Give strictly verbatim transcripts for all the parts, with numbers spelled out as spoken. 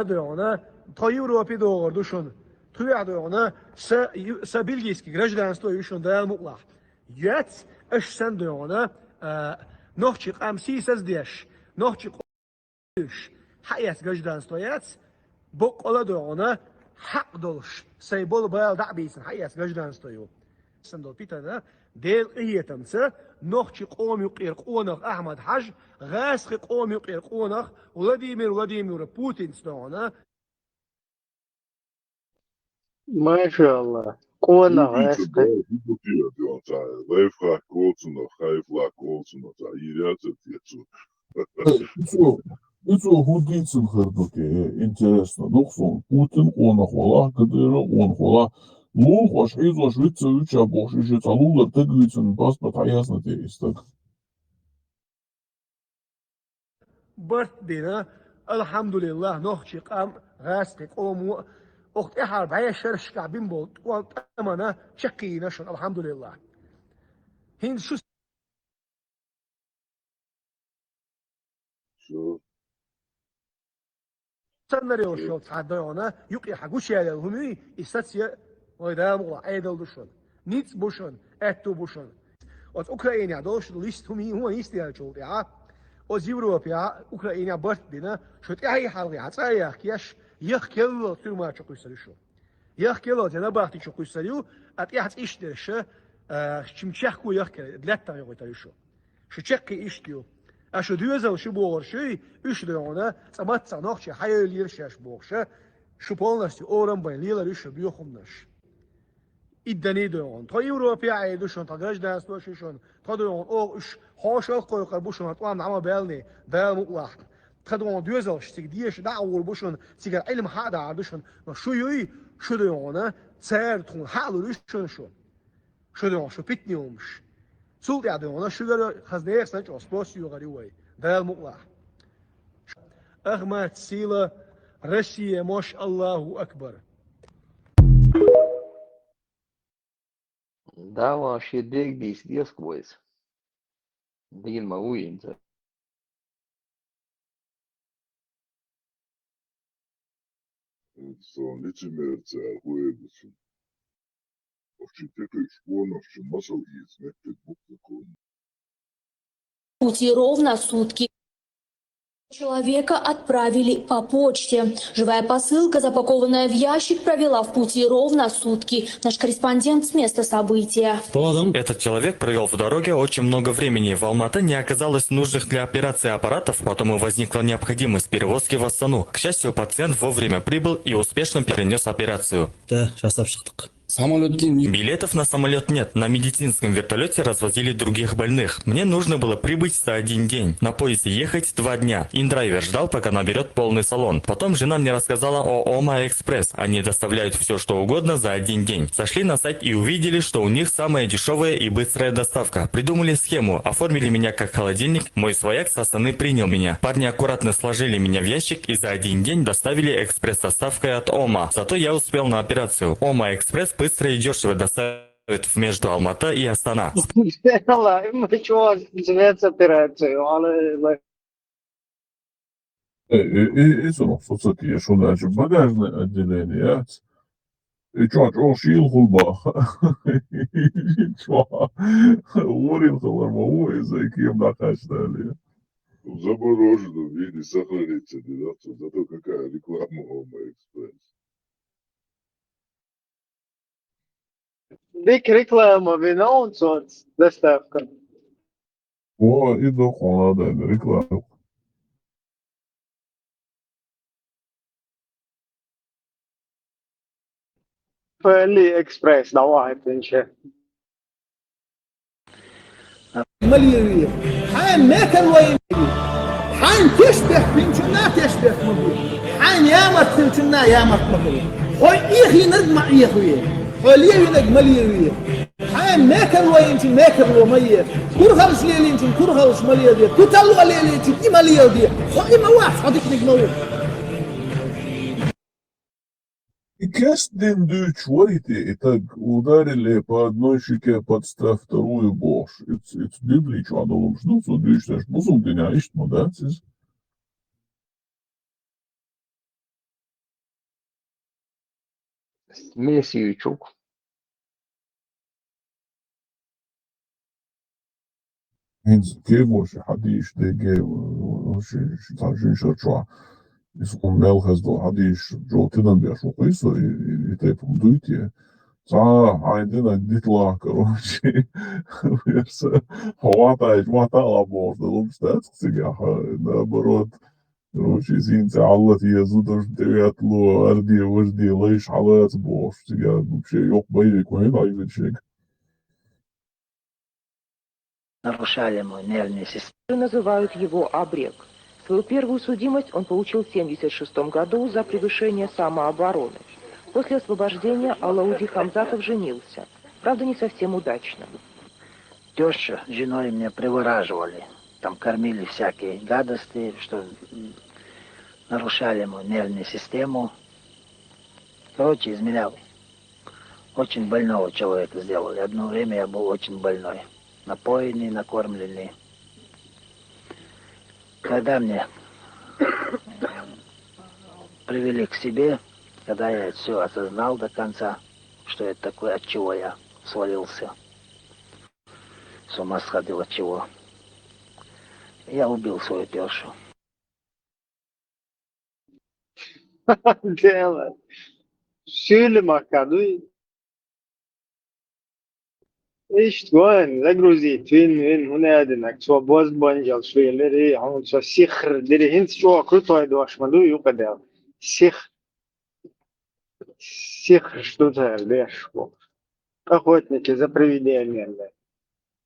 ДоьгӀна, тхо Европе догӀур ду шуна. Тхоьхьа доьгӀна, са, ю-, са бельгийский гражданство ю шуна, Дала мукъалахь. Яц, аша санна доьгӀна, а, нохчий къам сийсаз деш, нохчий къо-, хьаэц гражданство яц, боккъала доьгӀна, хьакъ долуш, сайн болу бала дӀа а бийцина хьаэц гражданство ю. Сан долу питана, Делан къинхетамца, нохчий къоман юкъера къонах Ахьмад-Хьажа, гӀазкхийн къоман юкъера къонах Владимир Владимирович Путинца доьгӀна. Машалла. Къонах гӀазкхи. Лайфхак олу цунах, хайфлак олу цунах, цхьа йийр яцара те цо? Ицо, ицо хӀун дийцина хир ду те, интересно. Дукха сон Путин къонах валахь, Кадыров къонах валахь. Лулахоша, хьийзоша виц ца вуьтуш бохуш, иза цхьа лулара таг вийцина паспорт хьаэцна те и стаг. Барт бина, алхьамдулиллахӀ, нохчий къам, гӀазкхийн къомо, оха тӀаьхьара бӀешерашкахь бина болу тӀом-, тӀамана чекхйина шуна, алхьамдулиллахӀ. ХӀинца шу Шу. Санна йолуш йолу цхьа доьгӀна, юкъе хьан гучуяьлла хӀума юй, и саце, вай Дала мукъалахь, Ӏедал ду шуна, ницкъ бу шуна, аьтту бу шуна. Оцу Украинехь долуш лист хӀума йий, хӀума йистеллачул тӀаьхьа, оцу Европехь, Украинехь барт бина, шу тӀаьхьий хьалхе хьан цӀа а яхкеш, яхкелла тюрьма чу кхуьссур ю шу. Яхкелла, я набахти чу кхуьссур ю, а тӀехь цӀа иштта дерш, а, чим чехко яхкелла, лаьттах йохуьйтур ю шу. Шу чекхъе иштта ю. А шу доьзал шу бохурш юй, уьш доьгӀна, цкъа маццах нохчий хьайойллера шаьш бохуша, шу полностью орам байн лелар ю шу боьхамнаш. Иддани доьгӀна. Тхо Европе Ӏе ду шуна, тхо гражданство шу шуна, тхо доьгӀна, оха уьш хьошалла кхойкхур бу шуна, тӀом дӀа ма баьллий, Дала мукъалахь. Тхо доьгӀна доьзалш цига деша дӀа а гӀур бу шуна, цигара Ӏилма хьа а дахьар ду шуна, но шу юй, шу доьгӀна, цара тхуна хьа а лур ю шуна шу. Шу доьгӀна, шу питане хӀумаш. Цул тӀаьхьа доьгӀна, шуьгара хаза нехан санчӀо спас йогӀар ю вай. Дала мукъалахь. Ахмат, сила, Россия, мош, Аллаху Акбар. Да, вообще бег дийс деза вайца. Дийна ма ву хӀинца. Сон лицемерца хӀун эр ду цунна? Ахча текхийчу къонахчун масал хӀинца меттиг бу-кх цу кхунна. Пути ровно сутки. Человека отправили по почте. Живая посылка, запакованная в ящик, провела в пути ровно сутки. Наш корреспондент с места события. Этот человек провел в дороге очень много времени. В Алматы не оказалось нужных для операции аппаратов, потому возникла необходимость перевозки в Астану. К счастью, пациент вовремя прибыл и успешно перенес операцию. Да, сейчас обшыктык. Самолёт деймин. Билетов на самолёт нет. На медицинском вертолёте развозили других больных. Мне нужно было прибыть за один день. На поезде ехать два дня. И драйвер ждал, пока наберёт полный салон. Потом жена мне рассказала о Ома Экспресс. Они доставляют всё, что угодно за один день. Зашли на сайт и увидели, что у них самая дешёвая и быстрая доставка. Придумали схему, оформили меня как холодильник. Мой свояк с Астаны принял меня. Парни аккуратно сложили меня в ящик и за один день доставили экспресс-доставкой от Ома. Зато я успел на операцию. Ома Экспресс быстро и дёшево доставит в между Алмата и Астана. Ла, ма чё, называется операцию, ала, ла. Э, э, э, э, цунах со ца теша, хӀунда аьлча багажное отделение яц. И чохь чӀогӀа шийла хуьлу боху. Чохь. Варин хилар ма ву иза, и кема дӀакхаьчна аьлла. Замороженном виде сохраниться не дадут, зато какая реклама Ома Экспресс. Дика реклама вина он цо доставка. О, и ду хьуна дан реклама. Фали Экспресс, давай, тынча. Малеви. Хьайн мекарло йина. Хьайн тешбехк бинчунна тешбехк ма бу. Хьайн ямарт хилчунна ямарт ма хила. Хьо эхийнарг ма эхаве. Хьо левинарг ма леве. Хьайн мекарло йинчун мекарло ма е. Курхалш лелийначун курхалш ма леладе. Куталло лелийчун и ма леладе. Хьо и ма вац, хьо диканиг ма ву. И кестдина дуьйцуш варий те и таг, ударили по одной щеке, подставь вторую бохуш. Иц, иц Библи чохь долуш ду, цо дуьйцуш дерш бусулба динехь иштта ма дац иза. Мессиевичук. ХӀинца кегоша хьадийша деге, ши-, ши-, цхьа жуьйшар чохь. Иза хӀума мел хездо хьадийша, жо тидам беш ву-кх иза, и, и, и тайпа хӀума дуй те? Цхьа хьайн динарг диталахь, короче, верса, хьо ватаьча, ваталахь бохуш, дан луш дац-кх цигахь, наоборот. Короче, иза хӀинца хьалла те, зударшна тӀеветло, арде, важде, лайш хьалаца бохуш, цигахь вообще йоккха боевик ву хӀинца Ӏийвина шега. Нарушали мой нервный систему. Называют его «Абрег». Свою первую судимость он получил в семьдесят шестом году за превышение самообороны. После освобождения Алауди Хамзатов женился, правда, не совсем удачно. Теща с женой меня привораживали. Там кормили всякие гадости, что м, нарушали мою нервную систему. Короче, изменял. Очень больного человека сделали. Одно время я был очень больной. Напоенный, накормленный. Когда мне привели к себе, когда я все осознал до конца, что это такое, от чего я свалился, с ума сходил от чего, я убил свою тещу. Дело. Сюлмака, ну и Иштта вайн загрузить вин, вин, хӀун аьлла динарг, цо бозбанжал шу елира, хьуна цо сихр дира, хӀинца чӀогӀа крутой дош ма ду юкъа дел. Сих-, сихр шу цара деш бу. Охотники за привидениями.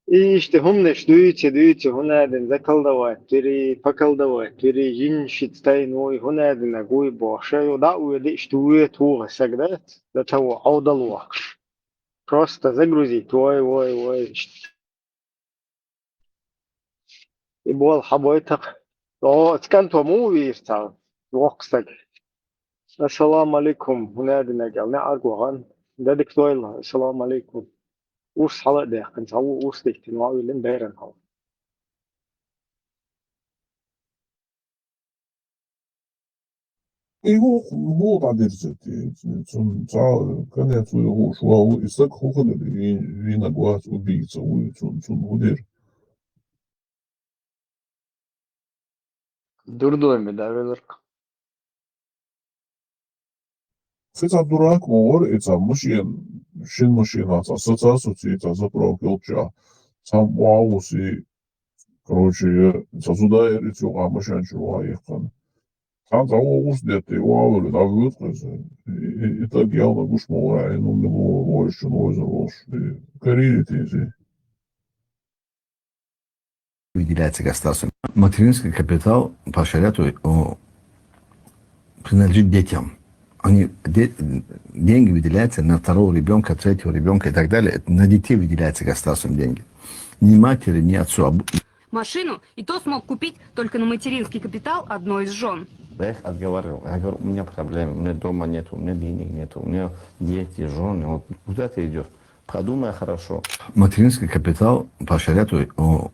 И иштта хӀуманаш дуьйци, дуьйци, хӀун аьлла дина, заколдовать вири, поколдовать вири, жин шица тайна вуй, хӀун аьлла динарг вуй бохуш, ю дӀа а воьдий, иштта вуьйта вуха саг дац, дан ца ву Ӏовдал воккхуш. Просто загрузить. Вой, вой, вой. И бола хьан бойтакх. О, цканто муха вийр цхьа воккха стаг? Ассаламу алейкум, хӀун аьлла динарг аьлла, неӀарга вахана. Дадик дойла, ассаламу алейкум. Урс хьала а даьккхина, цхьа ву урс диттина, ваӀ виллина беран хьала. И вукху муха дӀадирзира те? Цунна цхьа конец вуй хууш ван ву, и стаг хӀун хилира, вийнаг вац, убийца вуй, цунна, цунна хӀун дира? Дурдойме, да, веларг? Кхин цхьа дурак ма вара, и цхьа машен, шин машенах цхьа саца а суций, цхьа заправка йолччохь, цхьа охьа а вусий, короче, я, цхьа зуда яра, и цу юкъахь машен чу ваха яьккхина. Цхьаьна цхьа вон урс детта, и охьа а вуьллий, дӀавоьду-кх иза. И, и, и стаг ялна гуш ма вара, и ну мила ву вайшачунна вовзар волуш. И карийра те иза. Выделяется государством. Материнский капитал по шариату, о, принадлежит детям. Они, де-, деньги выделяются на второго ребенка, третьего ребенка и так далее. Это на детей выделяются государством деньги. Ни матери, ни отцу. Об- Машину и то смог купить только на материнский капитал одной из жен. Я их отговаривал. Я говорю, у меня проблемы, у меня дома нету, у меня денег нету, у меня дети, жены. Вот куда ты идешь? Подумай хорошо. Материнский капитал по шариату, о,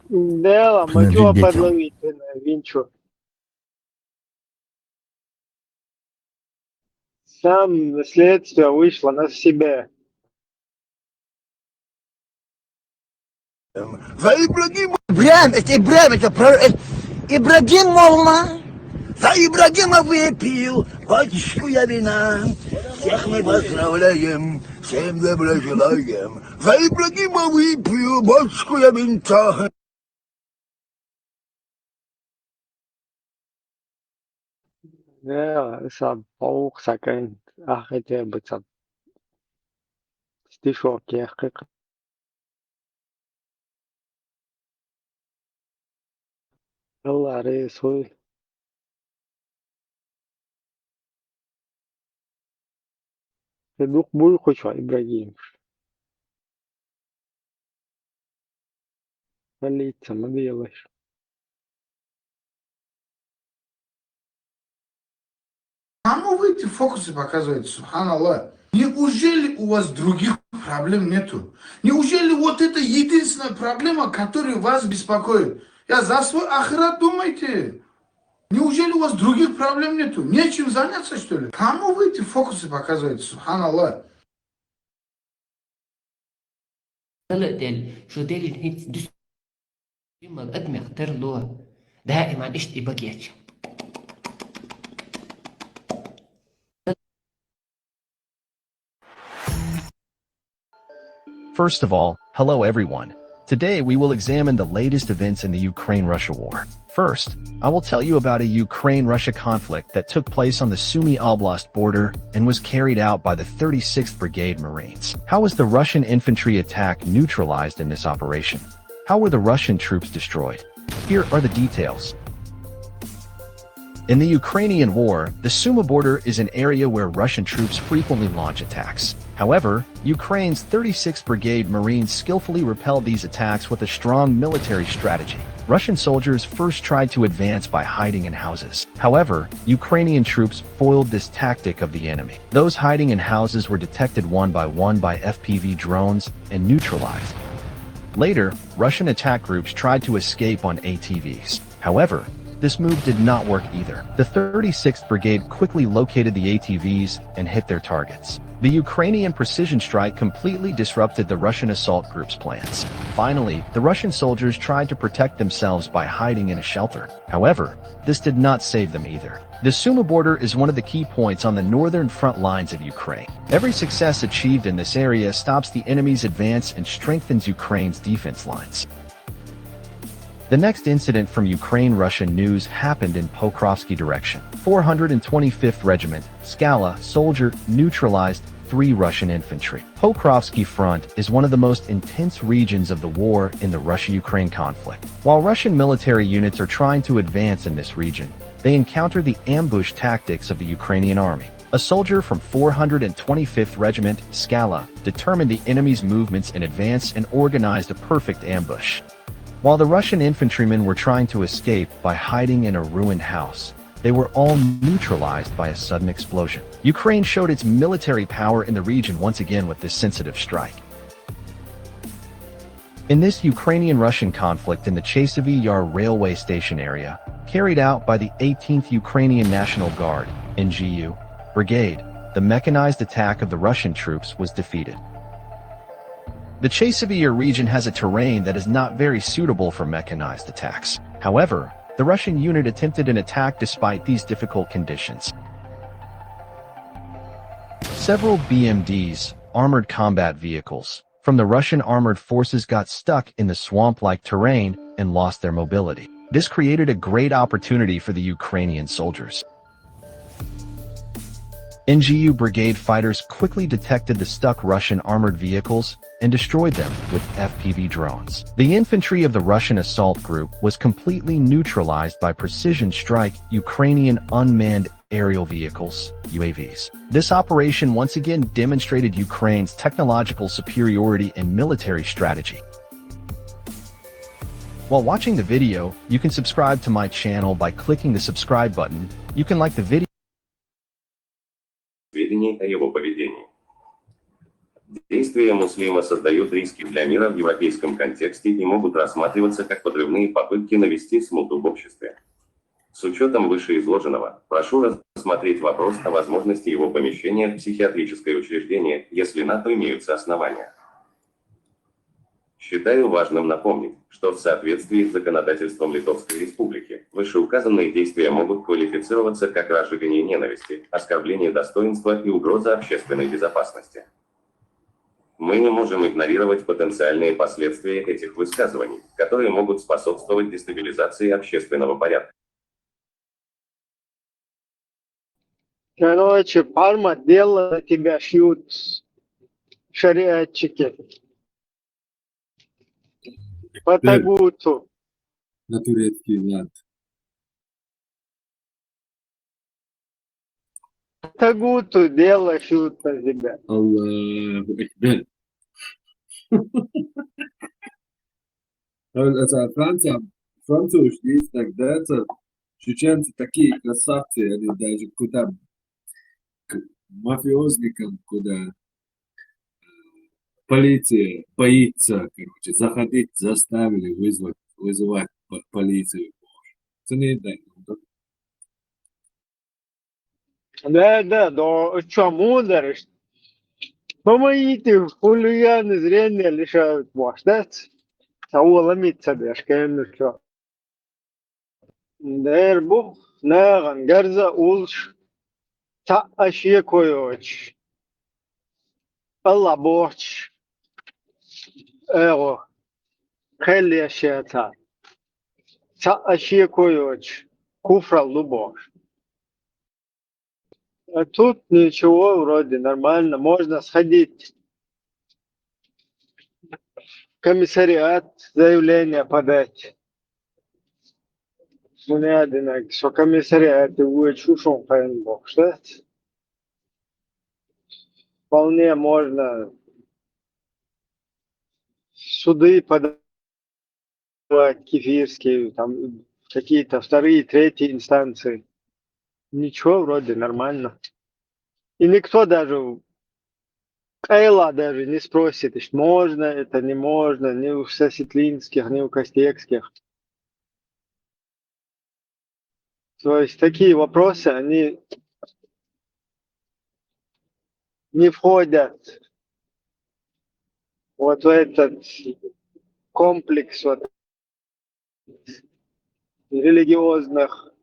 Дело, мы Принадлежит чего детям. Подловить, Винчу? Сам следствие вышло на себя. За Ибрагима. Ибрагим, это Ибрагим, это про-, это Ибрагим Молла. За Ибрагима выпью бочку я вина. Всех мы поздравляем, всем добра желаем. За Ибрагима выпью бочку я винца. Да, сам паук сакайн, ахите быцап. Стишок я хык. Алла ресуй. Ты дух буй куча, Ибрагим. Полиция, ма делаешь. Кому вы эти фокусы показываете, субханаллах? Неужели у вас других проблем нету? Неужели вот это единственная проблема, которая вас беспокоит? Я за свой ахират думайте. Неужели у вас других проблем нету? Нечем заняться, что ли? Кому вы эти фокусы показываете, субханаллах? Дала дель, шо дель хинц дус. Юмал адмех терло. Даиман ишт и багеч. First of all, hello everyone. Today we will examine the latest events in the Ukraine-Russia war. First, I will tell you about a Ukraine-Russia conflict that took place on the Sumy Oblast border and was carried out by the thirty-sixth Brigade Marines. How was the Russian infantry attack neutralized in this operation? How were the Russian troops destroyed? Here are the details. In the Ukrainian war, the Sumy border is an area where Russian troops frequently launch attacks. However, Ukraine's thirty-sixth Brigade Marines skillfully repelled these attacks with a strong military strategy. Russian soldiers first tried to advance by hiding in houses. However, Ukrainian troops foiled this tactic of the enemy. Those hiding in houses were detected one by one by F P V drones and neutralized. Later, Russian attack groups tried to escape on A T Vs. However, this move did not work either. The thirty-sixth Brigade quickly located the A T Vs and hit their targets. The Ukrainian precision strike completely disrupted the Russian assault group's plans. Finally, the Russian soldiers tried to protect themselves by hiding in a shelter. However, this did not save them either. The Sumy border is one of the key points on the northern front lines of Ukraine. Every success achieved in this area stops the enemy's advance and strengthens Ukraine's defense lines. The next incident from Ukraine-Russian news happened in Pokrovsky direction. four hundred twenty-fifth Regiment, Skala, soldier, neutralized three Russian infantry. Pokrovsky Front is one of the most intense regions of the war in the Russia-Ukraine conflict. While Russian military units are trying to advance in this region, they encounter the ambush tactics of the Ukrainian army. A soldier from four hundred twenty-fifth Regiment, Skala, determined the enemy's movements in advance and organized a perfect ambush. While the Russian infantrymen were trying to escape by hiding in a ruined house, they were all neutralized by a sudden explosion. Ukraine showed its military power in the region once again with this sensitive strike. In this Ukrainian-Russian conflict in the Chasiv Yar railway station area, carried out by the eighteenth Ukrainian National Guard, N G U, Brigade, the mechanized attack of the Russian troops was defeated. The Chasiv Yar region has a terrain that is not very suitable for mechanized attacks. However, the Russian unit attempted an attack despite these difficult conditions. Several B M Ds, armored combat vehicles, from the Russian armored forces got stuck in the swamp-like terrain and lost their mobility. This created a great opportunity for the Ukrainian soldiers. N G U brigade fighters quickly detected the stuck Russian armored vehicles and destroyed them with F P V drones. The infantry of the Russian assault group was completely neutralized by precision strike Ukrainian unmanned aerial vehicles, U A Vs. This operation once again demonstrated Ukraine's technological superiority and military strategy. While watching the video, you can subscribe to my channel by clicking the subscribe button. You can like the video. Сведений о его поведении. Действия Муслима создают риски для мира в европейском контексте и могут рассматриваться как подрывные попытки навести смуту в обществе. С учетом вышеизложенного, прошу рассмотреть вопрос о возможности его помещения в психиатрическое учреждение, если на то имеются основания. Считаю важным напомнить, что в соответствии с законодательством Литовской Республики вышеуказанные действия могут квалифицироваться как разжигание ненависти, оскорбление достоинства и угроза общественной безопасности. Мы не можем игнорировать потенциальные последствия этих высказываний, которые могут способствовать дестабилизации общественного порядка. Короче, Парма, дело на тебя шьют шариатчики. По тагуту. На турецкий лад. По тагуту дело шьют на тебя. Аллаху Акбар. А, а Франция, Франция уж есть тогда, это чеченцы такие красавцы, они даже куда к мафиозникам, куда э, полиция боится, короче, заходить заставили вызвать, вызывать по- полицию. Цены дай, ну, да. Да, да, да, чё, мударишь? Помогите, хулиганы зрение лишают ваш, да? Саула митца дашкенну чё. Дер бу, наган, гарза улш, цаӀ а шеко йоцуш. Алла бохуш, эго, кхел еш яца. ЦаӀ а шеко йоцуш, куфрал ду бохуш. А тут ничего, вроде нормально, можно сходить в комиссариат, заявление подать. Мне один, что комиссариат и будет шушон пойман бохуш, да? Вполне можно суды подавать кефирские, там какие-то вторые, третьи инстанции. Ничего, вроде нормально. И никто даже, къайла даже не спросит, что можно это, не можно, ни у Сосетлинских, ни у Костекских. То есть такие вопросы, они не входят вот в этот комплекс вот религиозных,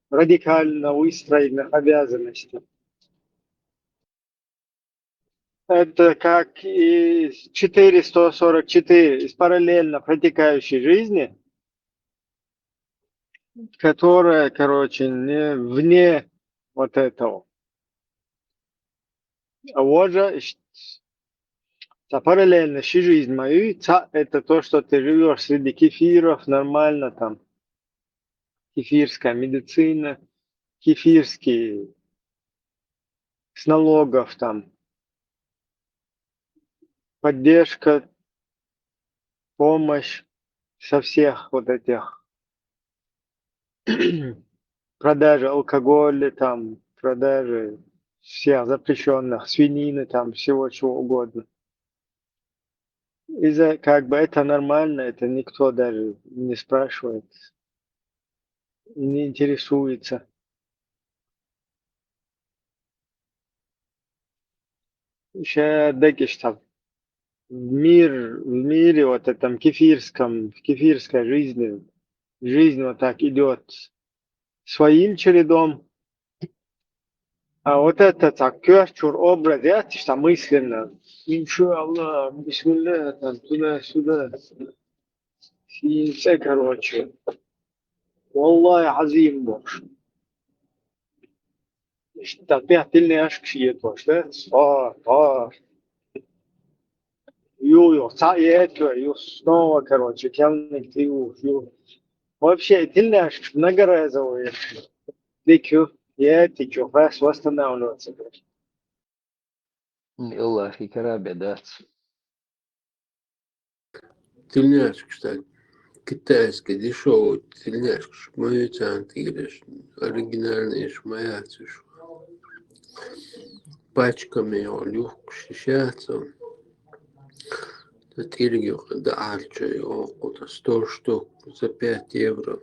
радикально выстроенных обязанностей. Это как и четыреста сорок четыре из параллельно протекающей жизни, которая, короче, не вне вот этого. А вот же ш- цхьа параллельно ши жизнь ма ю, цхьаъ это то, что ты живёшь среди кефиров, нормально там, кефирская медицина, кефирские с налогов там, поддержка, помощь со всех вот этих продажи алкоголя, там, продажи всех запрещенных, свинины, там, всего чего угодно. И за, как бы это нормально, это никто даже не спрашивает, не интересуется. Ещё дагишта. В мир, в мире вот этом кефирском, в кефирской жизни, жизнь вот так идёт своим чередом. А вот это так, кёрчур образ, я там мысленно, иншаллах, бисмилля, там, туда-сюда. Синце, короче. Валлахи, азим бохуш. Иштта пехтилнешка шиетош, да? О, о. Ю, ю, ца ето, ю, снова, короче, кемник ты ю, ю. Вообще, тилнешка многоразовые. Дикю, я ты чё, раз восстанавливаться, короче. Аллахи карабе дац. Тельняшка, кстати. Китайская дешёвая тельняшка, шмаюцан тигреш, оригинальные шмаяцуш. Пачками его люк шишаца. Тирги да арча его, сто штук за пять евро.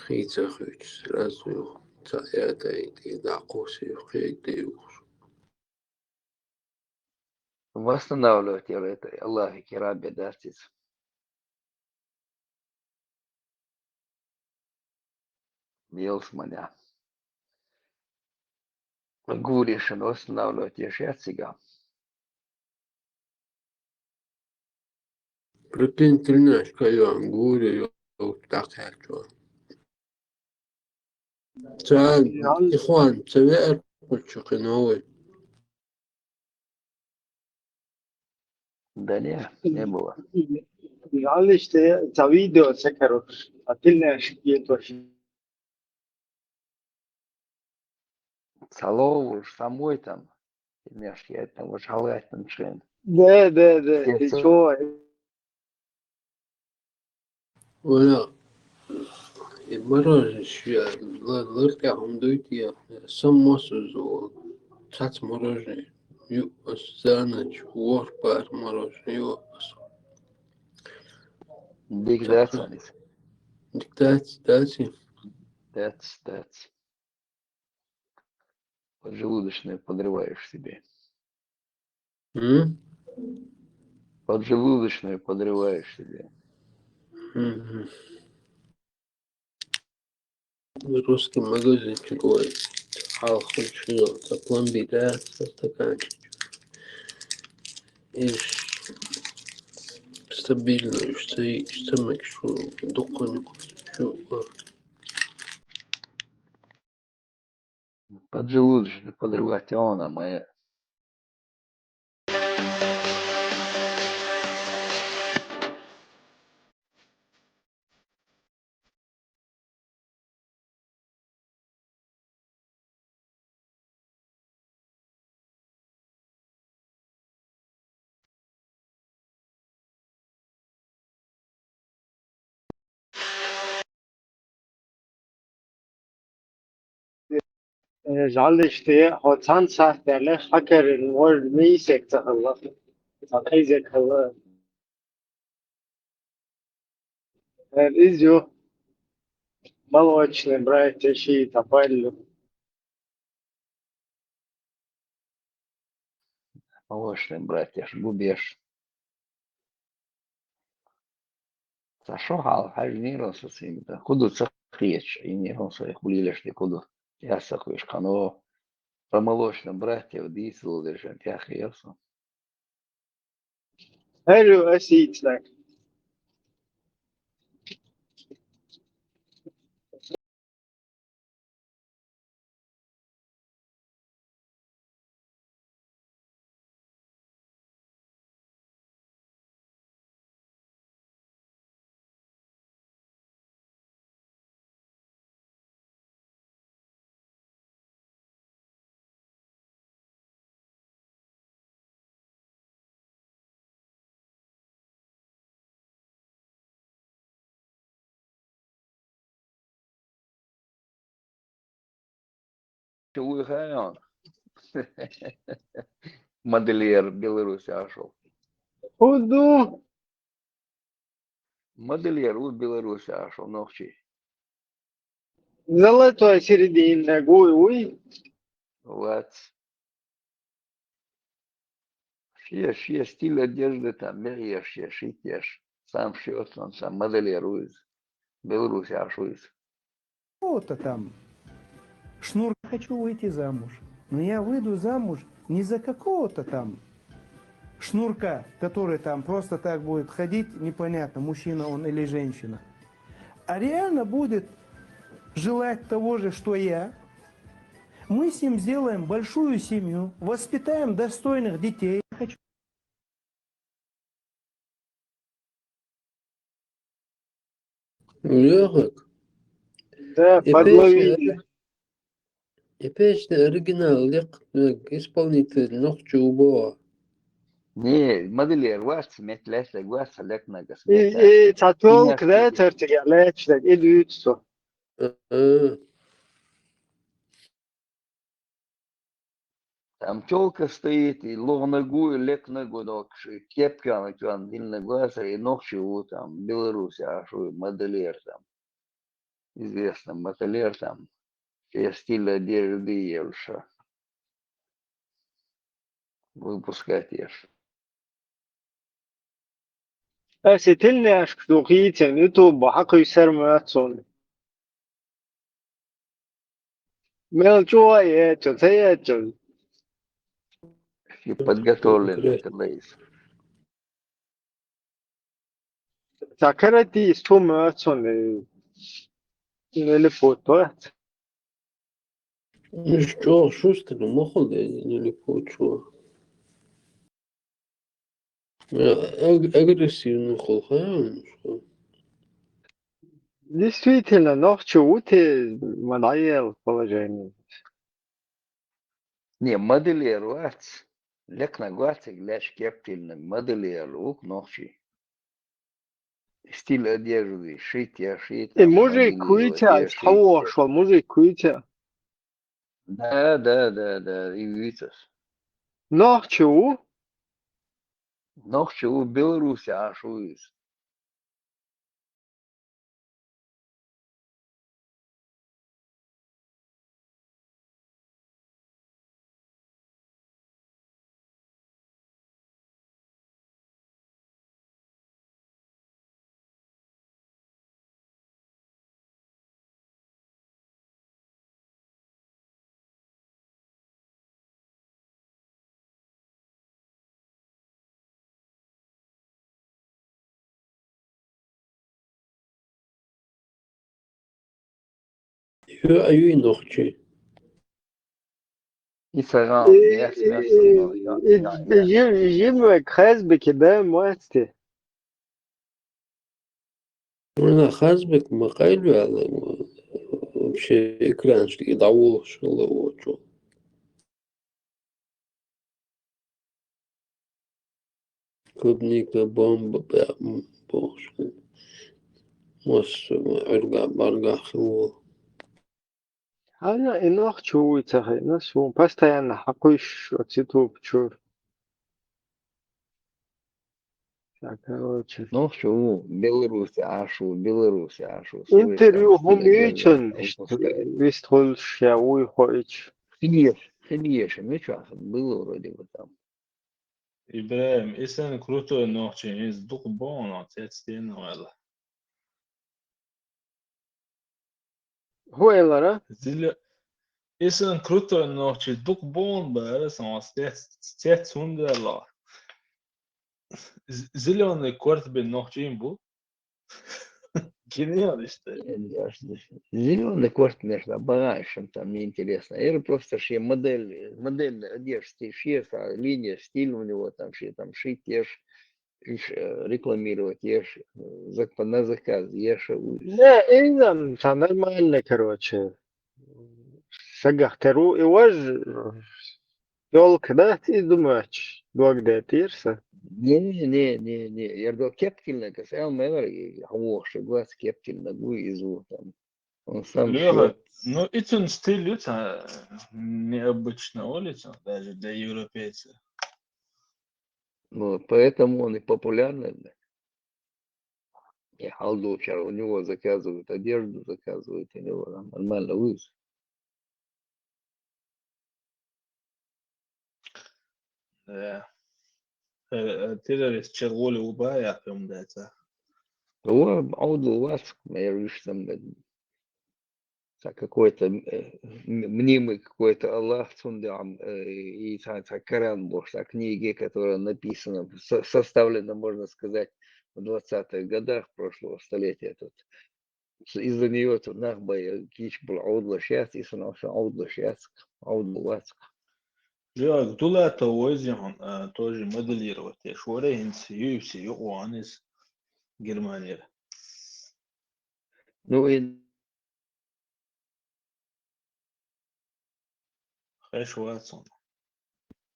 Хийца хуьйцу сразу ю. Ца ятайти, дакъуси ю, хейти ю. Восстанавливать яра это, Аллахи кирабе дацис. Елс маня. Гуришин восстанавливать ешьяцига. Прикинь, тельняшка ю, гури ю, так я чё. Ца, Ян- ихван, ца веар кучу хиновый. Да не, не было. Жаль, что я за видео сакару, а тельняшка ю тоже. Саловуш, самой там, тельняшка ю, там уж халайтан чин. Да, да, да, ты чё? Вала, и мороженое шуя, ла-, ларкья хӀума дуйти я, саммосузу, цац мороженое, ю, ас занач, вор пар мороженое, ю, ас. Диктацияс. Диктаци, даци. That's, that's. Поджелудочную подрываешь себе. М? Поджелудочную подрываешь себе. Мгм. Русский магазинчик, ой. Хьалха чуйла, ца пломбир, да, ца стаканчик. Иш стабильно, иш ца, иш ца мекшу, духовник, шу, а. Поджелудочную подрывать, а она моя. Э, жаль, что я вот сам сахтале хакерин, может, не сектахалла. Хакайзекалла. Э, изю. Молочные братья, щи, тапаллю. Молочные братья, ш-, бубеш. Ца шо хьал, хьажа нервно со цимита. Худу ца хеташ, и нервно со их хулилеш де худу. Я са хуеш кано. Про молочных братьев дийцло держан, я хер со. Хьажа асийцнак. Чувихаён. Модельер Беларусь ашов. Худу. Модельер у Беларусь ашов, нохчи. Золотой середина, гуй, уй. Вот. Все, все стиль одежды там, бери, все, шитьешь. Сам шьет, он сам моделирует. Беларусь ашует. Кого-то там. Шнур, хочу выйти замуж. Но я выйду замуж не за какого-то там шнурка, который там просто так будет ходить, непонятно, мужчина он или женщина. А реально будет желать того же, что я. Мы с ним сделаем большую семью, воспитаем достойных детей. Хочу Лёгок. Да, И подловили. песня, и песня оригинал, лек, лек, исполнитель, нохчи убо. Не, модельер вац, метлес, вац, лек на гас. И, и цатол кретер тига лечнек, и дюцу. Э, Там тёлка стоит, и ловногу, и лекногу, нокши, кепка на тён, дильногу, и нохчи у там, Беларусь, а шо, модельер там. Известный модельер там. Все стиль одежды Евша. Выпускать ешь. Эс итилни ашк духитен ютуб хакы сер мацун. Мел чуа ечо, те ечо. Все подготовленные, это лейс. Сакарати исту мацун. Нели фото. Ну что, шустер, мохол, я не липучу. Агрессивный холха, что? Действительно, нохчи ути манаел положение. Не, модельер вац. Лекна гуацик леш кептильный модельер ук нохчи. Стиль одежды, шитья, шить. И мужик куитя, хавошо, мужик куитя. Да, да, да, да, и вицес. Нохчу? Нохчу, Беларусь, а шуис. Ю, а юй нохчий. И цагаан, И, яц, и, яц, и, но, я, и, я, и я. Жим, жим век хазбики, да, муэцти. Вона хазбик ма къайлу ала, вообще экранчик и давулуш хила вочу. Клубника бомба, бя-, м, бохуш. Мос, урга, барга хила. Хьана и нохчи вуй ца хиъна суна, постоянно хьакхуьйсуш оцу ютуб чуьра. Ша, короче. Нохчи ву, Беларуси Ӏаш ву, Беларуси Ӏаш ву. Интервью хӀума йийцина, вистхуьлуш я вуй хоуьйтуш. Хилеш, хилеш, мичахь было вроде бы там. ИбрахӀим, и санна крутой нохчи хӀинца дукха боху, но цец стенна ваьлла. ХӀу элара? Зиле-, и санна крутой нохчи дукха боху бара, сан вас цец, цец хӀунда ваьлла? З-, зелёный корт бен нохчи бу? Гениально, что ли? Зелёный корт, конечно, баганшем там неинтересно. Это просто ши модель, модельная одежда, ши, а, линия, стиль у него там, ши там шить, еш, иш, э, рекламировать, еш, э, зак-, на заказ, еш, э, у- Не, и там, там нормально, короче. Сагах теру, и вож, э, ёлка, да, ты думаешь, дог де тирса? Не, не, не, не. Я говорю, кептильна, кас, я мэр, и, а, во, что глаз кептильна, гу, и зву там. Он сам Лёха, шёл. Ну, и цун стиль, это необычно, улица, даже для европейца. Вот, поэтому он и популярный, бля. И халдучар, у него заказывают одежду, заказывают, у него там нормально выше. Да. Э, э, террорист черголи убая, прям, да, это. О, Ауду вас, я вижу, там, э, та какой-то, э, м-, мнимый какой-то Аллах цунда, ам, э, и та, та Коран, может, та книги, которая написана, со-, составлена, можно сказать, в двадцатых годах прошлого столетия. Тут с-, из-за неё тут нах бай, э, кич был Аудлаш яц, и сан Аудлаш яц, Аудлаш яц. Лёк, Дулатов войзи хьуна, а, тоже моделировать. Я шорехинц, U F C, юкъуанис Германия. Ну и Хеш вацун.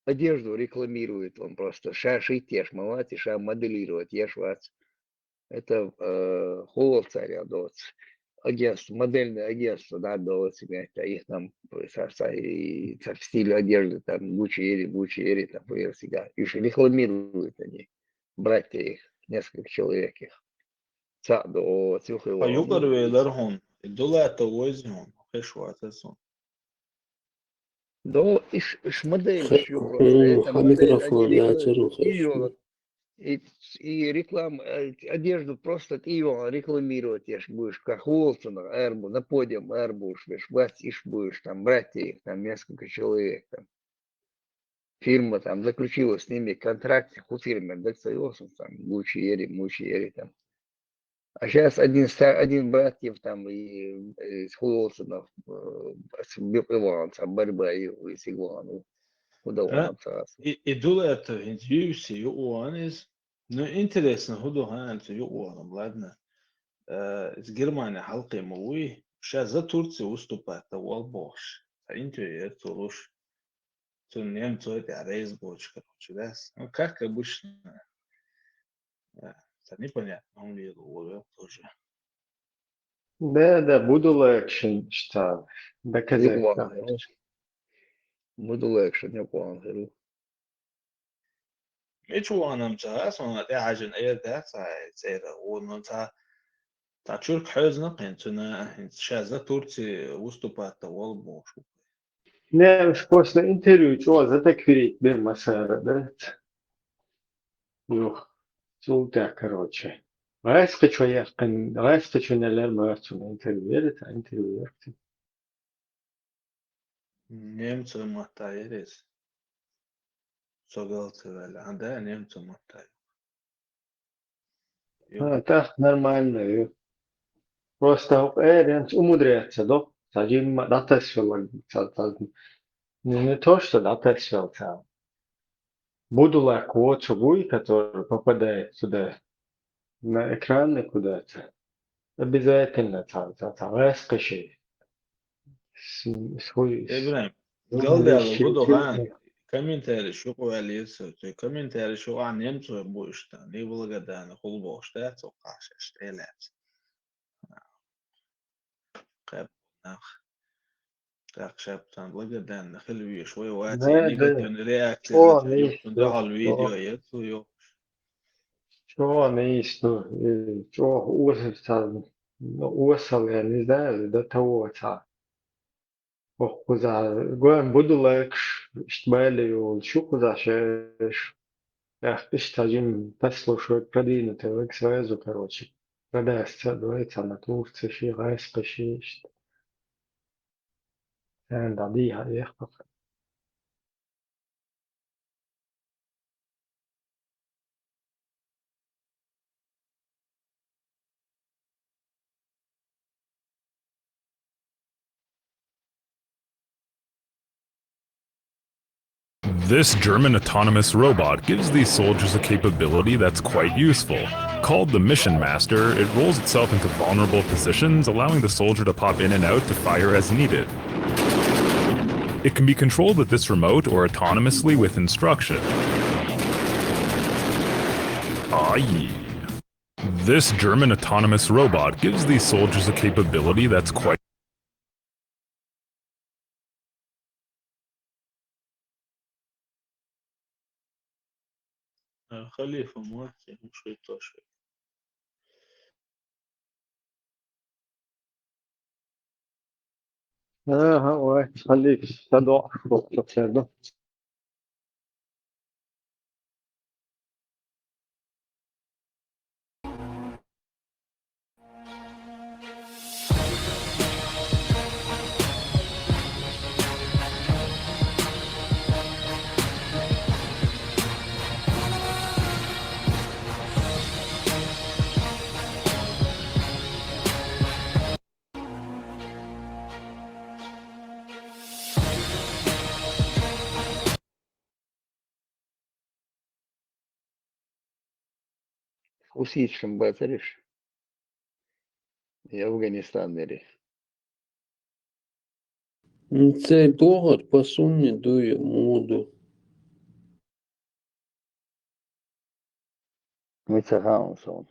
Одежду рекламирует он просто. Ша шить еш ма вац, и ша моделировать еш вац. Это, э, холл царя доц. Агентство, модельное агентство, да, доц, это их там, э, со, со, и со в стиле одежды, там, Гуччи Эри, Гуччи Эри, там, всегда. И ж рекламируют они, братья их, несколько человек их. Цаъ до, цух его. А юкъар велар хьуна, и Дулатов войзи хьуна, хеш вацар суна. Да, иш, иш модель, иш ю просто. Это модель, микрофон, они да, рекламируют. И, и реклама, э, одежду просто ты его рекламировать, я ж будешь, как Уолтона, арбу, на подиум, арбу, уж, веш, вац, иш будешь, там, братья их, там, несколько человек, там. Фирма там заключила с ними контракт, ху фирма, да, союз, там, Гуччи Эри, Муччи Эри, там. А щас один ста-, один братьев там и, э, с Уолтонов, э, с Б-, Иван, там, борьба и, и с Иваном. Куда А? Он там. И, и Дулатов, хӀинца U F C юкъуанис. Ну, интересно, хӀу ду хьанца юкъуанам, ладно. Э, из Германия хьалкхе ма вуй. Ша за Турция выступать да вал бохуш. Ца интервью яр цо луш. Цун немцой тӀе рейс боцуш, короче, да? Ну, как обычно. Э, ца непонятно, он лел, уволил тоже. Да, да, буду лайк шин, что доказать. Юкъуан, там. Буду лайк шин, юкъуан, хиру. Мича ваханам ца, ас вана тӀехьажина эр дац, ай, цӀера, вон ца, ца чурк хьоьзна кхин, цуьнан, ша за Турция выступать да вал бохуш. Не, уж после интервью чӀогӀа затакфирить бира масара, да? Юх, цул тӀехь, короче. ГӀайскхичо яьккхина, гӀайскхичунна лер бара цунна интервью, яра цхьа интервью яьккхина. Немцойн маттахь яра иза. Со гал ца ваьлла. А, да, немцойн маттахь. Ха, так нормально ю. Просто хӀокху эренца умудряться до. Цхьа жимма дӀатасвелла, цхьа, цхьа, не, не то, что дӀатасвелла цхьа. Будулайх воцу буй, который попадает сюда, на экраны куда-то, обязательно цхьа, цхьа, цхьа гӀаьс кхиши. С-, с-, хуй-, с-, Ибрахим, ну, галдаьлла вещи гу ду хан, интересные. Комментарий шу къу ваьлла йиса, цу комментарий шу а немцой бу иштта, не благодарна, хул бохуш, да, цо кхаш, эш, элац. Кхаьб нах. ТӀаккха шаьппан благодарна хила веш вай вац, Да, да. Негативная реакция, чӀогӀа зачем, нийса ду, дуьхьал видео чӀогӀа. Я цу йо. ЧӀогӀа нийса ду, э, чӀогӀа осал цхьа, ну, осал, я не знаю, до того цхьа. Ох, кхузахь, гойн буду лайкаш, иштта бале йолу, шу кхузахь шеш. Эх, иштта жим послушать, продвинутый век сразу, короче. Продастся, давай, цхьана тур ца ши, гӀайс кхиши, иштта. Эн да дийхьа, эх, пока. This German autonomous robot gives these soldiers a capability that's quite useful. Called the Mission Master, it rolls itself into vulnerable positions, allowing the soldier to pop in and out to fire as needed. It can be controlled with this remote or autonomously with instruction. Aye. This German autonomous robot gives these soldiers a capability that's quite Халифа, муьлхха, муьлхха. Аха, ой, Халиф, садо, шо, шо, садо. Усичкам бацариш? Я Афганистанери. Цей догӀар по сунни дуй муду. Ми ца хаун сон.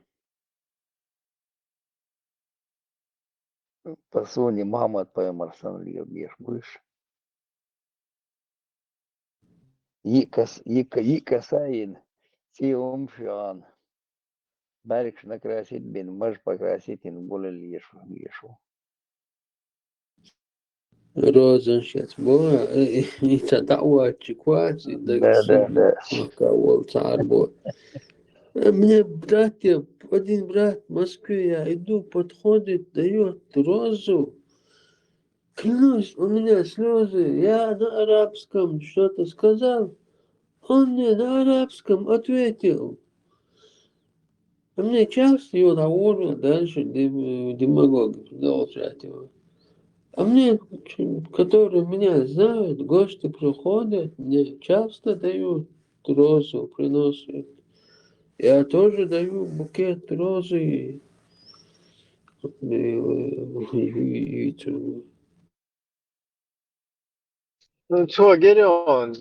По сунни Мухаммад пайхамар сан лиъ беш буш. Йикас-, йика-, йикасаин цӀий умшиан. Барикш накрасить бин, маж покрасить ин гулал леш, лешу. Розан шец бо, э, э, и ца даъвачи квац, и Да, да, да. Махка вол цар бо. Э, мне братья, один брат в Москве, я иду, подходит, даёт розу. Клянусь, у меня слёзы. Я на арабском что-то сказал. Он мне на арабском ответил. А мне часто его говорю, дальше дем-, демагоги продолжать его. А мне, ч-, которые меня знают, гости приходят, мне часто дают розу, приносят. Я тоже даю букет розы. Э, и, и, и, Ну, цо герон,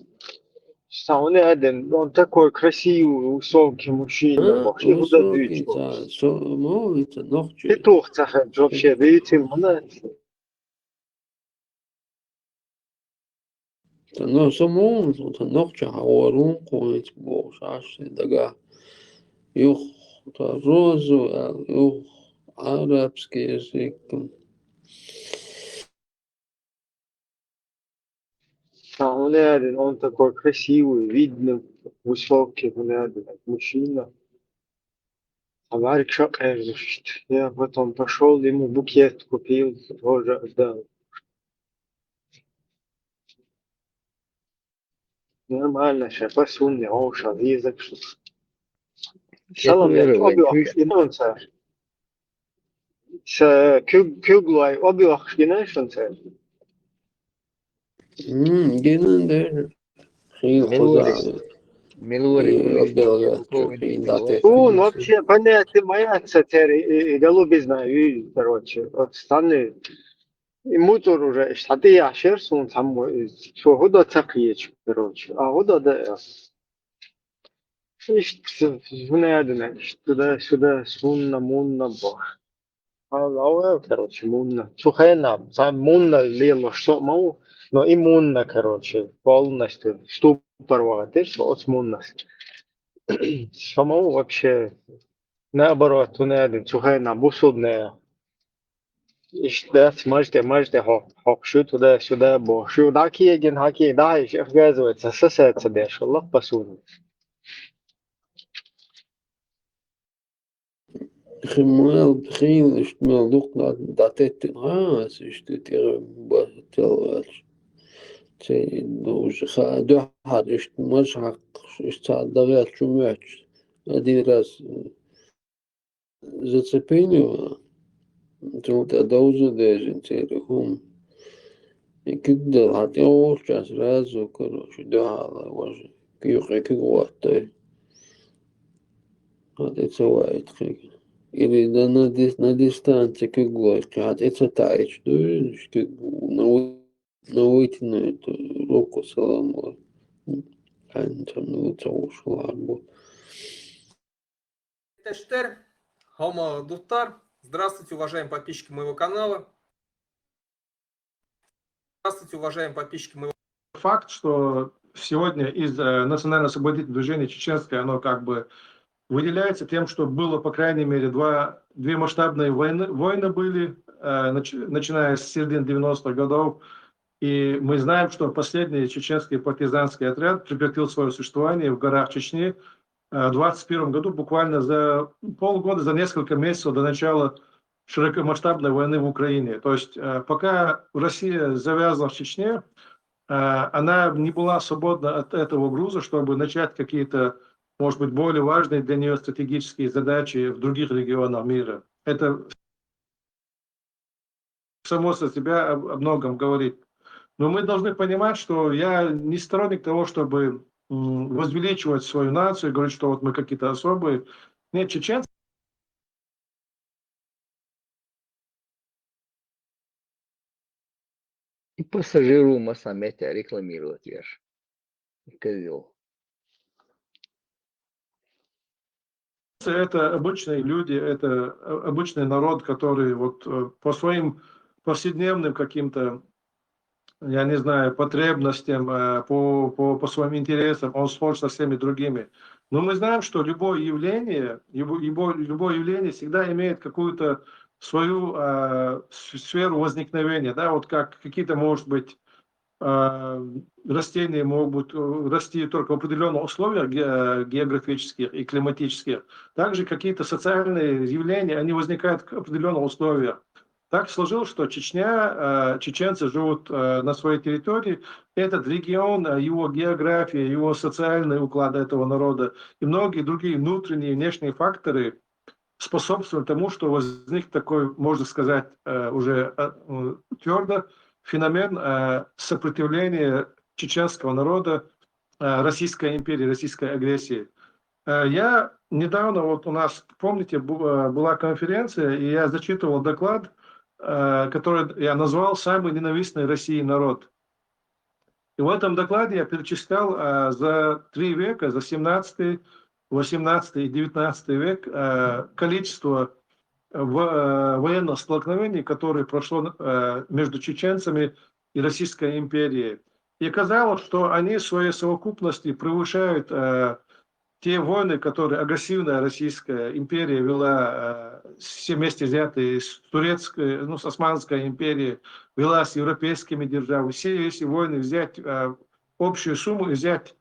сауне аден, он такой красивый, высокий мужчина, А, бах, и куда высокий, дуть, да, со-, ну, это нохчи. Ты тух цахем, вообще, да и ты, мана. Та, ну, со муна, со, та нохча хьа орун кхуьнца бохуш, аш дага. Юх, та розу, а, юх, арабский язык. Та, он рядом, он такой красивый, видно, высокий, он рядом, мужчина. А Марик шо къеждашт. Я потом пошёл, ему букет купил, тоже отдал. Нормально, ща посунни, о, ща визак, что. Шалом, я Четверо, чё объёб, чё? И он цар. Са куьг-, куьглой объёхаш гинай шуна церан? М, гинан дер. Хин Милорис. Хоза. Милорис. И объёх, Милорис. Хин дате. Суна вообще понятие ма яц церан, и, и голубизна, и, короче, вот станы. И муцур уже, иштта тӀе яхьаш яр суна цхьаммо, и цо хӀун до ца кхеташ, короче. А хӀун до да ас. Иштта, хӀун аьлла, иштта туда-сюда, сунна-мунна бохуш. Алла, короче, мунна. Цу хенахь, цхьа мунна лелош со а ма ву, но и мунна, короче, полностью ступор вахийтира со оцу муннас. Со ма ву вообще, наоборот, хӀун аьлла, цу хенахь бусулбанаш иштта дац, маж тӀе, маж тӀе хьо-, хьокхуш ю, туда-сюда бохуш ю. ДӀакегина, хьакегина, дӀахьаьжча, оказывается, сосед ца деш хилла по сути. Хин мел, хин иштта мел дукха дӀатеттина, ха, аса иштта тӀера баттал ваьлча. Церан, ну, уже ха-, дуьххьара иштта маж хьакхаш, иштта цхьа дагӀаьлча моьттуш. Один раз зацепили, цул тӀаьхьа довза дезина церан хӀума. И куьг дала хьан тӀе волча сразу, короче, дуьхьал важа, юкъе куьг гӀоттой. Хьан тӀе ца ваийта кхин. Или на, на дис-, на дистанции куьг лой, кхин хьан тӀе ца таӀийча дуй, куьг на ву-, на вытянуть руку салам лой. Хьайна ца, ну, ца вуш лар бу. Тештер, хӀума дуттар. Здравствуйте, уважаемые подписчики моего канала. Здравствуйте, уважаемые подписчики моего. Факт, что сегодня из, э, национально-освободительного движения чеченское, оно как бы выделяется тем, что было, по крайней мере, два, две масштабные войны, войны были, э, нач-, начиная с середины девяностых годов. И мы знаем, что последний чеченский партизанский отряд прекратил своё существование в горах Чечни, э, в двадцать первом году, буквально за полгода, за несколько месяцев до начала широкомасштабной войны в Украине. То есть, э, пока Россия завязла в Чечне, э, она не была свободна от этого груза, чтобы начать какие-то, может быть, более важные для неё стратегические задачи в других регионах мира. Это само за себя об, о многом говорит. Но мы должны понимать, что я не сторонник того, чтобы, м, возвеличивать свою нацию, говорить, что вот мы какие-то особые. Нет, чеченцы И пассажиру масса метя рекламировать веш. Козёл. Это обычные люди, это, э, обычный народ, который вот, э, по своим повседневным каким-то, я не знаю, потребностям, э, по, по, по своим интересам, он схож со всеми другими. Но мы знаем, что любое явление, любо-, любо-, любое явление всегда имеет какую-то свою, э, с-, сферу возникновения, да, вот как какие-то, может быть, э, растения могут, э, расти только в определённых условиях ге-, географических и климатических. Также какие-то социальные явления, они возникают в определённых условиях. Так сложилось, что Чечня, э, чеченцы живут, э, на своей территории. Этот регион, э, его география, его социальный уклад этого народа и многие другие внутренние и внешние факторы способствовали тому, что возник такой, можно сказать, э, уже, э, м, твёрдо феномен, э, сопротивления чеченского народа, э, Российской империи, российской агрессии. Э, я недавно, вот у нас, помните, бу-, э, была конференция, и я зачитывал доклад, э, который я назвал «Самый ненавистный России народ». И в этом докладе я перечислял, э, за три века, за семнадцатый, восемнадцатый и девятнадцатый век, э, количество, э, во-, э, военных столкновений, которые прошло, э, между чеченцами и Российской империей. И оказалось, что они в своей совокупности превышают, э, те войны, которые агрессивная Российская империя вела, э, все вместе взятые с турецкой, ну, с Османской империей, вела с европейскими державами. Все эти войны взять, э, общую сумму и взять,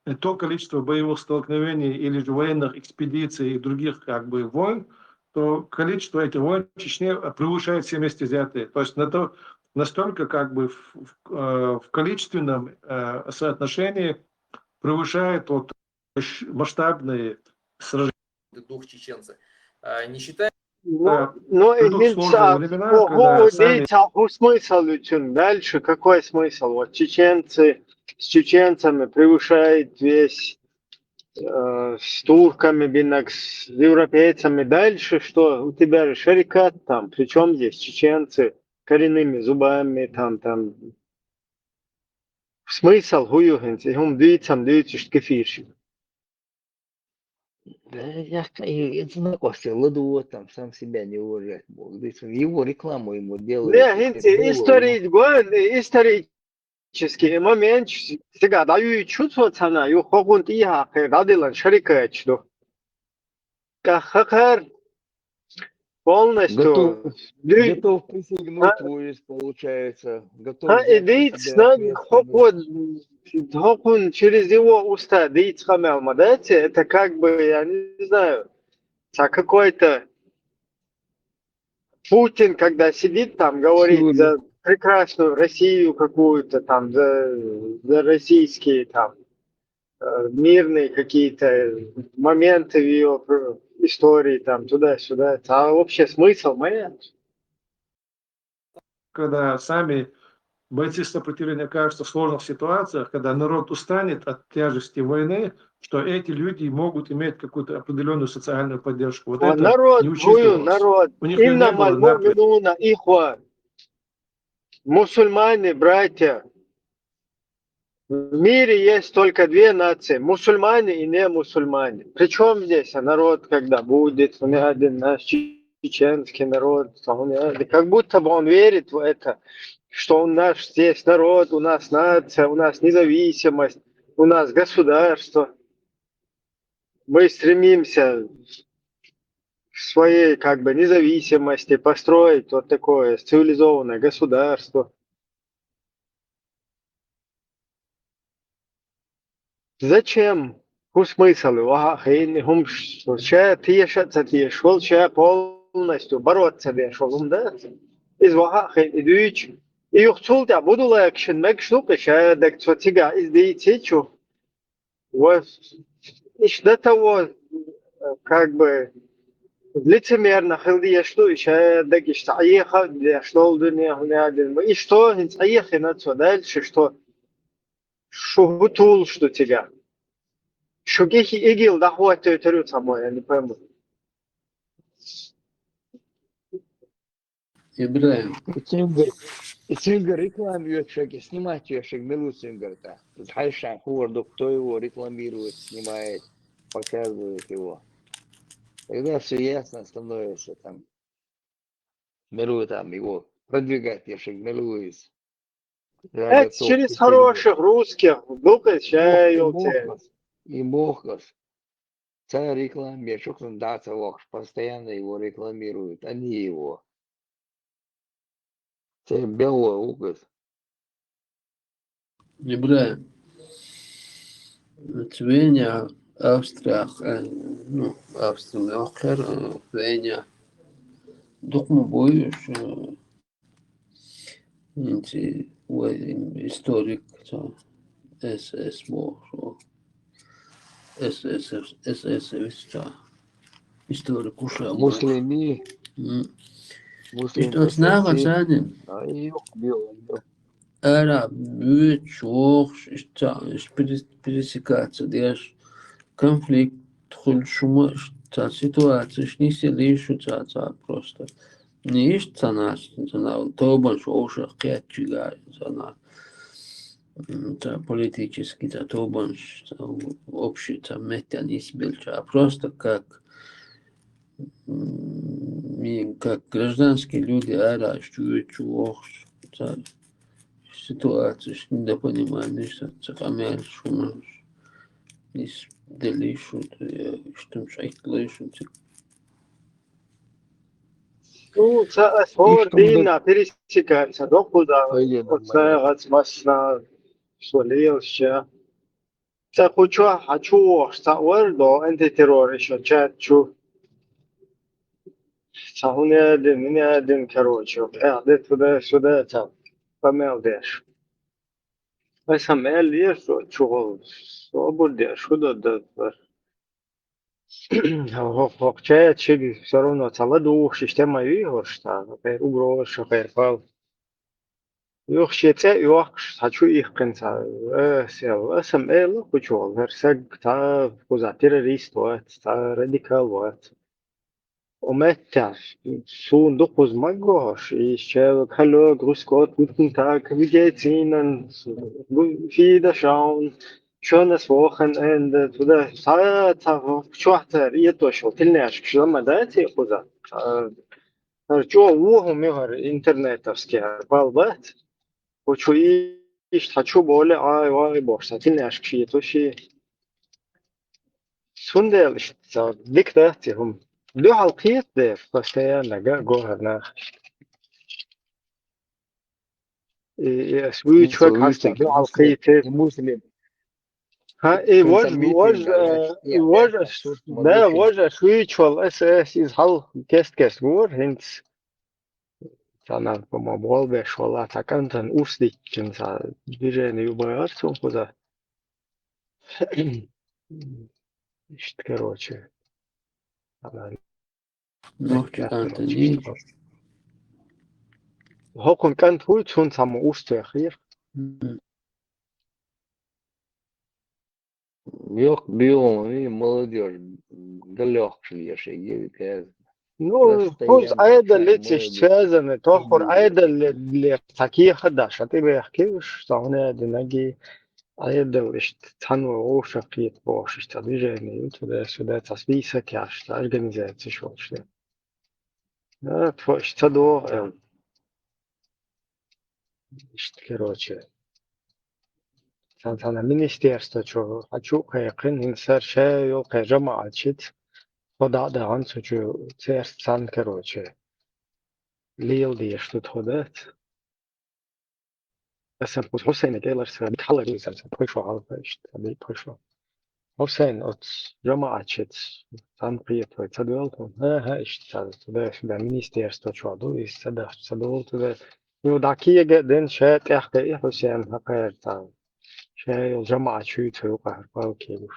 э, то количество боевых столкновений или же военных экспедиций и других, как бы, войн, то количество этих войн в Чечне, э, превышает все вместе взятые. То есть на то, настолько, как бы, в, в, э, в количественном, э, соотношении превышает вот ш-, масштабные сражения. Дух чеченца. А, не считая Ну, ну, и сложные времена, когда сами... Смысл ведь дальше, какой смысл? Вот чеченцы, с чеченцами превышает весь, э, с турками, бинак, с европейцами. Дальше что? У тебя же шарикат там. Причем здесь чеченцы? Коренными зубами, там, там. Смысл хӀу ю хӀинца, и хӀума дуьйцам дуьйцуш кефирш. Да, я, и, и знакомство ладу, там, сам себя не уважать мог. Здесь его рекламу ему делают. Не, хӀинца историй, исторический момент, сега дӀаюьйцу цо цхьана, ю хӀокхунна тӀехьа кхе дӀадилан шарикаташ ду. ТӀаккха хӀара полностью готов, готов присягнуть, получается. Готов взять на себя ответственность. ХӀокхун через его уста дийца къамел ма дац, это как бы, я не знаю, ца какой-то Путин, когда сидит там, говорит за прекрасную Россию какую-то там, за, за российские там э, мирные какие-то моменты в её пр-, истории, там, туда-сюда. А вообще смысл моя? Когда сами бойцы сопротивления окажутся в сложных ситуациях, когда народ устанет от тяжести войны, что эти люди могут иметь какую-то определённую социальную поддержку. Вот это народ, не учитывалось. Народ. У них её не было, например. Мусульмане, братья, В мире есть только две нации, мусульмане и не мусульмане. Причём здесь, а, народ, когда будет, у меня один наш чеченский народ, у меня, как будто бы он верит в это, что у нас здесь народ, у нас нация, у нас независимость, у нас государство. Мы стремимся к своей, как бы, независимости, построить вот такое цивилизованное государство. Зачем? ХӀун смысл ю? Ваха хин, хӀумаш ша теша а ца теша, вол ша полностью бороться деш, вол хӀум да? Из ваха хин, и дуьйч. И юх цул тя буду лайкшин, мегаш ду кхи ша, даг цо цига из дийцичу. Вот, иш до того, э, как бы, лицемерно хила дезаш ду, иш, э, дагиш цхьа еха деш долу дуьне, хӀуна дин. И что, хӀинца Ӏехина цо дальше, что шу хӀу тулуш ду цига? Шу гихи игил дӀахӀоттуьйтур ю цхьаммо, я не пойму. Ибрагим. И цуьнгара, и цуьнгара реклама йоьцуш, снимать йоьцуш мила ву цуьнгара тӀаккха? Иза хьаьжча хуур ду, кто его рекламирует, снимает, показывает его. Тогда всё ясно становится там. Мила ву там его продвигать йоьцуш, мила ву иза. Эц через хороших русских, дукха ша йолче. И мохкас. Цара реклама йоьцуш, цунна дӀа ца вахаш, постоянно его рекламируют, они его. Церан белло ву кхуза. Ибрагим, Вене, Австрия, э, ну, Австрия, Вене, дукха ма бу уьш, э, хӀинца вай историк, цо, эс эс бохуш, эс эс, эс эс, цо, историк уьш а бохуш. Муслими. М. Муслими. Иштта оцу наха царна. А, и юха билла. Ара боьдуш, вогӀуш, иштта, иштта перес-, пересекаться деш, конфликт хуьлуш хӀума, иштта ситуацеш нисъеллий шу цхьа, цхьа просто. Не иштта ца нах, ца нах, тобанаш вовшах кхетчига ца нах. М, ца политический, ца тобанаш, ца общий, ца меттан нисбелча. А просто как, м, как гражданские люди ара чу, чу вогӀуш, ца ситуацеш, недопониманиеш, ца, ца къамелаш, хӀуманаш нисделлий шу, я иштта хӀумаш Ӏитталой шу цига. Ну, ца ас хӀора дийнахь пересекаться до куда? Оцу гӀац массанхьа со лелаш. Ца кху чохь хьан чу вогӀуш цхьаъ вара до антитеррор, ишо чат чу. Цхьа хӀун аьлла дина, хӀун аьлла дина, короче, эхь де туда-сюда, цхьа къамел деш. Аса аьлла еза со чухула, собар деш, хӀун дан дара. ХӀокху чат шига всё равно ца ладугӀуш, иштта ма вий хӀорш, ца хӀокхера угроза, хӀокхера пал. Юха шен цӀе а йохкуш, цхьа чу иккхина, ца, э, сел, аса-м элла кхучу волу, хӀара саг ца кхуза террорист вац, ца радикал вац. Оцу меттехь суна ду кхуза ма гохуш, иза чеваг хьалог, русскот, гутен так, медицинан, фида шаун, чонас вохана энда, туда, ца, ца, чохь тара, этошал, тилнешкаш лама дац и кхуза. ХӀара чӀогӀа вон хӀума ю хӀара интернетовский, хӀара бал бац. Кху чу иштта хьан чу боле, ай, вай, бохуш, сан тилнешка шеташ и. Цундела иштта ца дика дац и хӀума. Дуьхьал кхета дера, постоянно га а го хӀара нах. И, и ас вуьйчу хӀокху хьаста дуьхьал кхета. Муслим. ХӀан, и вож, вож, э, вож ас, да, вож ас вуьйчу вала, ас, ас иза хьал кест-кест гора, хӀинца. Цхьана, по-моему, болх беш вала, цхьа кӀантана урс дитчина, цхьа движение ю бахара цунна кхуза. Иштта, короче. Нохчи кӀантана. ХӀокхун кӀант вуй, цунна цхьаммо урс тоьхира. Мгм. Йоккха бийлама вий, молодёжь, галёхкаш леший, ей, каз. Ну, постоянно кхуза Ӏедал лица иштта связаны, тохур Ӏедал ле-, ле-, цхьа кехат даш, а тӀебехкеваш, цхьа хӀуна динарг, Ӏедал иштта цхьана вовшах кхета бохуш, иштта движение ю, туда-сюда, цхьа список яш, цхьа организация шолуш. А, тхо иштта ца догӀу, эм. Иштта, короче. Цхьана-цхьана министерство чу, хьан чу а кхайкхина, хӀинца сара ша йолу кхеран жамаӀатчица, тхо дӀа а дахана цу чу, церца цхьаьна, короче, лела дезаш ду тхо дац. Аса кхуза Хьусайна кӀелара сан дика хьалар ю, сан, сан пхи шо хьалха иштта, сан дика пхи шо. Хьусайн, оцу жамаӀатчица цхьаьна кхета вай, ца доьлху? ХӀан-хӀа, иштта, сан, туда-сюда, министерство чохь ду, иза ца дахча, ца долу туда. Ну, дӀа кега а дина, ша тӀехь кхиа Хьусайн хьакхара цхьа. Ша йолу жамаӀат чуьйцу юкъахьара палке гуш.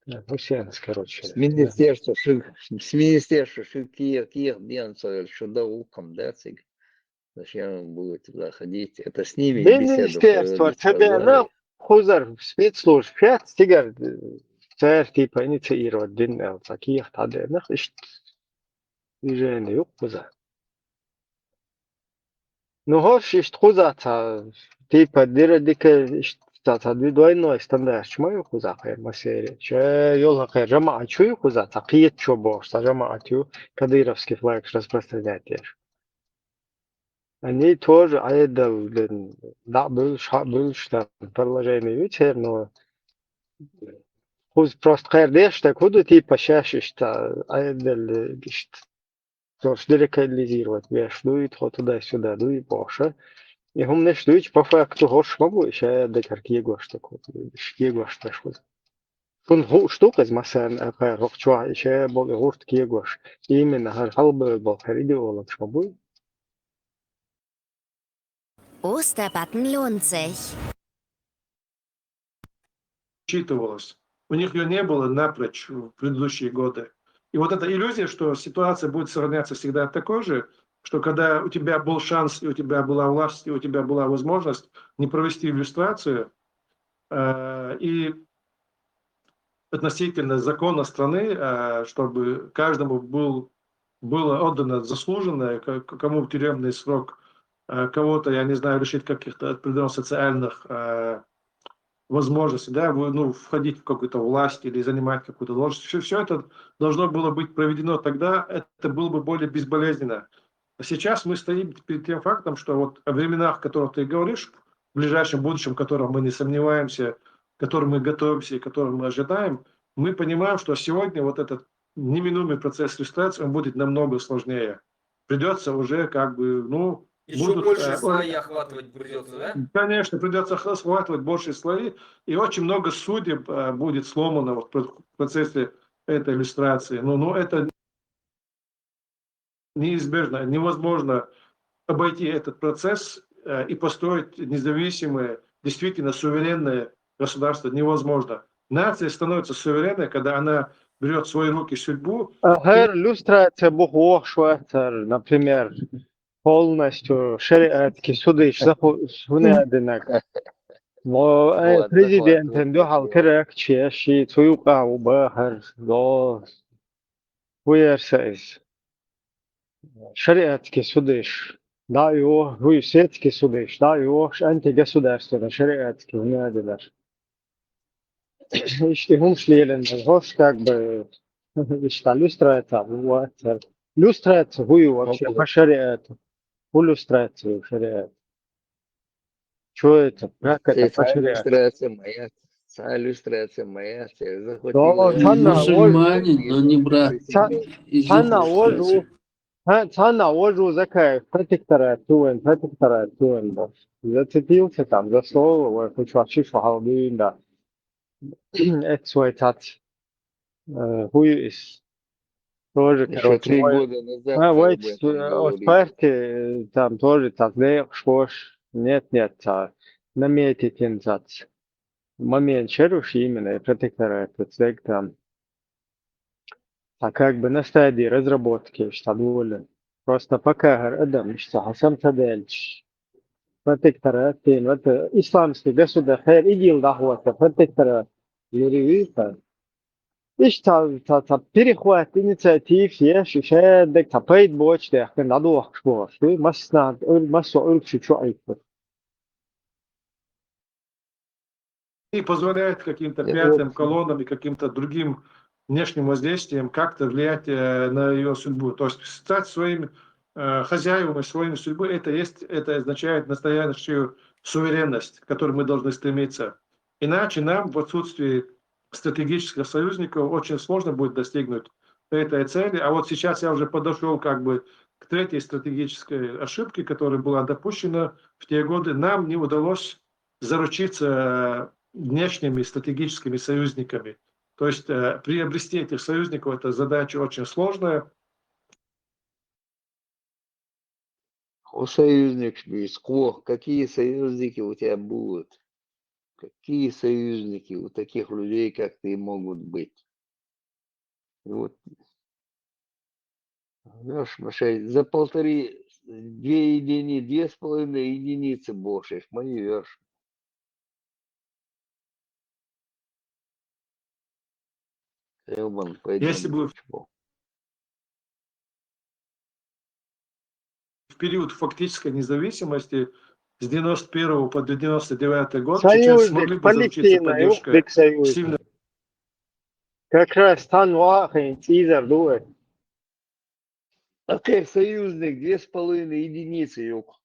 Э, Хьусайнас, короче. С министерства ши-, с министерства ши-, кех-, кехат дена ца велча, шу дан гӀуллакхам дац цига. Зачем будете туда ходить? Это с ними беседу проводить, ца дена, кхузара спецслужба, шец цигара, э, цара типа инициировать дина аьлла, цхьа кехат хьадеана, иштта движение ю кхуза. Ну, хӀорш иштта кхуза цхьа, типа, дира дика, иштта цхьа, цхьа двойной стандарт ма ю кхуза, кхеран масери. Ша йолу кхеран жамаӀат чу ю кхуза, цхьа кхетачо бохуш, цхьа жамаӀат ю, кадыровский флаг распространять еш. Они тоже Ӏедал, блин, дӀа а буьллуш, хьа а буьллуш, там, предложение ю церан, но кхуза просто кхеран деш, так хӀун ду, типа, шаьш иштта, Ӏедал, иштта, цо радикализировать беш дуй, тхо туда-сюда дуй, бохуша. И хӀуманаш дуйчу, по факту, хӀорш ма бу, и ша дагара кегош, так, кегош беш ву. Шуна хууш ду-кх иза массарна а, кхара хӀокху чохь и ша болу и гӀурт кегош, именно хӀара хьалабевлла болу хӀара идеологаш ма буй? Osterbutton lohnt sich. Учитывалось. У них её не было напрочь в предыдущие годы. И вот эта иллюзия, что ситуация будет сохраняться всегда такой же, что когда у тебя был шанс, и у тебя была власть, и у тебя была возможность не провести иллюстрацию, э, и относительно закона страны, э, чтобы каждому был, было отдано заслуженное, к-, к-, кому в тюремный срок, э, кого-то, я не знаю, лишить каких-то определённых социальных, э, возможностей, да, вы, ну, входить в какую-то власть или занимать какую-то должность. Всё, всё это должно было быть проведено тогда, это было бы более безболезненно. А сейчас мы стоим перед тем фактом, что вот о временах, о которых ты говоришь, в ближайшем будущем, в котором мы не сомневаемся, к которым мы готовимся и к которым мы ожидаем, мы понимаем, что сегодня вот этот неминуемый процесс люстрации, он будет намного сложнее. Придётся уже как бы, ну, ещё будут, больше, э, слои охватывать придётся, да? Конечно, придётся охватывать большие слои, и очень много судеб, э, будет сломано вот в процессе этой люстрации. Ну, ну, это неизбежно, невозможно обойти этот процесс, э, и построить независимое, действительно суверенное государство. Невозможно. Нация становится суверенной, когда она берет в свои руки судьбу. ХӀара люстраци бу хӀош вацар, например, полностью шариатский судыш заху-, хунадинаг. Но э, Вот, президентен захватывает дуьхьал власть. Теракчи, ши цу юкъа ву бахар, до хуерса из. Шариатский судыш, да, его, хуй светский судыш, да, его, антигосударственный шариатский хунадинар. Ишти хумш лелен, хош как бы, ишта люстрация, вот, люстрация, хуй вообще, по шариату. Ху люстрация, шариат. Что это? Как это по шариату? Иллюстрация моя. Ца иллюстрация моя. Ца захватила. Да, цана, Мусульманин, но не брат. Ца- Из Цана иллюстрации. вожу, ха, цана вожу закай, протекторат туен, протекторат туен, да. Зацепился там за слово, вот, хоть вообще что халдуин, да. Это свой тац. Э, Хуй из. Тоже, Ещё короче, три мой- года назад А, ты вот, об этом э, от говорил. партии, э, там тоже так, да, шпош. Нет, нет, а, наметить им тац. Момент шеруш именно, протекторат, вот так там. А как бы на стадии разработки, что доволен. Просто пока гар адам, что хасам тадельч. Протекторат, тин, вот, э, исламский государство, хайр, ИГИЛ, да, вот, протекторат. Лиривита. Иш та, та, та перехват инициатив, еш, иш, э, дек, та пейт боч, дек, кен да дух, шпош. Масна, масо, урк, шучу, айфу. И позволяет каким-то Я пятым вот- колоннам и каким-то другим внешним воздействиям как-то влиять э, на ее судьбу. То есть стать своим э, хозяевом и своим судьбы, это есть, это означает настоящую суверенность, к которой мы должны стремиться. Иначе нам в отсутствии стратегических союзников очень сложно будет достигнуть этой цели. А вот сейчас я уже подошел как бы к третьей стратегической ошибке, которая была допущена в те годы. Нам не удалось заручиться внешними стратегическими союзниками. То есть э, приобрести этих союзников, это задача очень сложная. О, союзник, Шпиц, ко-, какие союзники у тебя будут? Какие союзники у таких людей, как ты, могут быть? И вот, знаешь, Машей, за полторы, две едини-, две с половиной единицы больше, мы не вёрш. Ёбан, пойдём Если бы дальше. В период фактической независимости с девяносто первого по девяносто девятый год чеченцы смогли Союзник, бы заручиться Палестина, поддержкой юхтык союзник. сильно Как раз тан вахин, Цизар дуэ. Окей, союзник, две с половиной единицы, юг.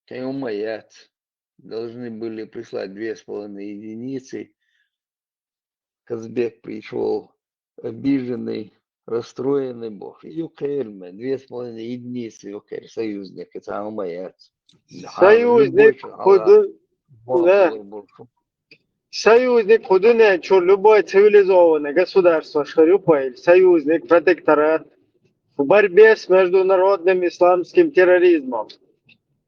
Твою мать. Должны были прислать две с половиной единицы. Казбек пришёл обиженный, расстроенный, бог. Юкерме, две с половиной единицы, юкер, союзник, это самое. Союзник, худу, да. Союзник худуне чур любой цивилизованное государство, что любой союзник, протекторат в борьбе с международным исламским терроризмом.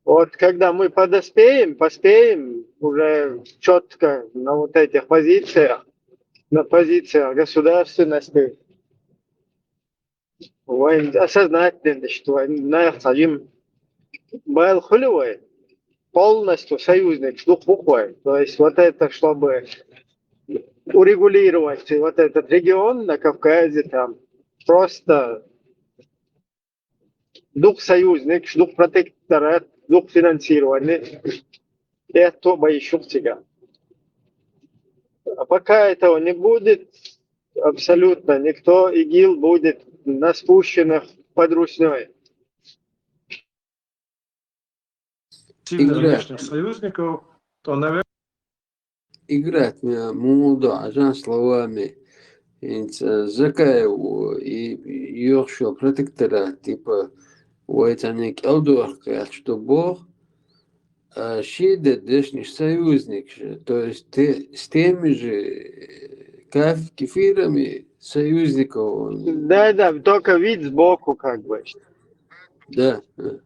Вот когда мы подоспеем, поспеем уже четко на вот этих позициях, на позициях государственности, вайн осознать надо, что вайн на сажим бал хулевой полностью союзник, шлюх буквой. То есть вот это, чтобы урегулировать вот этот регион на Кавказе, там просто дух союзник, дух протекторат, дух финансирования. Это боишься тебя. А пока этого не будет, абсолютно никто, ИГИЛ будет на спущенных под руснёй. Сильных Игра. Внешних союзников, то, наверное, Играть меня муду, а словами. Инца Закаеву и Йоршо протекторат, типа, уайтане калдуах, что бог, а шиде дешниш союзник же, то есть те, с теми же э, каф, кефирами союзников. Он- Да, да, только вид сбоку как бы. Да. э.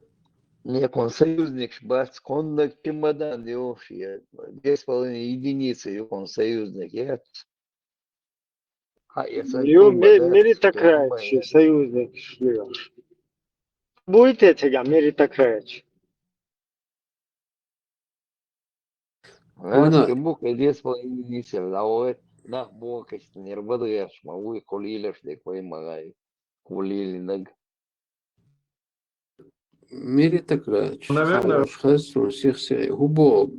Некъон союзникаш бац, кхоаннаг чемодан йолаш я, две с половиной единицы юкъон союзник яц. Хьа, я сан Ю, чума ме-, дац, меритократчи чума яц. Союзникаш ю. Буй те цига меритократчи? Ванна. Лаьцки бука две с половиной единицы, а вот нах бокач нер бадгаш, ма вуй кулилаш де кой магай. Кулилинаг. Меритократчи. Наверное. Хас, хас, сих, сих, хубо.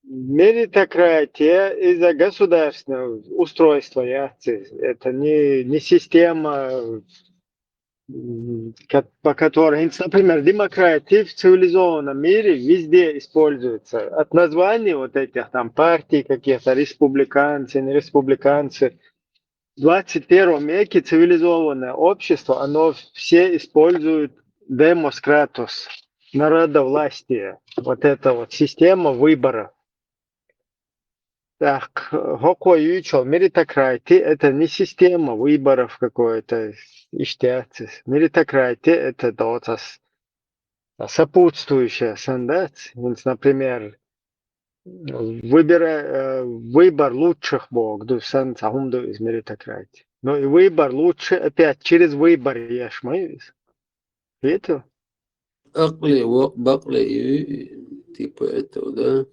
Меритократия из-за государственного устройства, я, это не, не система, м, ко-, по которой, например, демократия в цивилизованном мире везде используется. От названий вот этих там партий каких-то, республиканцы, не республиканцы. В двадцать первом веке цивилизованное общество, оно все используют демоскратус, народовластие. Вот эта вот система выборов. Так, хӀокхо юйчул меритократия, это не система выборов какой-то, иштта яц из. Меритократия это доцас сопутствующая санна дац. Например, выбира-, э, выбор лучших боху ду, санна цхьа хӀума ду из меритократия. Но и выбор лучше опять через выбор еш ма ю из. Видел? Акъле, вакъ-, бакъле, и, типа этого, да?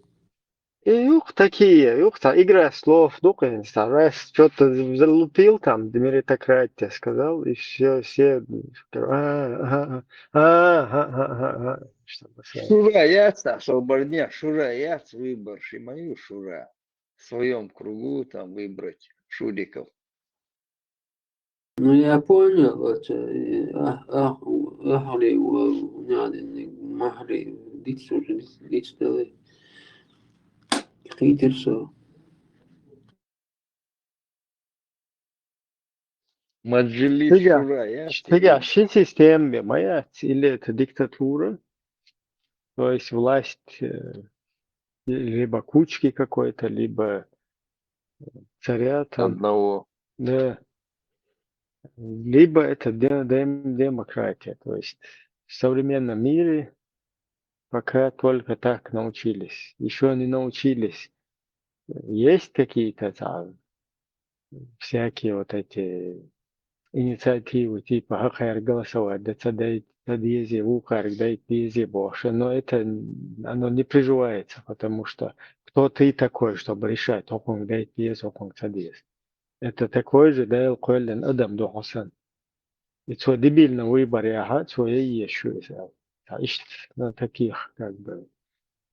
И юха такие, юха цхьа игра слов ду кхин, цхьа раз что-то залупил там, меритократия сказал, и все, все, а, а, а, а, а, а, а, а, чтобы сразу. Шура яц, а шалбарня, шура яц, выбор ши ма ю шура. В своём кругу там выбрать шуриков. Ну, я понял, это, э, а, а, ахли, у, у, надо, не, махли, дитс уже, дитс, дитс дали. Хитер со. Маджлис Цига, шура яц. цига ши система ма яц, или это диктатура, то есть власть, э, либо кучки какой-то, либо, э, царя там. Одного. Да. Либо это де-, дем-, демократия, то есть в современном мире пока только так научились, еще не научились. Есть какие-то там всякие вот эти инициативы, типа хӀокхаьрга голосовать де ца дайта, ца дезе, вукхаьрга дайта дезе бохуш, но это, оно не приживается, потому что кто ты такой, чтобы решать, хӀокхунга дайта деза, хӀокхунга ца деза? Это такой же Дала кхоьллина адам ду хьо санна. И цо дебильный выбор яхь, цо яйеш ю иза. А иштта на таких, как бы,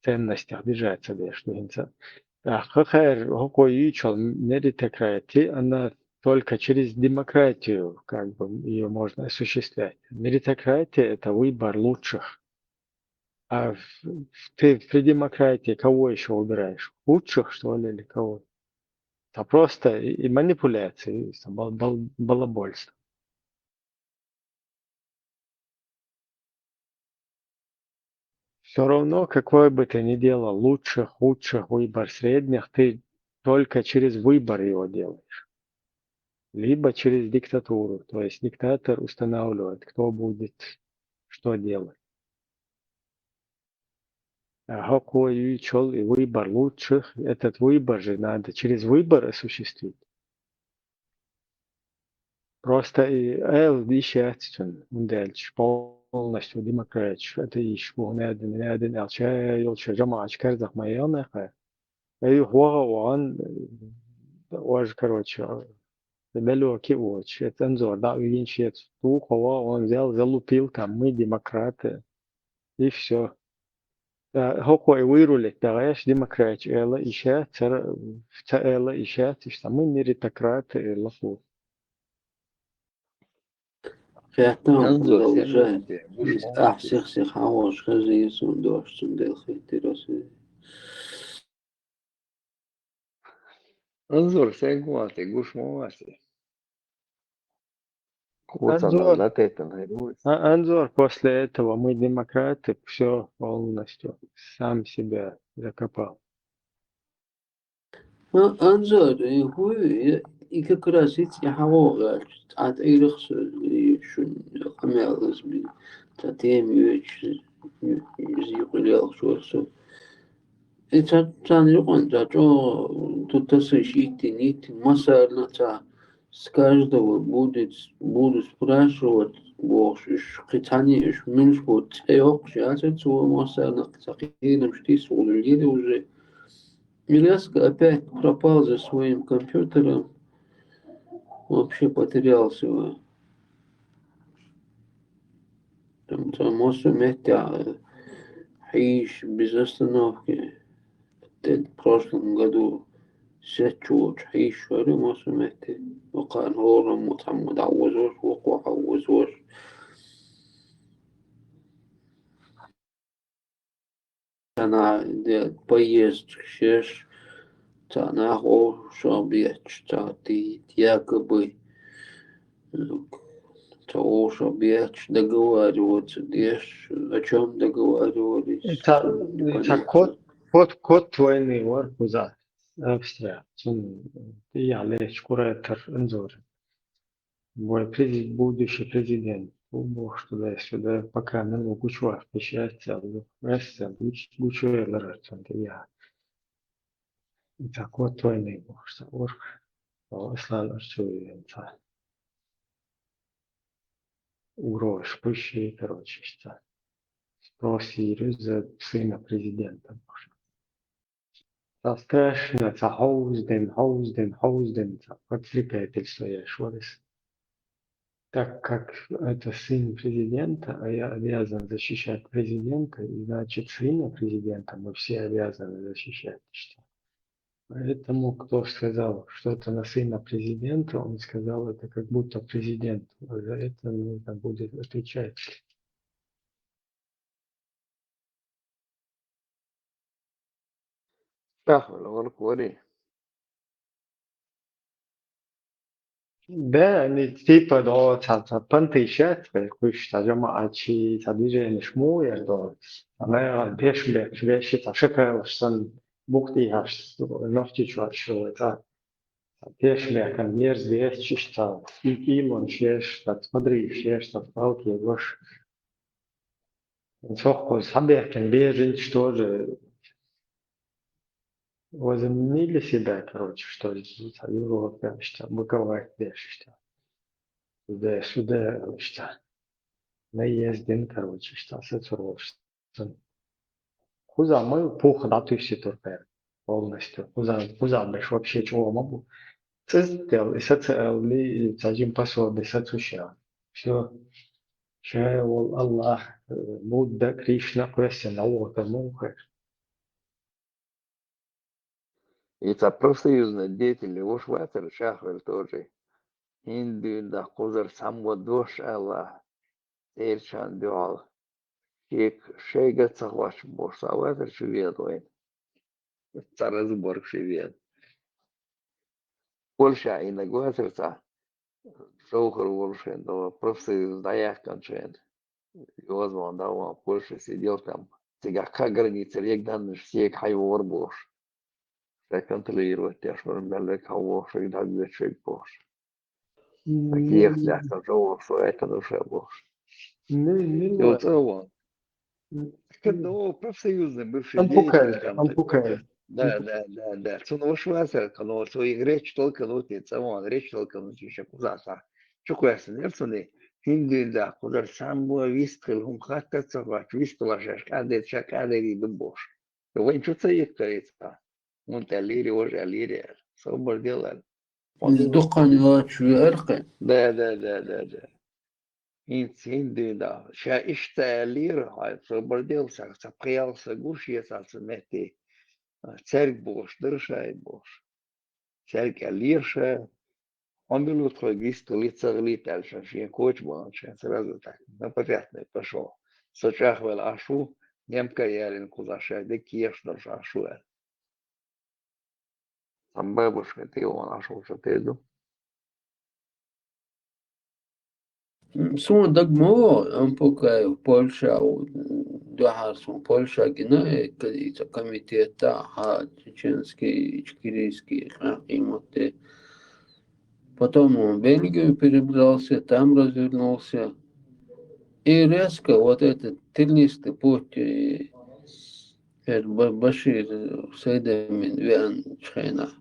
ценностях держаться деш ду хӀинца. ТӀаккха хӀокхо юйчул меритократия, она только через демократию, как бы, её можно осуществлять. Меритократия — это выбор лучших. А в, в, ты при демократии кого ещё выбираешь? Лучших, что ли, или кого? Это просто и, и манипуляции, и бал-, бал-, балабольство. Всё равно, какой бы ты ни делал, лучших, худших, выбор средних, ты только через выбор его делаешь. Либо через диктатуру, то есть диктатор устанавливает, кто будет что делать. А хӀокхо юйчул и выбор лучших, этот выбор же надо через выбор осуществить. Просто и эл диш яц цун, хӀунда аьлча полностью демократиш, атеисташ бу, хӀунда аьлча, хӀунда аьлча, аьлча йолча жамаӀаташ карзах ма елнехь. Ай, ваха ван, ож, короче, далёкий воч, это Анзор, да, вигин шец, тухо ва, он взял, залупил там, мы демократы, и всё. Э, хӀокхо и вырулить дагӀеш, демократиш эла иша, цара, ца эла иша, тиштта, мы меритократы, эла ху. Хеттам Анзор, продолжай. сен вац те? Гуш Из ма ах вац те? сих сих хьавош хеза, сон дош цун делхи тирос. Анзор, сен вац те? Гуш ма вац те? Куцана Анзор. Латетан хӀай вуй. А, Анзор, после этого мы демократы, всё полностью, сам себя закопал. А, Анзор, и хӀуй, и как раз и цӀи хьавогӀа, а тӀайрах со, и шуна къамел из бина. Цхьа тема йоьдуш, из юкъе лелхаш вара со. И ца-, царна юкъанна цхьа чӀогӀа ду тасаш йиттина, йиттина, массарна а цхьа: «С каждого будет, буду спрашивать», бохуш, уьш кхин цхьаьна, уьш муьлш бу цӀе йоккхуш яцара цо, массарна а кхин цхьа кхерамаш тиса гӀуллуш гира уже. И резко опять пропал за своим компьютером. Вообще потерялся. Там, там массо меттехь хьийзаш без остановки. Тед в прошлом году сеттачу волчу хьийзаш вара массо метте. Вакхарна хӀораммо цхьаммо дӀавозош, вокхо хьавозош. Цхьана де поездкаш еш, цхьа нах вовшах бетташ, цхьа тӀе якобы, цхьа вовшах бетташ, договариваться деш, о чём договаривались, Ца, ца непонятно. Кот, кот, кот войны вара кхуза, Австрия. Цунна тӀехьа лечу куратор Анзори. Вай прези-, будущий президент. Бу бохуш туда-сюда, пока мила гучувахийтича яц аьлла, ваьсса гуч-, гучуяларца тӀехьа. И ца кот войны бохуш ца урх. О, Ислам Арцуевен ца. Угрозаш кхуьссий, короче, иштта. Спрос йийр иза сына президента бохуш. Ца страшно, ца хьовздина, хьовздина, хьовздина, ца подстрекательство еш вара иза. Так как это сын президента, а я обязан защищать президента, и значит сына президента мы все обязаны защищать, что. Поэтому кто сказал что-то на сына президента, он сказал это как будто президент. За это нужно будет отвечать. Тахвала вала кори. Да, они типа до ца, ца понты сейчас, куш ца жамаачи, ца движение шмуер до. Ца наверное пешбек, вещи ца шакал, сан бухти хаш, нохти чуар шо, ца. Ца пешбекан мерз вещи, ца и, и лон шеш, ца смотри шеш, ца палки гош. Цохкоз хьабехкина беженцы тоже возомнили себя, короче, что Европа, что быковать дальше, что сюда, сюда, что наезден, короче, что сацуров, что кхуза мы пух датуси турпер полностью. Кхуза, кхуза беш вообще чего могу. Цездел, и социальный, и сажим пособие, соцуща. Все. Ша вол Аллах, э, Будда, Кришна, Кришна, Аллах, Мухе. И ца профсоюзный деятель вош вацар шахвер тоже. Индуьнда кхузар самго дош Аллах, церчан дуьхьал. Шек, шега ца хвач бош, ца вацар ши вен вайн. Ца разборг ши вен. Польша инаг вацар ца. Шовхар волушен до профсоюз даяхкан шен. Йозман даван Польша сидел там. Цигахь кха границар егданнаш сек хьайвор бош. Ша контролировать деш вара, мел век хьавохшаг, дагвечвег бош. Кехлехка жовхо это душе бош. Йо, цӀа ван. Кад о профсоюзный бывший Ампукая, деятель там. Ампукая. Да, да, да, да. Цун ош вацар, кано, цо и речь толканути, цӀа ван, речь толканути, ша кузаса. Чу квесан, ер цуни, хиндуин да, кудар самбуа вист хил, хум хатта ца вач, вист лашаш, кадет, ша кадери дубош. Вайн чу ца иккарица. Мун тӀе лири, вож а лири. Собар делал. Из дуккхана йоцуш веара кхин. Да, да, да, да, да. ХӀинца хӀинца дуьйна. Ша иштта аьллера, хьайн собар дел, сан ца пхиалса гуш, я сан ца метте. Церг бохуш дара шайн бохуш. Церг аьллера ша. Хьо мила ву тхоьга вист хилийта, ца хилийта аьлла, шен коча баханча, шен сразу так, на попятный пошёл. Со чӀагӀвелла Ӏаш ву, немка ялина кхуза ша дика еш долуш Ӏаш ву аьлла. Сан бабушка тӀе вахана Ӏаш волчу тӀе ду. Суна дага ма вахана, Ампукаев, Польша, дуьхьара суна Польша гина, э, ка-, и ца комитетта, хьа, чеченский, ичкерийский, къа-, къематде. Потом он в Бельгию перебрался, там развернулся. И резко вот этот тернистый путь, э, э, Ба- Башир Сайдамин веан Чхайна.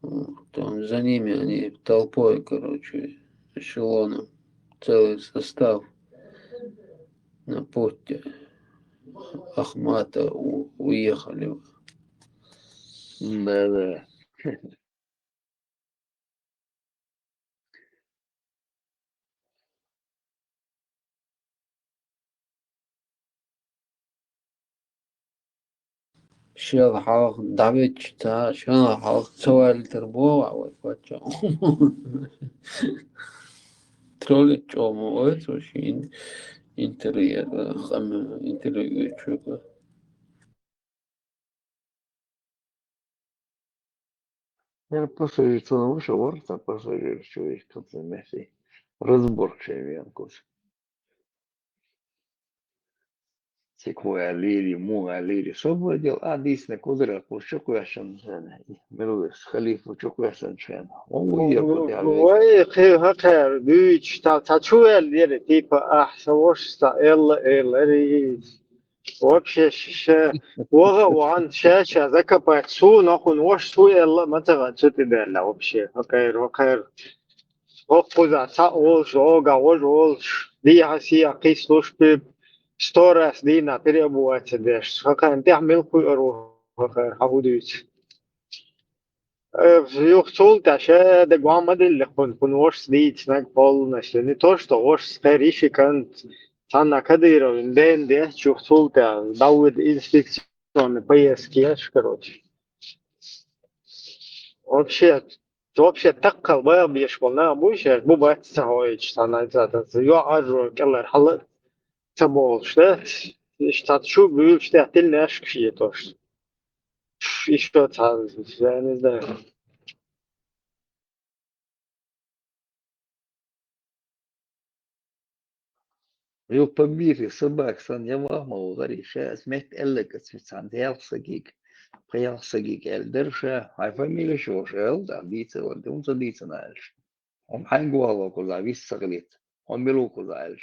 Вот, он за ними, они толпой, короче, эшелоном, целый состав на путь Ахмата у- уехали. Да, да. Шел хьалха дӀавечча, шел хьалха ца валийтар боху вай паччахь. Троллит чӀогӀа ма ойту ши интервью, интервью чуьга. Яра пассажир ца вуша вара, сан пассажир чу вихкалца месси. Разборка шайн венкус. Цикла лири, мула лири. Со владел, а дийсна кузара, куз чу кхоьссина шена. Милвес халифа чу кхоьссина шена. Он вуйе куд ял вей. Вай, хи хакар, дуйч, та, та чу вел лири, типа, ах, са вош ста, элла, элла, ри. Вообще, ше, вога ван, ше, ше, закопать, су, нахуй, вош, су, элла, ма ца га, цу ти белла, вообще, хакар, хакар. Хоккхуза цхьаъ волуш, ога вож волуш, дийхьа-сийхьа кхийсалуш пи, сто раз дийна переобуваться деш. Хакхайна тӀехь мила кхуьур ву, хакхайна хьан хӀу дуьйцу? Э, Юха цул тӀаьхьа ша даг ван ма дилли кхунна, кхунна вошас дийцинарг полностью. Не то, что вошас кхеран йиши кӀант, цхьанна Кадыровна ден детташ, юха цул тӀаьхьа дӀавоьду инспекционный поездка еш, короче. Вообще, вообще таккхал баха беш болу нах буй шаьш, бу бац ца хьоьйчу цхьана айцатаса, йоӀ аржо кӀелара хьала а ца бохуш, да? Иштта цхьа чу буьйлуш тӀехь тилнешкаш етош. Иштта цхьа, я не знаю. Юха побитый собака санна, я вахма ву гӀари, ша ас метта аьлларг ас вицхьан, ялх сагиг, пхи ялх сагиг аьлла дара ша, хьайн фамилия шу ваша аьлла, да, дийца ван, тӀе ца дийцина аьлла. Хьо хьаьнга вахало кхуза, вист ца хилийта, хьо мила ву кхуза аьлла.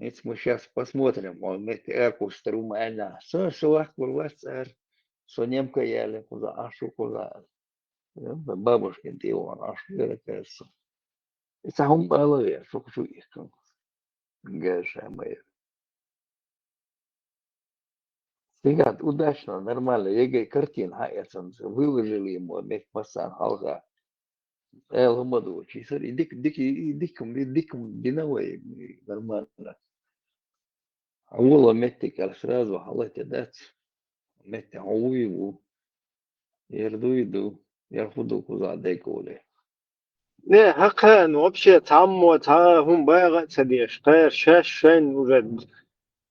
Эцма сейчас посмотрим, хьо метта эр кхуьстур ву ма аьлла. Со, со ваккхар вац эр, со немка яьлла кхуза, Ӏаш ву кхуза аьлла. Бабушкин тӀе вахана Ӏаш вера кхерса. И цхьа хӀума ала вер, шух чу ихкан. Гаша моя. Цигат, удачно, нормально. ЕГЭ картина хьаэцанца. Выложили ему, мет пасан хьалха. Эл хӀума ду, чи сар, и дик, дик, и дик, и дик, дина вай, нормально. А вола меттик ар сразу хьалате дац. Метте хьо вуй ву. Ер дуй ду, ер хӀу ду кхуза декъале. Не, хьакхаьн, вообще, цхьаммо, цхьа хӀума багӀа а ца деш, кхера шаьш шайн уже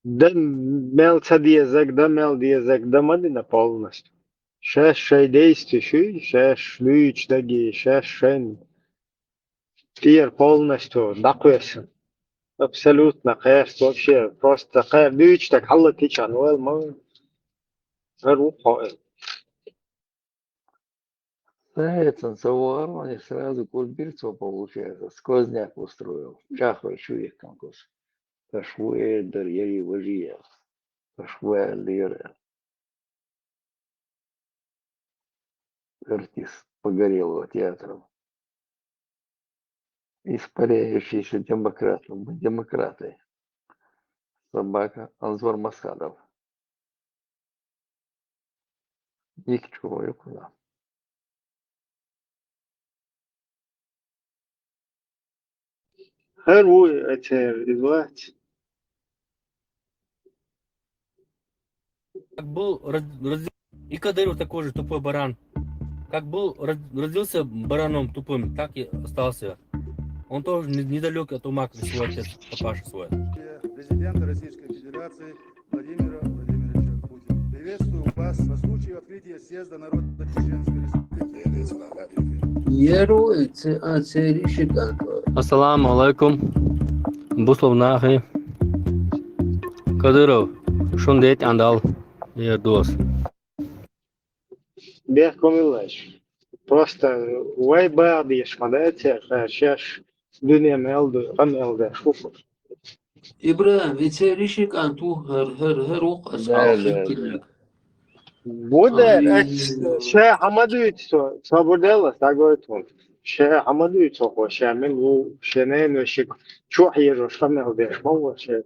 дан мел ца дезаг, дан мел дезаг, дан ма дина полностью. Шаьш шайн действие шуй, шаьш дуьйцу даги, шаьш шайн тӀера полностью дӀакхоьссина. Абсолютно кхерца вообще, просто кхера дуьйцу стаг хьалатичан вал ма ву. ХӀара ву хьо. Зайцан со вахарван, и сразу курбир цо, получается, сквозняк устроил. Чахвар шу ехкан кус. Кашвуэ дар яри вожия. Кашвуэ лира. Артист Погорелого театра. Испаряющийся демократ. Мы демократы. Собака Анзор Масхадов. Дикачу вуй кхуза. ХӀара вуй эцер, излац. Как был род- родился и Кадыров такой же тупой баран. Как был род- родился бараном тупым, так и остался. Он тоже не- недалёк от ума, как свой отец, папаша свой. Президента Российской Федерации Владимира Владимировича Путина. Приветствую вас по случаю открытия съезда народа Чеченской Республики. Еру, а цериши как? Ассаламу алайкум. Буслов нахи. Кадыров, шун дет андал. Ердос. Бехкомиллаш. Просто вай бахьа деш ма дац, цхьа шаьш дуьне мел ду, къамел деш ву. ИбрахӀим, и церан риши кӀант ву, хӀара, хӀара, хӀара ву-кх аса Да, хьалха да, да. хӀиттинарг. Буда, Ай. эс ше хьама дуьйцу со, собар делла, сагойтун. Ше хьама дуьйцу хо, ше мин ву, ше нейно шик чохь езаш къамел деш ма ву ше.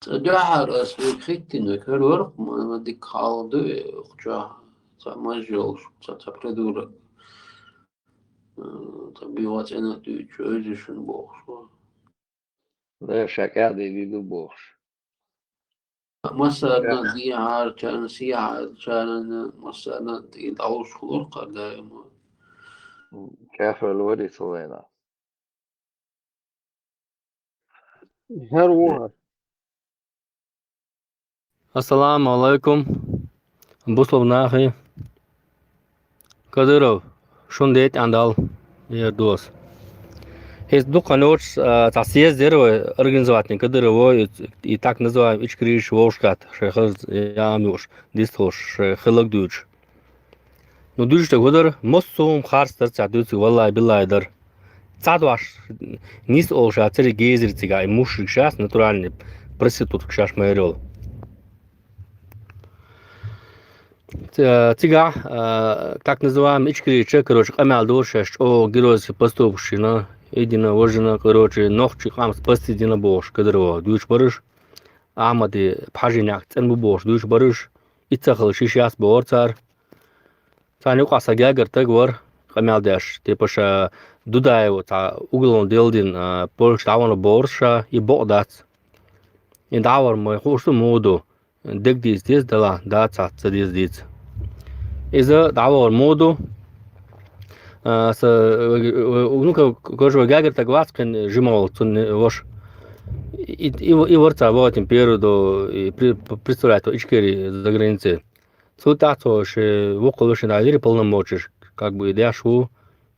Цкъа дуьххьара ас вайга хӀиттинарг хӀара вара-кх, ма, ма дика хьал ду, э, укх чохь цхьа маж йолуш, цхьа, цхьа придурок. Э, цхьа бегӀа цӀена дуьйцуш, ойза шуна бохуш вара. Да, ша кӀаьда дийр ду бохуш. Массарна Каф- дехьарчарна, сехьарчарна, массарна тӀе дӀалуш хилар-кх даима. Кафир вари цу вайна. ХӀара ву хӀара. Ассаламу алайкум. Бусалба нахи. Кадыров, шуна дайтӀа Ӏандал, ер дос. ХӀинца дукха йоцуш, а, цхьа съезд яра вай организовать дина Кадыровой и, и так называемый ичкериш вовшахкхетта, шайн хаза яам юуш, дистхуш, шайн хилларг дуьйцуш. Ну, дуьйцуш дерг хӀун дара, массо а хӀума харц дара цара дуьйцург, валлахӀи, биллахӀи дара. Цхьа дош нийса олуш яцара и гейзерш цигахь, и мушарш шаьш, натуральный проститутка шаьш ма яра йолу. Ц-, цигахь, а, так называемый ичкерийча, короче, къамел дора шаьш чӀогӀа геройский поступкаш йина, и дина, важа дина, короче, нохчийн къам спасти дина бохуш, Кадырова дуьйцуш бара уьш, Ахьмади пхьажийна некъ цӀена бу бохуш дуьйцуш бара уьш, и ца хилла шиш яц бохура цара. Царна юкъахь сан гергара стаг вара, къамел деш, типа ша Дудаева цхьа уголовное дело дина, а, Польша дӀавахана бохура ша, и бакъ дац. И дӀавахар ма хууш ду муха ду. Дерг дийца деза, делахь, дацахь, ца деза дийца. Иза дӀавахар муха ду. А, са, э, э, ну, ка-, короче, вай гергара стаг вац кхин жима волу, цунна ваша. И, и, и вара цхьа вахийтина первый до, и при-, представлять вай Ичкери за границей. Цул тӀаьхьа цо шен воккхал вешин дӀайдира полномочеш, как бы и деш ву,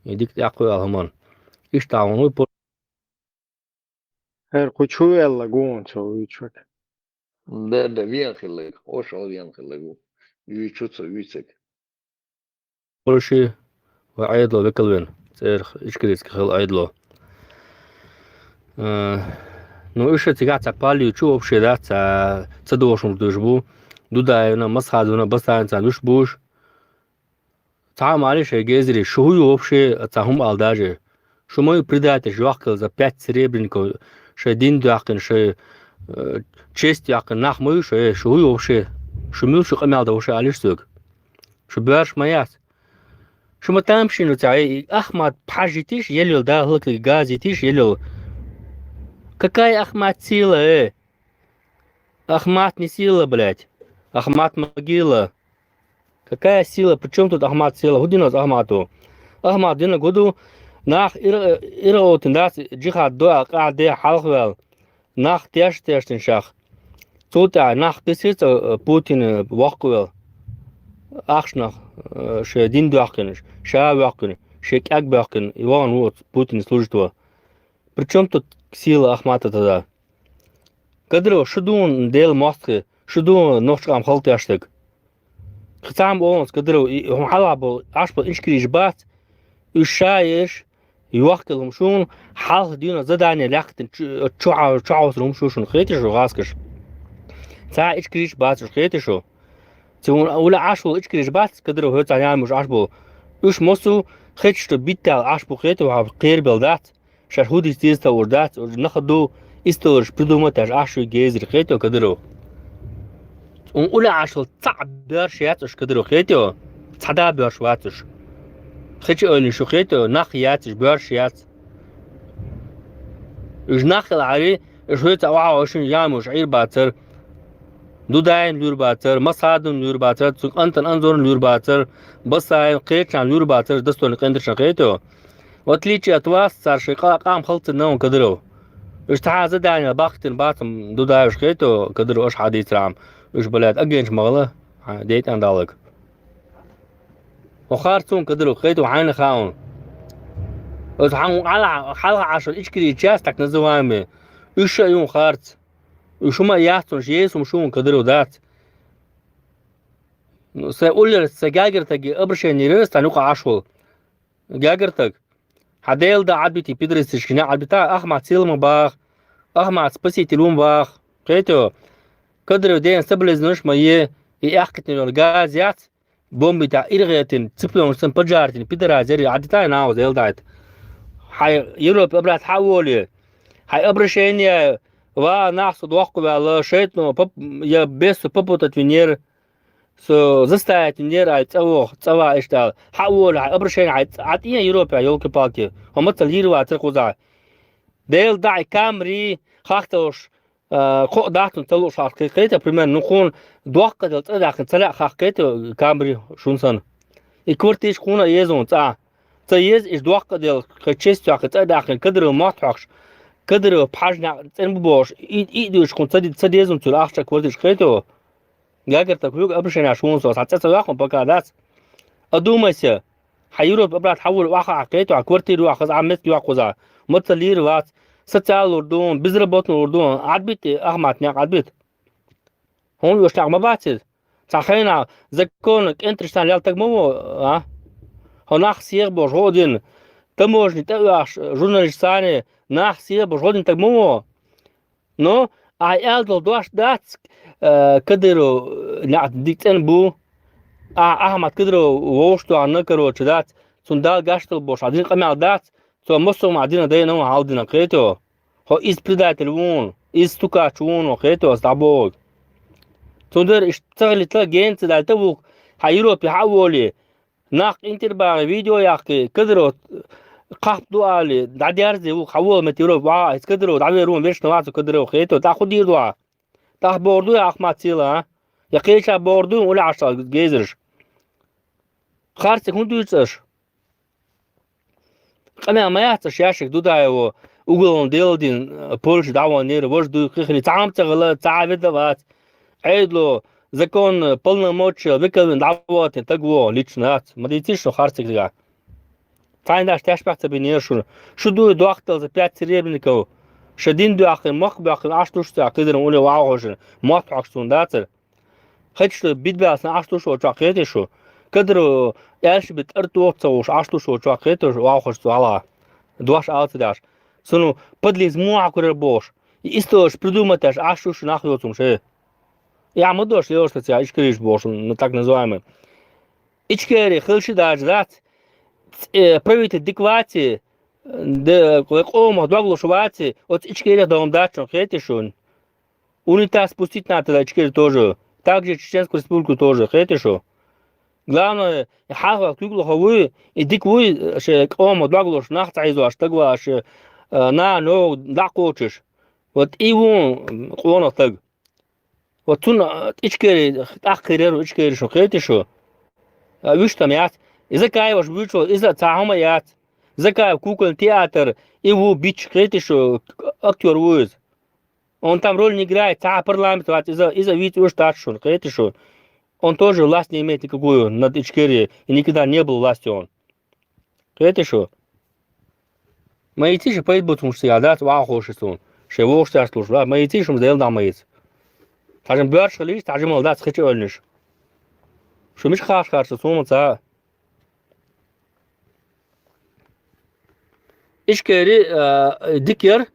и дика тӀаккха ву аьлла хӀуманна. Иштта хьуна ву по- ХӀара кху чу ву аьлла гуна цо вуьйцург. Да, да, вен хилларг, оша вен хилларг ву. Вуьйцу цо, вуьйцург. Польши ва Ӏедало векал вен, цӀерах ичкерийски хилла Ӏедало. Э, ну, уьш цигахь цхьа паллий чу вообще дац, цхьа ца дошуш дуьйш бу. Дудаевна, Масхадовна, Басаевна царна уьш буш. Цхьа а ма аллий шайн гейзере, шу хӀун ю вообще, цхьа хӀума ала даже. Шу ма ю предательш йохкал за пять серебряников, шайн дин доьхкина, шайн, э, честь йохкина нах ма ю шу, э, шу хӀун ю вообще? Шу мила шу къамел дан вообще алиш соьга? Шу боьрша ма яц. Шу ма тамашийна ю цхьа, э, Ахмат пхьажитиш, елил да, хӀаллакьлиг газ йитиш, елил. Какая Ахмат сила, э? Ахмат не сила, блядь. Ахмат могила. Какая сила? При чём тут Ахмат сила? ХӀун дина оцу Ахмато? Ахмат дина гу ду, нах ира-, ира отин дац, джихад до, а къа де хьалха вел. Нах теш-, тештина шах. Цул тӀаьхьа нах бисира цо, э, Путин, э, воккхавел. Ахчанах, э, шен дин доьхкина, ша а воьхкина, шен кӀаг боьхкина, и вон ву оцу Путине служить во. При чём тут сила Ахмата тогда? Кадыров, шу дуна Делан мостагӀий, шу дуна нохчийн къам хала тешнарг. Кхин цхьа а ма олу аса Кадыров, и хӀума хьалха болу, Ӏаш болу ичкерийш бац, уьш ша ерш, йохкал хӀума шуна, хьалха дуьйна задание лаьхкина чу-, чу-, чухьовсур хӀума шу шуна, хетий шу гӀазкхаш? Цхьа а ичкерийш бац уьш, хетий шу? Цуьнан уьла Ӏаш волу ичкерийш бац, Кадыров, хӀоьца нямуш Ӏаш болу. Уьш массо а хеташ ду биттал Ӏаш бу, хетий хьо, кхерабелла дац. Шаьш хӀун дийца деза товр дац, уьш нах а ду, истореш придумать еш Ӏаш ю гейзер, хетий хьо, Кадыров? Цуьнан уьла Ӏаш волу цхьа а боьрша яц уьш, Кадыров, хетий хьо? Цхьа а боьрша вац уьш. Хи чу ойла ю шу, хетий хьо? Нах яц уьш, боьрша яц. Уьш нах хилахьара, уьш хӀоьца охьа а ошин ямуш Ӏийр бацара. Дудаевна луьйр бацара, Масхадовна луьйр бацара, цуьнан кӀантана Анзорна луьйр бацара, Басаевна, кхечарна луьйр бацара, достойный къинтаршна, хетий хьо? В отличие от вас, цара шайн къа-, къам хала ца нан, Кадыров. Уьш цхьа а задание бахкийтина бац-м Дудаевна, хетий хьо, Кадыров, аша хьан дийцархьама. Уьш, блядь, агенташ ма хила, хьан дейтӀан даллаг. Хьо харцо, Кадыров, хетий хьо, хьайна хаун. Оцу хьан хьалха Ӏашал ичкери часть, так называемые. Уьш а юн харц. Уьш хӀума а яц цунаш, еза хӀума шуна Кадыров дац. Сайн уллера, сайн гергара стаге обращение йира, цхьана юкъа Ӏаш волу гергара стаг. Хьан Дела да Ӏадбити пидорасташка, Ӏадбита, Ахмат сийлахь ма баха, Ахмат спаситель ву ма баха. Кхетий хьо? Кадыров дена соблазнаш ма е, и аьхкхетина йолу газ яц, бомби тӀехь иргӀетина, цыпленаш санна поджаритина пидорас яри, Ӏадитахьа нахаца, Дела дайта. Хьайн Европе обратно хьа а волий. Хьайн обращение, ва нах, со доккха ваьлла, шайтано поп-, я бесу попутать винера, со заставить винера, ай, цӀа ваха, цӀа ваха иштта аьлла. Хьа а волий, хьайн обращение, хьайн цӀа Ӏадъе Европе, ёлки-палки. ХӀумма ца лийр вацара кхузахь. Дела дӀа и камри, хахталуш, а, кхоъ дац хьуна ца лууш хьалха кхетий, примерно, ну, хьуна доккха дела цӀа даьккхина ца лаьа хьалха кхетий камри шуна санна. И квартираш хьуна а еза хьуна цӀа. Ца еза, иштта доккха дела, кхин честь йоккхий цӀа даьккхина, Кадыров мотт хьоькхуш, Кадыров пхьажна цӀена бу бохуш, и, и дуьйцуш хьуна ца ди-, ца деза хьуна цуьра ахча квартираш, кхетий хьо? Гергара стаг, хьоьга обращение аш ву хьуна со, цхьа цӀе ца ваьккхина пока дац. Одумайся. Хьан Европе обратно хьан волий, охьахаа, кхетий хьо, квартира йохьа хаза, а меттиг йохьа кхузахь. Ма ца лийр вац. Социал лур ду хьуна, безработный лур ду хьуна, Ӏадбита, Ахмат некъ Ӏадбита. Хьуна оьшнехь ма бац иза. Цхьа хенахь законна кӀентарш санна лелла стаг ма ву, а? Хьо нах сехьа бохуш гӀо а дина, таможни тӀе а оьхуш, журналист санна, нах сехьа бохуш гӀо дина стаг ма ву. Но ахьа аьлла долу дош дац, э, Кадыров, э, неӀ дика цӀена бу. Ахьа Ахьмад Кадыров вовшахтоьхна, короче, дац. Цунна Дала гечдойла бохуш ахьа дина къамел дац. Цо массо а хӀума дина, дайна хӀума хьалдина, кхетий хьо? Хьо иза предатель ву хьуна, иза стукач ву хьуна, кхетий хьо, аса дӀабохург. Цундела иштта ца хилийта, гена ца далийта ву-кх, хьан Европе хьа а волий. Нах къинтӀера бахий, видео яьккхий, Кадыров кхахьпа ду алий, дӀадерзий ву-кх, хьан вола меттиг Европе вахьа, иза Кадыров дӀавер ву хьуна, вешна вац Кадыров, кхетий хьо, тӀаккха хӀун дийр ду хьан? ТӀаккха бохур дуй Ахмат сийлахь, а? Я кхеча бохур дуй хьуна, уллехь Ӏаш гейзарш? Харциг хӀун дуьйцу аша? Къамел ма яц аша яшик Дудаева уголовное дело дина, Польша дӀаваханера, важа дуй, кхин хили, цхьа хӀума ца хилла, цхьа а веда вац. Ӏедало, законно, полномочия, векалвина дӀавахийтина стаг ву хьо лично, дац. Ма дийцийша шун харциг цигахь. Цхьайна даш тешнабехь ца бинера шуна. Шу дуй дохталла за пять серебряников. Ша дин доьхкина, мохк боьхкина, Ӏаш луш цара Кадыровн улле вахьа хьожуш, мотт хьоькхуш суна дацара. Хеташ ду, бидбаьлла сан Ӏаш луш волу чохь, кхетий шу? Кадыров аьллаш бен тӀара тоха ца хууш, Ӏаш луш волу чохь, кхетий шу, вахьа хьожуш цу хьалха? Дош ала ца деш. Цунна подлиза муха кхуьрар бохуш. И историяш придумать деш, Ӏаш луш нах йоцу хӀума ше. Эхь ма дош, лелаш ца Ичкериш бохуш, ну, так называемый. Ичкери хила ши даже дац, э, правитель дика ваций, де, къомах дог луш ваций, оцу Ичкерих дан хӀума дац шуна, кхетий шуна? Унитаз спустить надо тогда Ичкери тоже. Так же Чеченскую Республику тоже, кхетий шу? Главное, и хьалха куьйгалхо вуй, и дика вуй, шен къомах дог луш, нах цхьа хьийзош, стаг ваш, э, нана, ногӀу дӀакхочуш. Вот и ву къонах стаг. Вот цунна, а, Ичкери, тӀаккха хир яра Ичкери шун, кхетий шу? А, вуьш там яц. И Закаев аша вуьйцу, иза цхьа хӀума яц. Закаев кукольный театр, и ву бича, кхетий шу, актёр ву иза. Он там роль не играет, цхьа парламент вац, иза, иза вийца уьш дац шуна, кхетий шу? Он тоже власть не имеет никакую над Ичкери, и никогда не был властью он. Кхетий шу? Ма йиций шу, пайда бу цунна ша, дац вахьа хьожуш суна. Шайн вовшахтоьхна луш, ма йиций шу, Дела дӀа ма йица. Цхьа жима боьрша хилийша, цхьа жимал дац хи чу ойланаш. Шу мича хаш харца суна ца? Ичкери, а, дика яра,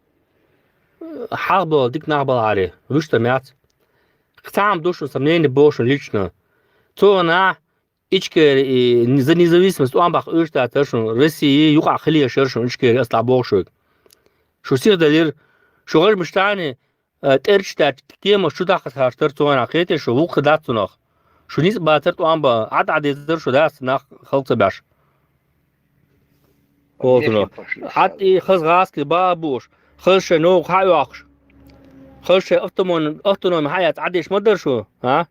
хьалха бала дика нах балахьара, вуьш там яц. Цхьа хӀума ду шуна, сан мнение боху шуна лично. Цо нах Ичкери, и, за независимость тӀом баккха уьш дац шуна, Россия юкъахь хила еш яра шуна Ичкери, аса дӀабоху шуьга. Шу сиха далира, шу гӀажмаштани, э, тӀерча даьча кеманаш чу дахкалуш тара цунах, кхетий шу, вукху дац цунах. Шу ницкъ бацара тӀом бан, Ӏад Ӏа дезара шу, дац нах халкъ ца беш. Волчунах. Ӏад и хаза гӀазкхи баа бууш, хаза шайн ногӀу хьа а йоккхуш, хаза шайн автономи-, автономи хьа а яц Ӏадеш ма дара шу, а?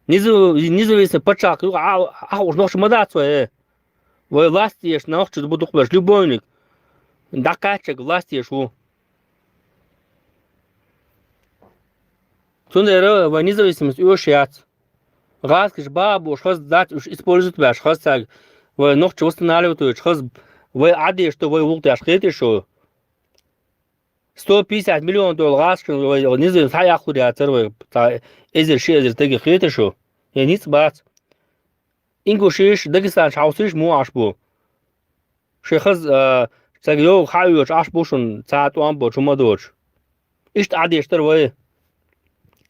Низа-, независимый пачхьалкх юкъа Ӏа-, Ӏа хууш нохча ма дац вай, э? Вай власть еш нохча бу дукхаберш, любовник. ДӀакхаьччаг власть еш ву. Цундела вай независимость оьшуш яц. ГӀазкхаш баа бууш хаза дац уьш использовать беш, хаза цаьрга вай нохча восстанавливать вуьйчу, хаза Вай Ӏадешта, вай вукъ деш хетий шу? Сто пятьдесят миллион доллар гӀазкхина вай низам схьаяккхалур яцара вай, цхьа эзар, ши эзар стага хетий шу? Е ницкъ бац. Ингушиш, Дагестан хьовсийша муха Ӏаш бу. Шайн хаза, а, цхьа йогӀу хьаоьцуш Ӏаш бу шуна, цхьа тӀом боцуш, хӀума доцуш. Иштта Ӏадешдара вай.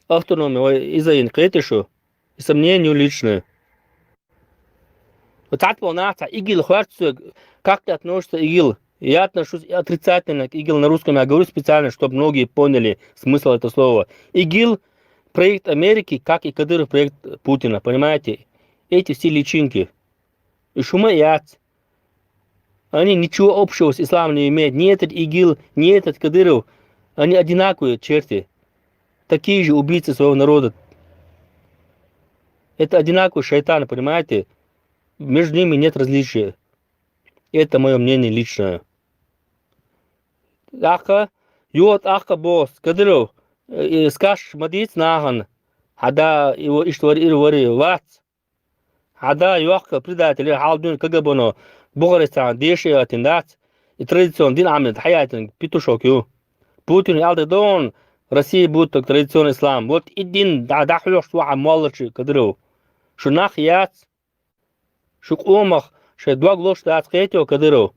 Автономия вай иза йина кхетий шу? И со мнение личное. Вот цхьацца нах цхьа ИГИЛ хоьрцу соьга, как ты относишься к ИГИЛ? Я отношусь отрицательно к ИГИЛ, на русском я говорю специально, чтобы многие поняли смысл этого слова. ИГИЛ — проект Америки, как и Кадыров — проект Путина, понимаете? Эти все личинки. И шума яц. Они ничего общего с исламом не имеют. Ни этот ИГИЛ, ни этот Кадыров. Они одинаковые черти. Такие же убийцы своего народа. Это одинаковые шайтаны, понимаете? Между ними нет различия. Это моё мнение личное. ТӀаккха, йо, тӀаккха босс, Кадыров, э, э, скажешь, ма дийца нахана. Хьада, его иштта вари, ира вари, вац. Хьада йоккха предатель, хьалдуьйна КГБ-но, бухарестан деша яйтина дац, и традиционный дин Ӏамин хьаяйтина петушок ю. Путин аьлла дерг ду хьуна, Россия будет только традиционный ислам. Вот и дин дӀа-, дӀахьоьхуш ву хьан моллачу, Кадыров. Шу нах яц, шу къомах, шайн дог луш дац, кхетий, Кадыров.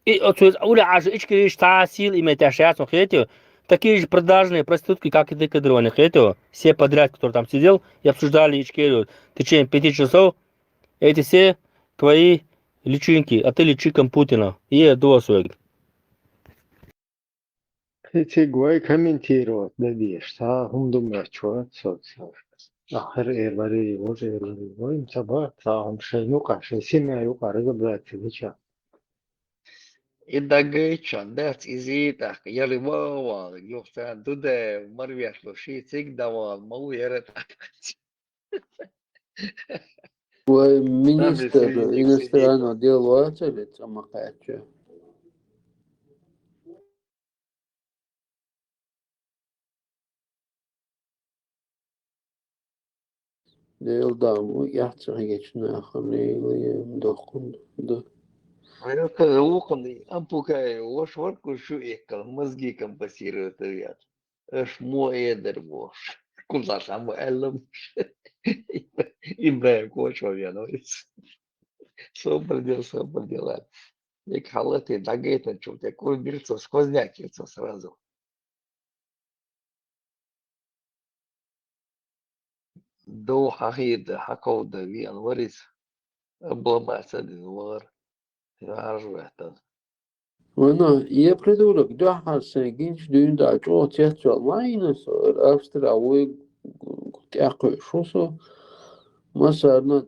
И оцу иза ули Ӏаша ичкериш цхьа а сила иметь яш яц, кхетий? Такие же продажные проститутки, как и ты, Кадыров, они, кхетий? Все подряд, кто там сидел и обсуждали Ичкерию в течение пяти часов, эти все твои личинки, а ты личинка Путина. И это освоит. Кхин цига вай комментировать дан дезаш, цхьа хӀума ду моьттуш вац соцсеть. Ахир эр вари, вож эр вари, вай ца бац, цхьа хӀума шайн юкъа, шайн семья юкъа разобраться дича. И дагайчан дац иза тӀаккха, яли ван ван, юха царна ду де, марвешло, ши цига дан ван, ма ву яра тӀаккха. Вай министр иностранных дел вацара, цӀа ма кхаьчча. Дела дам ву, яхь ца хьегечу нахана лелаем дохкун ду. Вай, вукхун ампукай, вош варку шу эккал, мозги компенсировать вят. Аш мо эдар вош. Кулла сам аллам. Ибраим Кочо вяно. Собар дел, собар дела. Як халати дагайтан чу, те кур бирцо, сквозняк ирцо сразу. Дов хьахийда, хьакховда веана вар иза, обломаться дина вар, вӀаража ваьттан. Вана, я придурок, дуьххьара сайн гинчу дуьйна да чӀогӀа цецваьлла ма йина со, Австрия вуй тӀекхуьуш ву со, массарна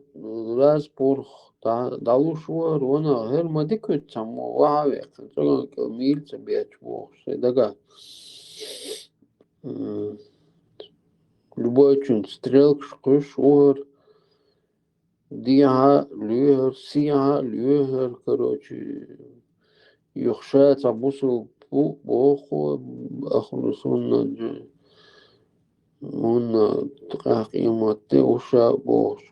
раз пурх дӀа-, дӀалуш вара, вана, хӀара ма дика вуьту цхьаммо, вахьа веккхина, цӀоган кӀел мийла ца бетташ бохуш, сайн дагахь. М, любойчун стрелкаш кхуьш ву хӀара, дехьа лоьхар, сехьа лоьхар, короче, юха ша цхьа бусулба ву боху, ахлу сунна, мунна къахь къематде ву ша бохуш.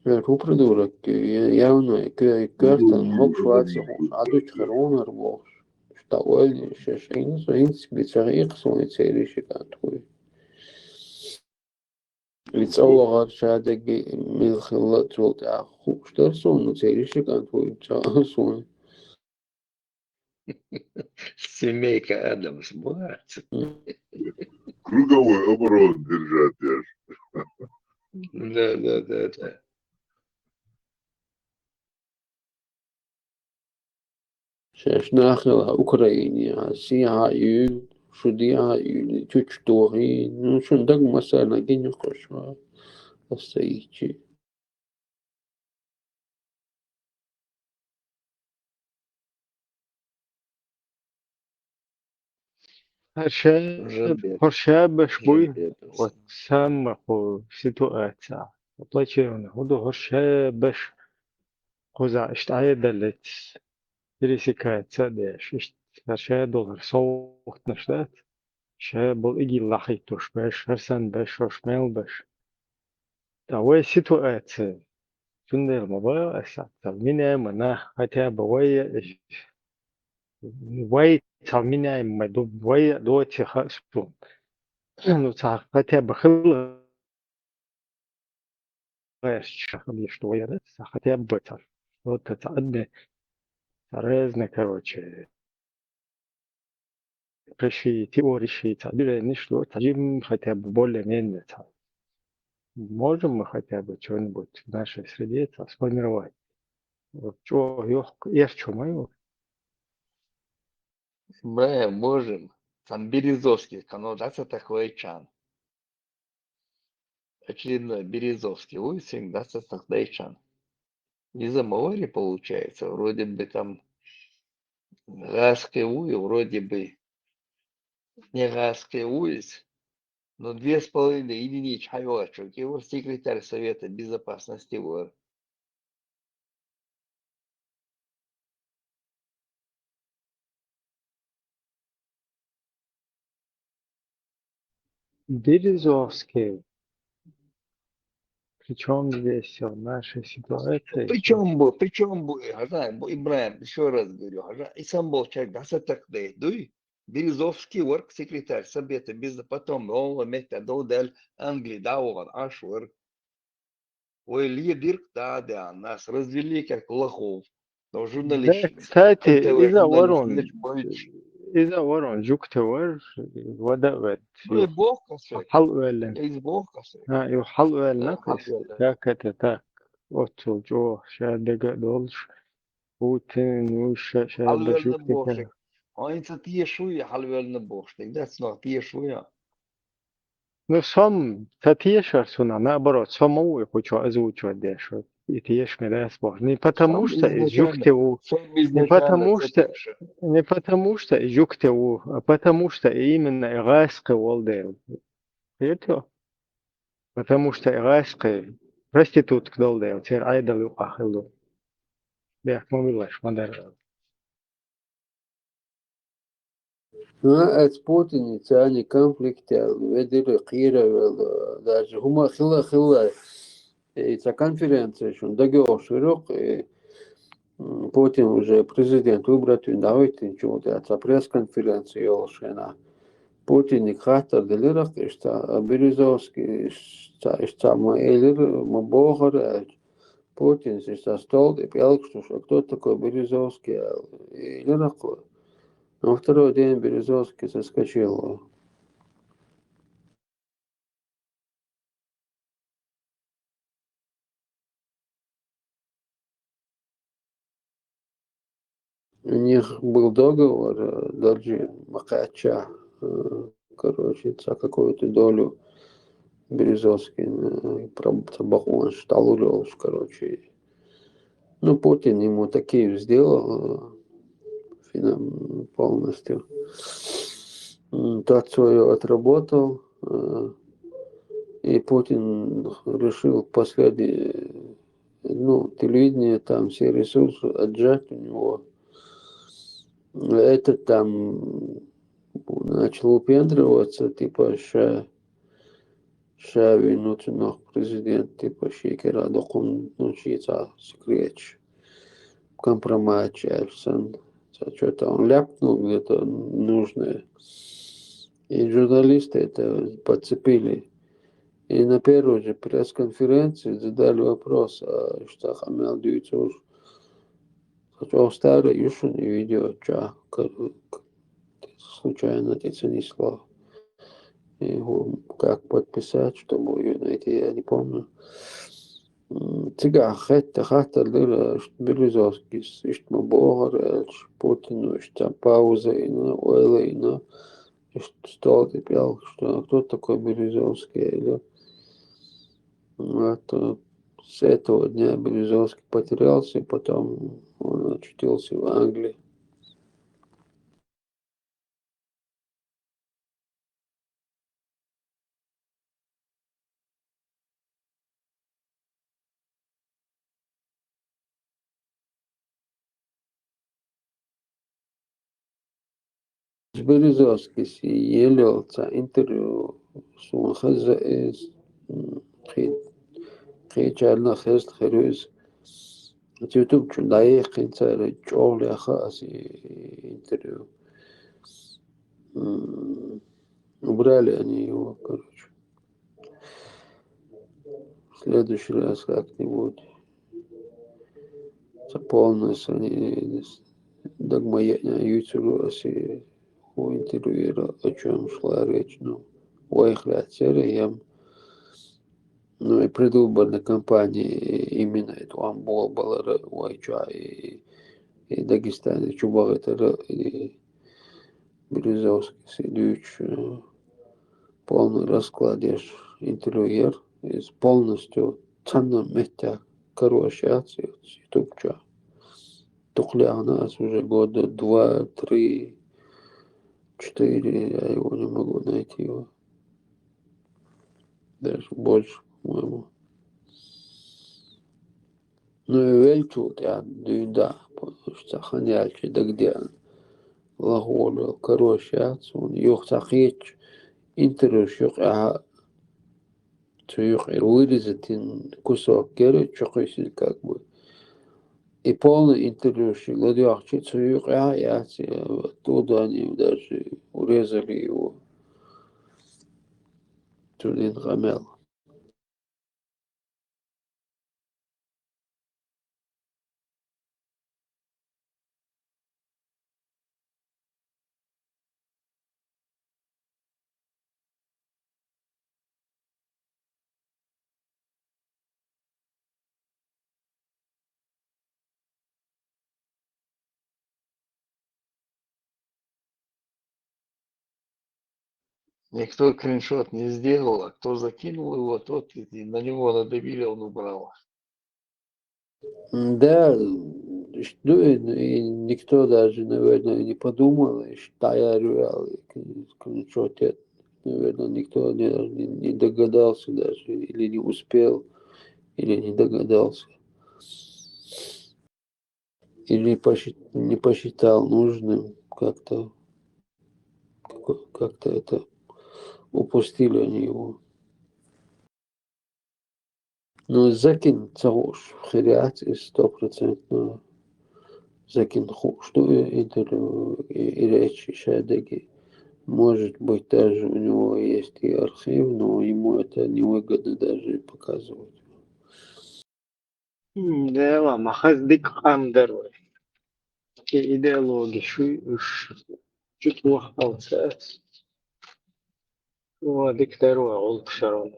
Хьер хӀу придурок, я-, явно, кё-, коьртан могуш вац, Ӏадучу хир ву хӀара бохуш. Ста ойла шаьш Ӏийна со, хӀинца би ца хиъкха суна церан ши кӀант вуй. И цӀа вахар шадерг мила хилла а цул тӀаьхьа хууш дара суна, церан ши кӀант вуй цӀа суна. Семейка Адамс бац. Круговой оборону держать, я ж. Да, да, да, да. Шаьш нах хилла Украине, сехьа а юьйла, шу дехьа а юьйла, чучу тохийна, ну, шун даг массарна гина кхуьш вара, аса ца йичи. Хьан ша-, Уже бе-, хӀара шабаш уже буй, бе-, вот самая ху ситуация. Плачевная. ХӀун ду хӀара шабаш кхузахь иштта Ӏедаллиц, пересекаться а деш, иштта хӀара ша долу хӀара совгӀатнаш дац? Ша болу игилла хӀиттош беш, хӀара санна беш, хӀорш мел беш. Ткъа вай ситуация, цундела ма боху ас, цхьа меняем нах, хотя бы вай, вай цхьа меняем ма ду, вай доций хаьа суна. Ну, цхьа хотя бы хила гӀерташ хила еш ду вай, цхьа хотя бы цхьа, вот цхьа адми, цхьа разный, короче, кхиши, теориши, цхьа движениш ду, цхьа жим хотя бы более-менее цхьа. Можем мы хотя бы что-нибудь в нашей среде цхьа сформировать? Вот чӀогӀа йохка, эрча ма ю. Бля, можем. Там Березовский, кано, да, цхьа такой чан. Очевидно, Березовский вуй цуьнга, да, цхьа цхьа дайчан. Иза ма вари, получается, вроде бы там гӀазкхи вуй, вроде бы не гӀазкхи вуй, но две с половиной единички хьайоагӀачо кӀевар, секретарь Совета Безопасности вар. Березовский. Причём здесь всё, наша ситуация? Причём бы, причём бы, хьажа, Ибрахим, ещё раз говорю, хьажа, и сам был человек, да, цхьа так да, дуй? Березовский вар секретарь Совета Безопасности, потом он метта дал Англи, да, он, аш вар. Вай лидерг да, да, нас развели как лохов. Но журналист. Да, кстати, иза варон, иза варон жугти вар, вада вет. Ну, и бог касой. Хьал вэллен. Из бог касой. А, ю хьал вэллен. Э, хьал вэллен. Как это так? Оццул чӀогӀа ша дега долуш. Путин, ну, ша, ша хьал вэллен жугти бохуш. Хьо инца тешуй, хьал вэллен бохуш. Дагдац нах тешуй. Ну, со-м ца тешар цунах, наоборот, со ма ву и кху чу озвучивать деш, и тешаме дац боху. Не потому что и жугти ву, не потому что, не потому что и жугти ву, а потому что и именно и гӀазкхи волу дела. Хетто? Потому что и гӀазкхи проститутка долу дела, церан Ӏедал юкъахь хилла. Бехк ма билла, ма дара. Ну, эцу Путинца цхьана конфликт яьлла, ведира кхеравелла, даже хӀума хилла, хилла, и цхьа конференция шуна дагайогӀуш вирукх, и, м, Путин уже президент выбрать вина дӀахӀоьттинчул тӀаьхьа цхьа пресс-конференция йолуш хенахь. Путиниг хаттар делира-кх иштта, а Березовский, иштта, иштта ма элира, ма бохура аьлча, Путинс иштта стол тӀе пӀелгаш луш, а кто такой Березовский аьлла, элира-кх. На второй день Березовский соскочил. У них был договор, э, даже ма кхаьчча, э, короче, за какую-то долю Березовский, э, про-, за бакъонаш дӀалур йолуш, короче. Ну, Путин ему такие сделал, э, финам-, полностью. М, тот своё отработал, э, и Путин решил последний, ну, телевидение, там все ресурсы отжать у него. Этот там начал выпендриваться, типа, ща Ша вуьйцу нах президент, типа, шен кара доккхун, ну, шен цхьа секреташ, компроматаш аьлла санна. Цхьа чё-то он ляпнул где-то нужное. И журналисты это подцепили. И на первой же пресс-конференции задали вопрос, а что Хамел Дюйцуш Хьо чӀогӀа старый ю шуна и видео чӀа, к-, к-, случайно тӀе ца нисло. И хӀу, как подписать, чтобы её найти, я не помню. М, цигахь хетта хаттар дара, что Березовскийс иштта ма бохура аьлча, Путину иштта пауза йина, ойла йина, иштта стол тӀе пӀелг, что кто такой Березовский, или Вот, э, с этого дня Березовский потерялся, и потом он очутился в Англии. Березовскийс елла цхьа интервью суна хезна иза, м, кхин-, кхечарна хезна хир ву иза. Оцу YouTube чу дӀаяьккхина цара, чӀогӀа лаьрхӀа аса и интервью. М, убрали они его, короче. В следующий раз как-нибудь. Ца полностью они дагма яъна юьйцур аса хӀу интервьюера, о чём шла речь, ну, вайх лаьцара, ям, ну, и предвыборная кампания, и именно это вам болбалара вай чу, и, и Дагестане чу бахийтара, и Березовский сидуьйчу, э, полный расклад еш интервьюер, из полностью цхьанна меттехь карош яц YouTube чу. Тухлехна ас уже года два, три, четыре, я его не могу найти его. Даже больше, по-моему. Ну, и велчул тӀаьхьа дуьйна да, потому что хан яьлча дагадеана. Лахволу карош яц, суна юха ца кхетча, интервьюш юкъехь цу юкъера вырезать йина кусок яра чукхуьссина как бы. И полный интервью шиъ ладоьгӀча цу юкъехь а яц, э, тӀудани даже урезали его. Цу ден къамел. Никто скриншот не сделал, а кто закинул его, тот и на него надавили, он убрал. Да, ну и, и никто даже, наверное, не подумал, и что я реал, и скриншот, наверное, никто не, не, не догадался даже, или не успел, или не догадался. Или посчит-, не посчитал нужным, как-то, как-то это упустили они его. Ну, закинуть ца хууш хир яц иза стопроцентно. Закинуть хууш ду и интервью, и, и речь, и шадеги. Может быть, даже у него есть и архив, но ему это невыгодно даже показывать. М, дела, ма хаза дика къам дара вай. И идеологи шуй уьш чу тохалца. О, дика дара вай гӀуллакх шарон.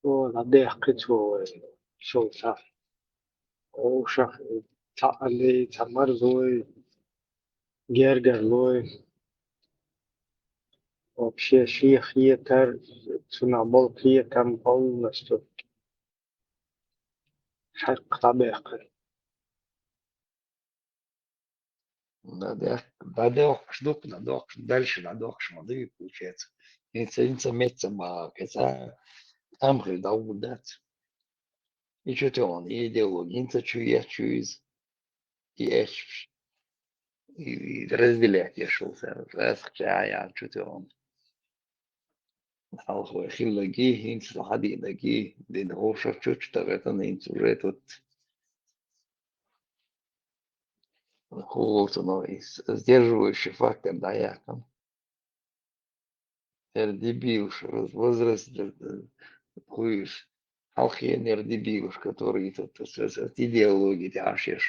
О, дӀадехкхи цо вай. Шовца. О, шах, цхьа аллей, цхьа марзой. Гергарлой. Вообще, шен хетар, цунах болу кхетам полностью хьакха дӀабаьккхира. ДӀадехк-, дӀадохкуш ду-кх, дӀадохкуш, дальше дӀадохкуш ма дуй, получается. ХӀинца, хӀинца меца ма, кхин цхьа тӀам хир дӀагӀур дац. И чу тӀе ван, и идеологи, хӀинца чу еш, чу иза. И эш, и, и разделять еш ву цара, цӀаьхьа чу тӀе ван. Хьалха вай хиллаги, хӀинца хьадиълаги, дина хӀуша чучу тӀе гӀетана, хӀинца уже тут хӀу волчу, но и с-, сдерживающий фактор дӀаяьккхина. Эр дебилаш, воз-, возраст, э, хуйш, хьалхенера дебилаш, которые тут с-, с-, с идеологией тӀе Ӏаш еш.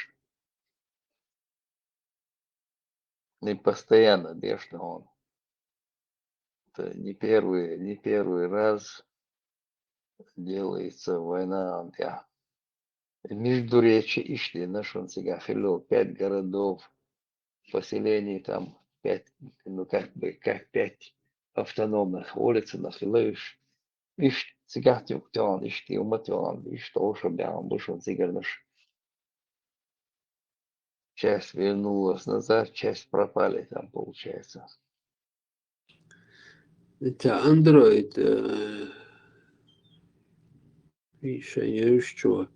И постоянно деш ду хьуна. Это не первый, не первый раз делается война, да. Междуречье иштта, на шун цигахь хилла пять городов, поселений там пять, ну, как бы, как пять автономных улиц, нах хилла уьш. Иштта цигахь тюк тён, иштта юмма тён, иштта оша бяхьан бу шун цигарнаш. Часть вернулась назад, часть пропали там, получается. Ца Android, э, и шайн йолччо,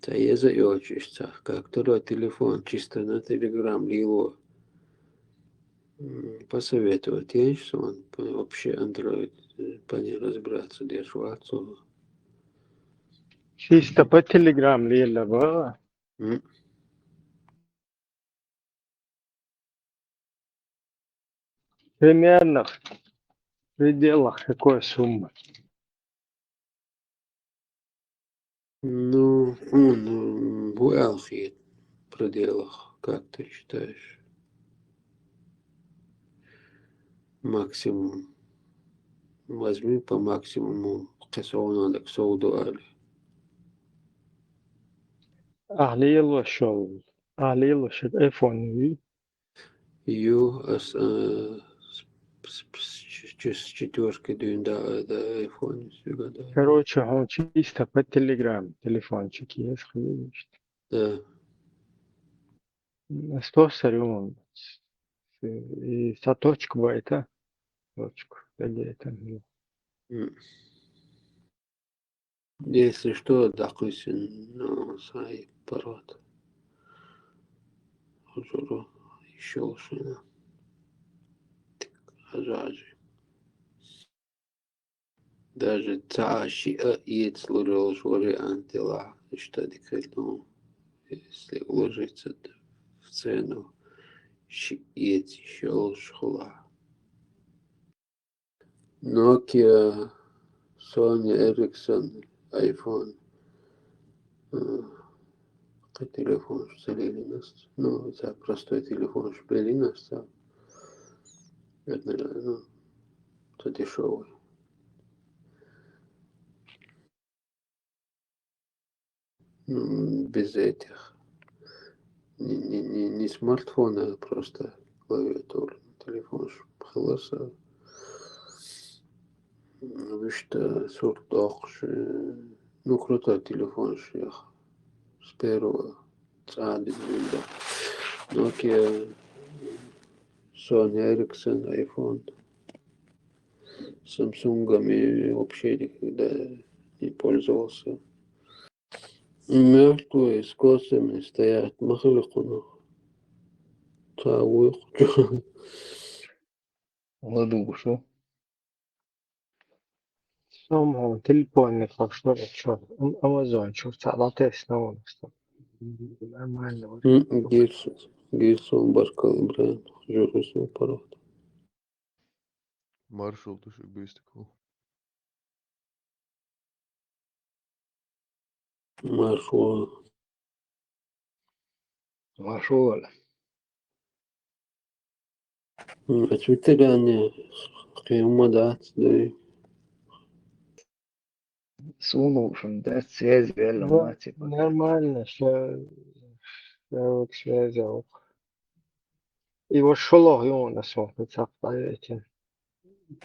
ца еза йолчу иштта, как второй телефон, чисто на Telegram лило. М, посоветовать есть, он п-, вообще Android, э, по ней разбираться деш вац. Чисто по телеграм лела бала. М. Примерно в пределах какой суммы? Ну, он, м, в пределах, как ты считаешь? Максимум. Возьми по максимуму, кхесона так сов дуали. Ахлил вошел. Ахлил вошел. Айфон. Ю, а с, э, с, с, с, с четвёркой дюйм, да, да, айфон, всегда, да. Короче, он чисто по телеграм. Телефончик есть, конечно. Да. Сто сарюн. И са точка байта. Точка. Где это? М. Если что, дакъуйсин, ну, сай парот. Хужуру, ещё лучше, да. Ажажи. Даже цааши а иец лурел жори антила, что дикельну, если уложиться в цену, ши иец ещё лучше хула. Nokia, Sony Ericsson, iPhone. Э, Какой телефон, что ли, у нас? Ну, это простой телефон, что ли, у нас, да. Это, ну, это дешевый. Ну, без этих. Не, не, не, не смартфона, а просто клавиатура. Телефон ж хылыса. Вишта сурт охш. Ну, крутой телефон ж, ях. С первого цади, да. Nokia, Sony Ericsson, iPhone. Samsung'ами вообще никогда не пользовался. Мертвые с косами стоят, махали кунах. Цавуй кучу. Ладугу, шо? Сом телефонный, так что, что? Амазон, что, цалатес на он, что? Нормально. Гирсон, Гирсон, Баркал, Ибраим, Жургисон, Парот. Маршал, ты что, быстро? Маршал. Маршал. А Твиттере они хиума дат, да. Сунул, шум, да, связь, вела, Ну, мать, типа. Нормально, что, что связь, ок. И вот шолох, и он, а сом, и так, поверьте.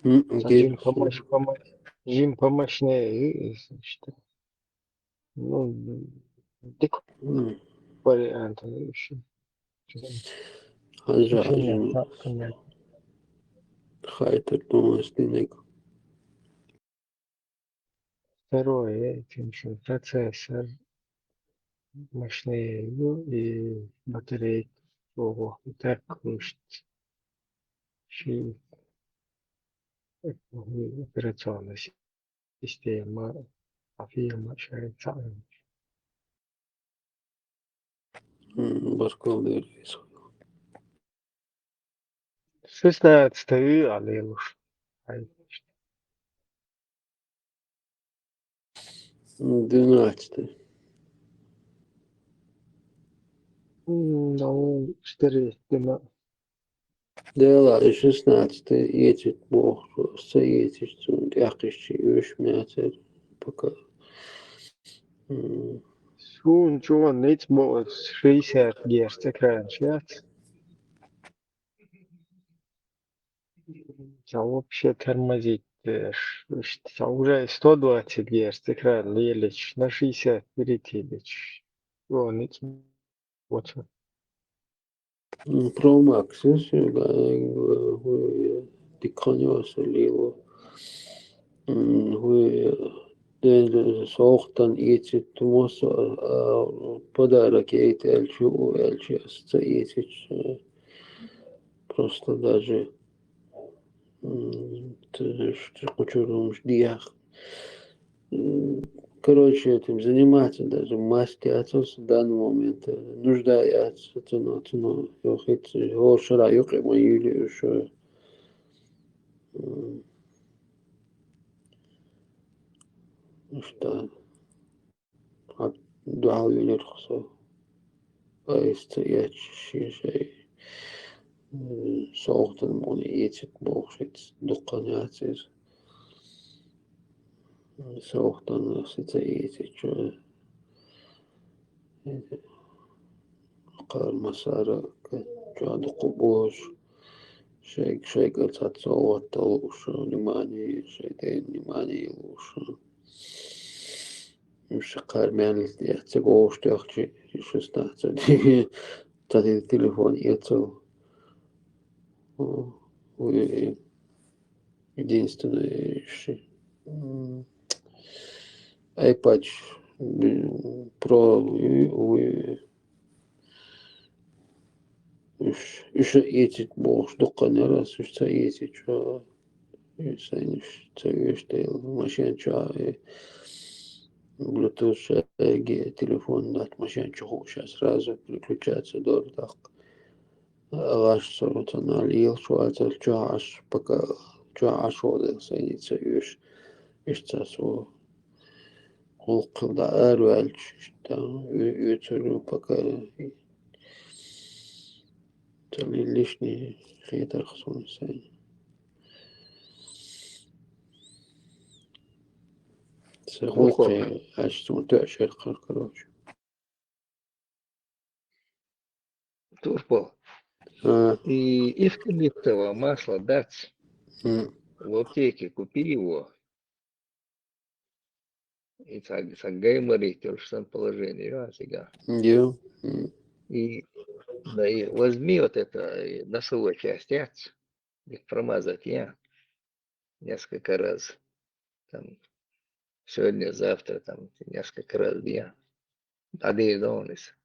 Жим помощь, помощь, жим помощнее, и, и, значит, ну, дик вариант, ну, ещё. Хаза, Ещё нет, так, нет. Хайтер, думаю, стинек. Второе, этим же процессор мощнее, ну, и батарейка. Ого, и так, слушайте. Ши-, операционная си-, система, а фирма шарится. Баркал, Дервис. Шестнадцатый, аллилуш. Ай. Двенадцатый. Ну, четыре, двенадцать. Да ладно, шестнадцатый, едет Бог, просто едет, он якишь, ешь мясо, пока. М, Сун чуан нит бо шестьдесят герц экран сейчас. Я вообще тормозить, э, ш-, ш-, я уже сто двадцать герц экран лелечь на шестьдесят перейти лечь. О, нит. Вот. м, Pro Max, если, да, э, э, дикханиоса лило. М, вы, э, соохтан эти тумос, а, подарок эти эльчу, эльчу, эти, э, просто даже, м, ты ж, ты кучу румш диях. М, Короче, этим заниматься даже масть яц в данный момент. Нужда яц, цуно, цуно, йохиц, йо, шара юкъе ма юли, шо. М. Что? А, дугьал юлир хсо. Айс ца яч ши шай. М, со вахтан муни ецик бохшиц, дуккан яцир. Со вахтан сица ецик чо. Къар масара чо дукку бош. Шайг, шайг ацат со вахтал ушу внимание, шайтан внимание ушу. Ушу къар мянлис яцик оштохчи, шестнадцать. Цади телефон ецал. О, ой, единственное, ши, м, iPad, м, Pro, ой, ой. Уш, уш ецик бохш дуккан яра, уш ца ецик чо. Исаниш ца вештел машин ча, э, Bluetooth шаги телефон дат машин чуху, ща сразу переключаться дор так. Агаш сорутана лил шуацал чуаш, пока чуаш вода сани ца веш. Ишца со хулкъ да арвалч, ишта, ю-, юцуру пока. Цали лишний хетар хсун сани. Се хулкъ аш сун ту ашер хар, короче. Турпал. А. И эвкалиптовое масло дац. М. В аптеке купи его. И так, так гайморит, то же самое положение, а, сега. Йо. М. И, да, и возьми вот это, и носовую часть, яц, их промазать, я. Несколько раз. Там, сегодня, завтра, там, несколько раз, я. Один донес.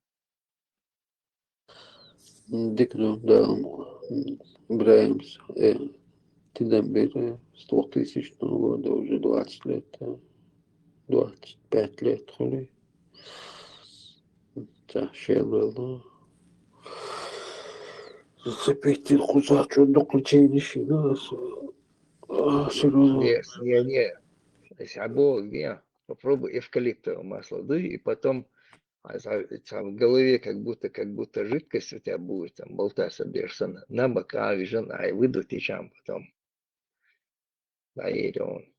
Дикно, да, Браймс, э, тидам бери, с двухтысячного года уже двадцать лет, э, двадцать пять лет, хули. Ца шелвело. Зацепить кузачу, ну, включение шина, с-, а, всё равно. Не, не, не. Если обо-, не, попробуй эвкалиптовое масло дуй, и потом, а, за-, там в голове как будто, как будто жидкость у тебя будет, там, болтаться, бешено. На бока, вижен, ай, выдуть и чам потом. Наелен.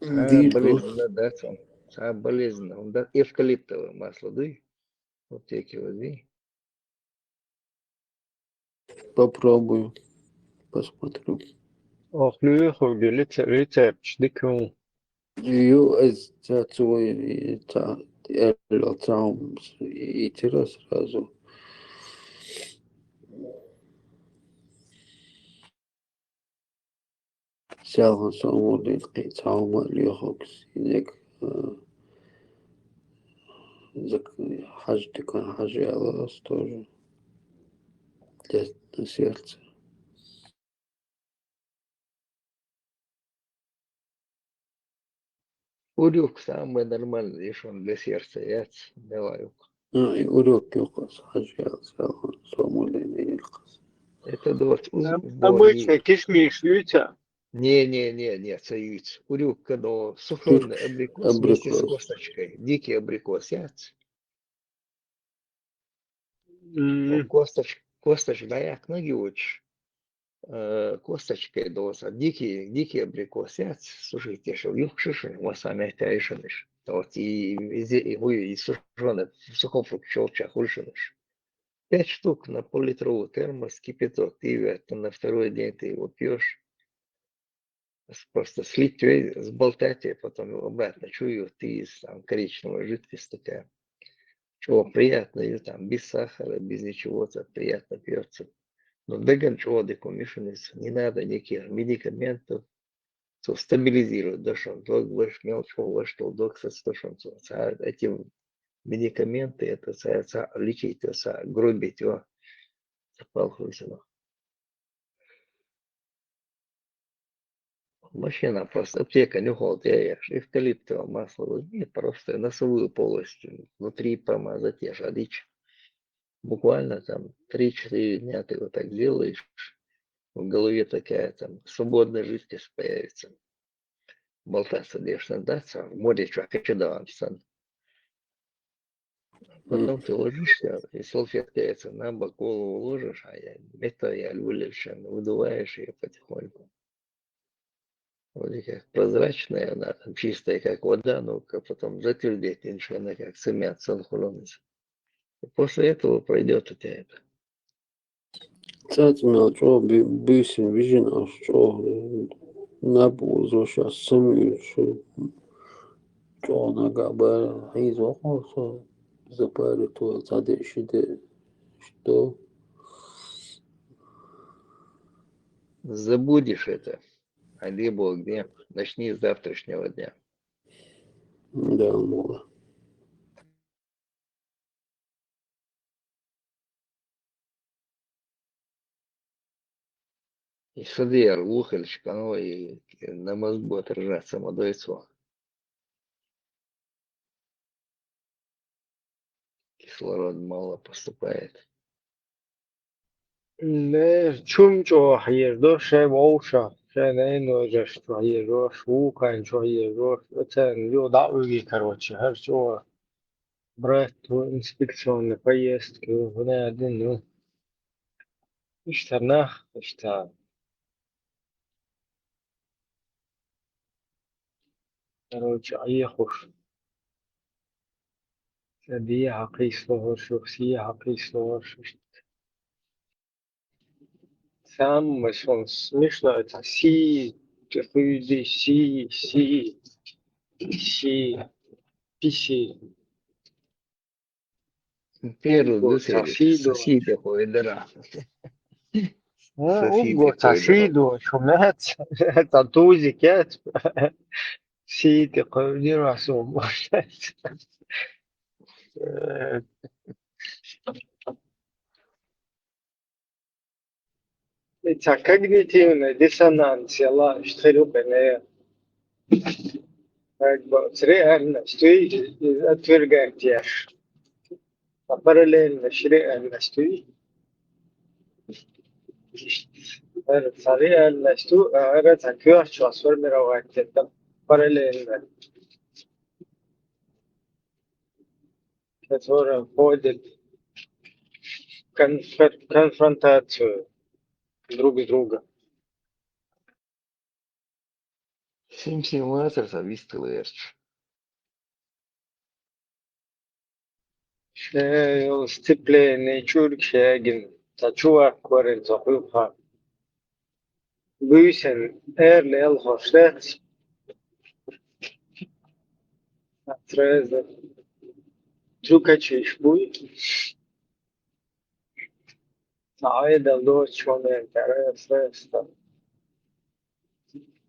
А, дирк, болезнь, да, да, там. А, болезнь, он, да, эвкалиптовое масло дуй. В аптеке возьми. Попробую. Посмотрю. Ох, луиху, рецепт, дикун. Ю, эз ца цой, ца, эл, ца, м, и тира сразу. Сялгъан сомурдин къи-, цаума лехокс инек, э, зак-, хаж дикан, хаж ялас тоже. Для сердца. Урюк самый нормальный, ишон для сердца, яц, давай ук. А, и урюк юкас, хажал, сомулин юкас. Это дот, у-, Ам-, дот обычный и- кишмиш юйца? Не, не, не, не, ца юйц. Урюк, но сушёный абрикос вместе с абрикос. Косточкой. Дикий абрикос, яц. М. Косточка, косточка, да, як ноги учишь. Э, косточкой доса. Дикий, дикий абрикос. Я, слушайте, что юг шишин, у вас сами это решенеш. Вот и, и, зе-, и, ой, и сушёный, в сухом фрукте, чё, чё, хулишинеш. Пять штук на поллитровый термос, кипяток, ты его это на второй день ты его пьёшь. С-, просто слить, э, сболтать, и потом обратно чую, ты из, там, коричневая жидкость такая. Чё, приятно, и там без сахара, без ничего, так приятно пьётся. Но даган чё, дыку мишенец, не надо никаких медикаментов, то стабилизирует, да, что дог, ваш мелочь, ваш то дог, со сто шансов. А эти медикаменты, это, са-, са-, лечить, это, са-, гробить, о, запал хуй сама. Машина просто, аптека нюхал, я ешь, эвкалиптовое масло возьми, просто носовую полость внутри помазать, я жарить. Буквально там три-четыре дня ты вот так делаешь, в голове такая там свободная жидкость появится. Болтаться, конечно, да, в море что, хочу да вам сан. Потом ты ложишься, и салфеткой это на бок голову ложишь, а я, это я люблю, выдуваешь ее потихоньку. Вроде как прозрачная она, там чистая, как вода, но как потом затвердеть, и она как цемент, сон хуломится. И после этого пройдет у тебя это. Цацмел чо бисин вижен аш чо набу зоша самил чо нага бар хизо хо запарит то цаде шиде что. Забудешь это. Один Бог дня. Начни с завтрашнего дня. Да, мула. И садер лухельчик, оно и на мозгу отражаться модойцу. Кислород мало поступает. Не, чум чо хьеждо, ше вовша, ше не ножеш чо хьеждо, шукан чо хьеждо, это ю да уги, короче, хер чо. Брать ту инспекционные поездки, у меня один, ну, иштанах, ишта. Короче, а я хуш. Садия хакисло, шухсия хакисло, шухсия. Самое сон смешное, это си, ты хуй си, си, си, писи. Первый Сосиды. Сосиды хуй дыра. Сосиды хуй дыра. Сосиды, шумят, это тузикет. Сосиды хуй дыра, сумасшедший. Э, Ца когнитивный диссонанс яла иштхир юкъена. Как бы с реальностью отвергать яш. А параллельно с реальностью. С реальностью, а это квёрчо сформировать это параллельно. Которые входят в конфр-, конфронтацию друг с другом. Сим-сим вацар са вистхиларч. Ше йол сцепление чурк шегин, та чувак корен со хуйха. Буьйсанна эрна эл хьо шец. Сразу трюкачиш буй. Ца айдал доцчу моментара сразу.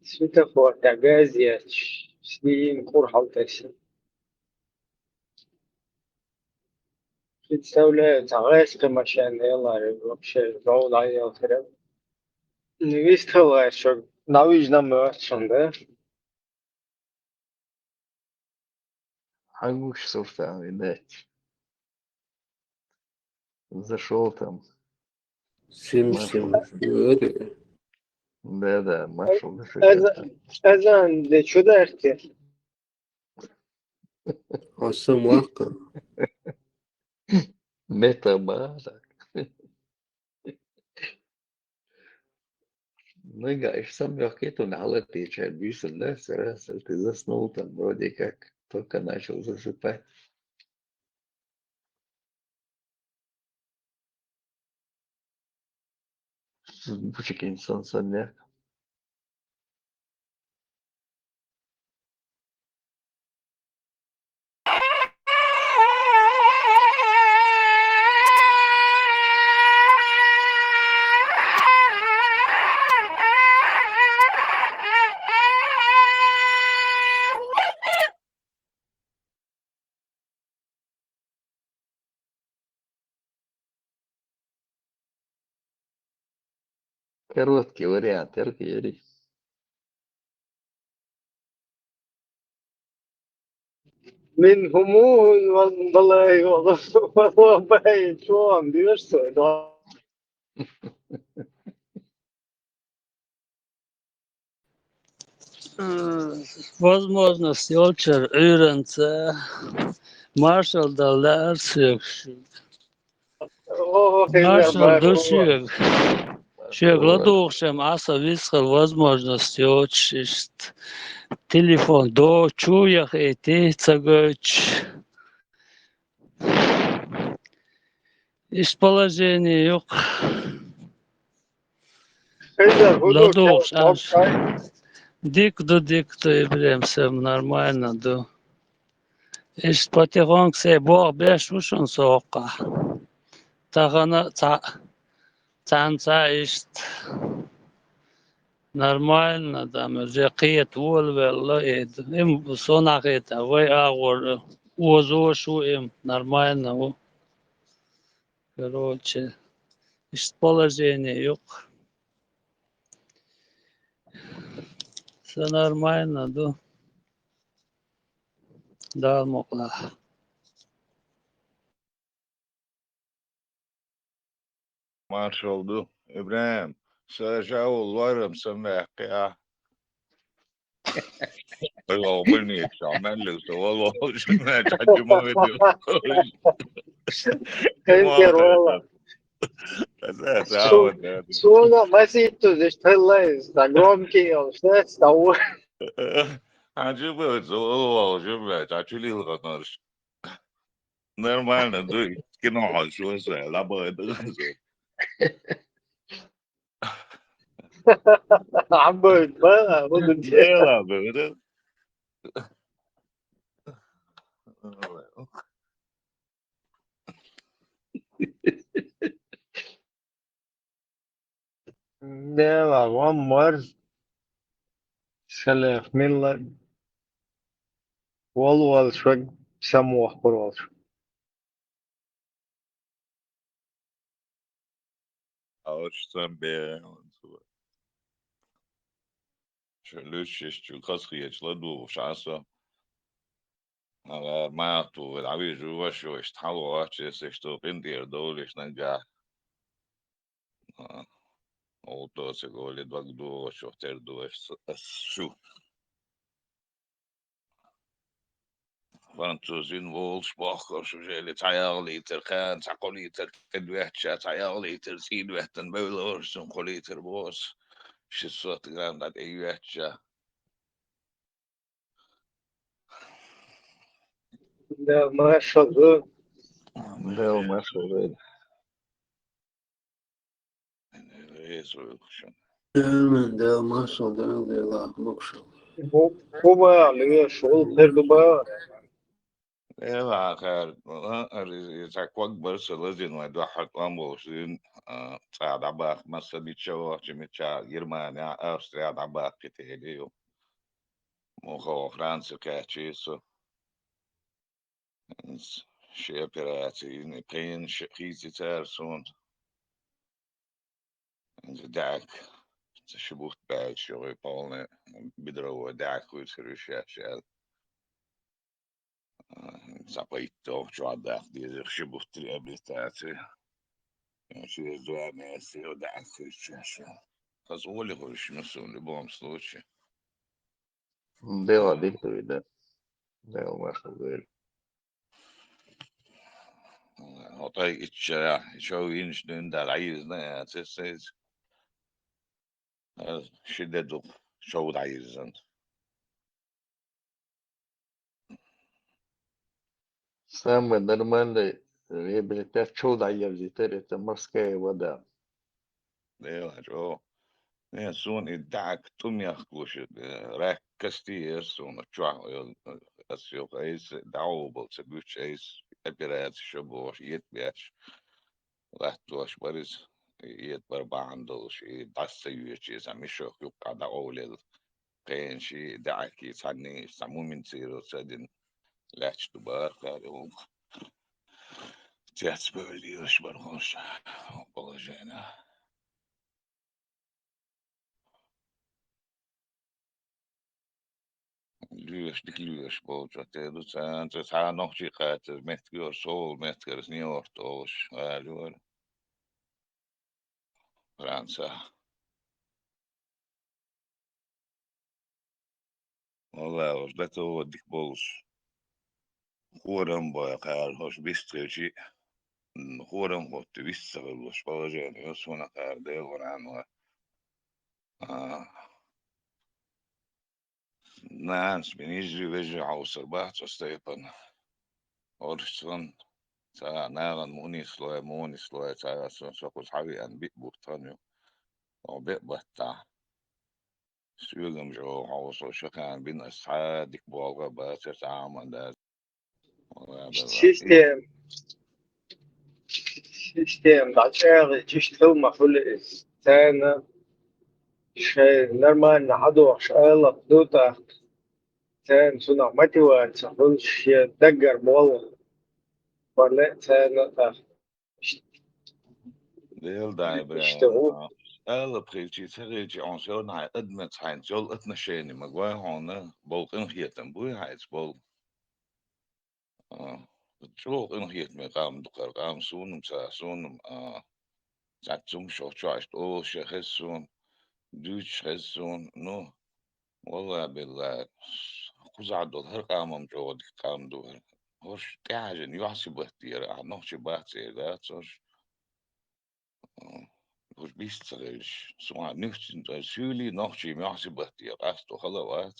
Светофор тӀа газ еча, син кӀур хьалтесна. Представляю, ца гӀайскхи машен элар вообще, зовла елхира. Вистхила шо, навижна моцун, да? Хьагуш суртан, видать. Зашёл там. Сим, Машал. Сим. Да, да, Машал. Азан, азан де чу дарте? Аса махка. Мета бара. Ну, га, иш сам лёгкий, то на халате чай бюсен, да, сразу ты заснул там, вроде как, только начал засыпать. Бучик инсан сан, да. Короткий вариант, эркери. Мин хӀуманна ван балай, валлахӀи, чу ам беш сой, да. Возможность йолчара Ӏуьйранца маршалла дала лаьара соьга шуьга. Маршалла ду шуьга. Шуьга ладугӀуш-м Ӏа со виза хила возможность йоцуш, иштта телефон до чу яхийти ца гойтуш. Иштта положение ю-кх. Хьайдар, хӀун ду, ладугӀуш Ӏаш. Дика ду, дика ду, Ибрем, всё нормально ду. Иштта потихоньку се боху беш ву шуна со хӀокхахь. Тахана цхьаъ, цхьаьна цхьаъ иштта. Нормально, там, уже кхета волавелла, и, им, со нах хета, вай агӀор озош ву им, нормально ву. Короче, иштта положение ю-кх. Всё нормально ду. Дала мукъ лахь. Маршалла ду, ИбрахӀим, сан жа волу лорам сан ваьккхи ахь. Вай вогӀу больницехь, мел луьйса волу, жимма чхьа жима витира. Хенкер вала. Суна маситтуз иштта хилла иза, сан громкий йолуш, сан ву. Хьан жима витира, волу, жимма, чхьа чу лилханарш. Нормально ду, кино хьо шо сай, лабай ду. Абой, ба, буду дело, буду. Дела, вон морз. Шалех, милла. Вол волчу ваг самохкур волчу. Алш сан бен. Шу луьш чу хазахеташ ладугӀуш Ӏа со. Ала, ма ту, дӀавижу ваша, иштта хьалавахча, эсаш ту къинтӀера довлуш нагахь. А, олу тоциг оле дог догӀучух тера ду ас, ас шу. Французин волуш бохкуш, уже цхьа ягӀлийтар, кхана цхьа кхолийтар тӀедоьттича, цхьа ягӀлийтар цӀийна веттан бевлла, орцун кхолийтар боху ас, шестьсот грамм дӀа тӀейоьттича. Да, маршалла. Да, маршалла. Реза вуьйла шуна. Амин, да, маршалла, да, Дела, маршалла. Ху-, хӀун бахьа, леш, хӀун хир ду бахьа? Дела, хӀара, а, а, цхьа ког бара сан лазийна вайн дуьххьара тӀом болуш дуьйна, а, цӀа дӀабаха, масса бича вахча, мича, Германия, Австрия дӀабаха кхин тӀе ю. Муха ваха Франци кхаьччи со. Ши операци йина, кхин ши хийци цара суна. ДӀаьхьа ши бутт баьлча, йогӀу полный бедровой дӀаьхьа хуьйцур ю шаьш аьлла. Цхьа пайтта чохь даккха деза, ши бутт реабилитаци. Через два месяца йогӀу дӀаьхьа хуьйцуш шаьш аьлла. Хаза оле хуьйцуш ма суна, в любом случае. Дела дика ду и, да. Дела маршалла вуьйла. Хьо тӀай ичча, чов йинчу дуьйна дӀайирзина яц иза. Ши де ду чов дӀайирзина. Самый нормальный реабилитация чов дӀаерзийтар, это морская вода. Дела чӀогӀа. Не, суна и дӀаьхьа тӀум яхкалуш, э, рак касти яра суна чохь, э, ас юха айса, дӀагӀо болу ца буьтуш айса, операци шо бохуш, ета беш, латтош бара иза, и ета бара бахьана долуш, и дӀаса ца йоьдуш, иза мешок юккъехь дӀакъовлаелла. Кхенаш и даьӀахкий цхьанний, цхьа муминцийро ца дина, лаьтташ ду бара кхаьрга гӀуллакх. Цец бевлла лелаш бара хӀорш положение. лоьраш, дика лоьраш болчу тӀе ду царна, цхьа нохчий кхаччалц меттиг йора, со волу меттигара Нью-Йорк олуш гӀала йора. Франца. Валлахь, уж датова дика болуш. Хорам бой кхара, хӀорш бист хилчи, м, хорам хӀотта вист ца хилла, положение йо суна кхара, Делан варанва. А, нанас бинижи вежи хьовсар бац оцу тайпана. ХӀорш цун, ца нагӀан мунислой, мунислой, ца сан со кхуза хьавеана биъ бутт хан ю. О, беъ баттахь. Соьгам чӀогӀа хьовсо, шакхана бина ас цхьа дика болх а бацара, цхьа а ма дац. Валлахь, валлахь. Система, система дӀачӀагӀи, чист хила ма хуьлу иза. Царна шайн нормально хьадохуш алапа ду тӀаккха. Царна цунах мотивация хуьлуш, шен даггара болу. Валлахь, царна тӀаккха. Дела дай, бля, иштта ву. Алапа хилчи, ца хилчи, хьуна сегӀна хьайн адамца хьайна йолу отношение ма гой хьуна, болу къинхетам буй хьайца болу. А, чӀогӀа къинхетаме къам ду кхара, къам суна-м ца, суна-м, а, цхьацца хӀумнаш чохь иштта олуш хеза суна, дуьйцуш хеза суна, ну, валлахь-биллахь, кхузахь долу хӀара къам-м чӀогӀа дика къам ду хӀара. ХӀорш тӀехьажина юьхь-сибат дера, ахь нохчи бац эр дац хӀорш. ХӀорш бист ца хилча, суна нуьцкъала суьйлий нохчий юьхь-сибат дера, къасто хала а вац.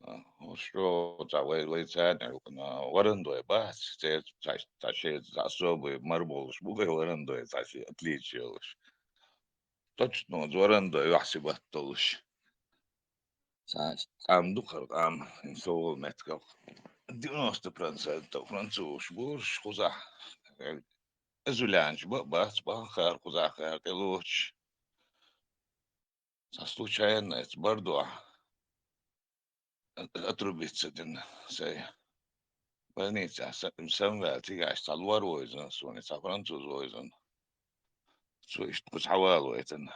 А, хӀорш чӀогӀа цхьа вай, вай царна юкъана варандой бац, церан цхьа, цхьа шен цхьа особый мар болуш бу вай варандой, цхьа шен отличие йолуш. Точно, варандой юьхь-сибат долуш. Цхьа къам ду кхара къам, хӀинца со волу меттигах. Девяносто процентов французаш бу хӀорш кхузахь. Эзулянча баъ бац, бахара кхузахь кхара тӀелоцуш. Цхьа случайно эца бардохь отрубиться дина сайн. Больницехь са-, самваьлла цигахь цхьа лор вевзина суна, цхьа француз вевзина. Цо иштта кхуза хьавалавайтина.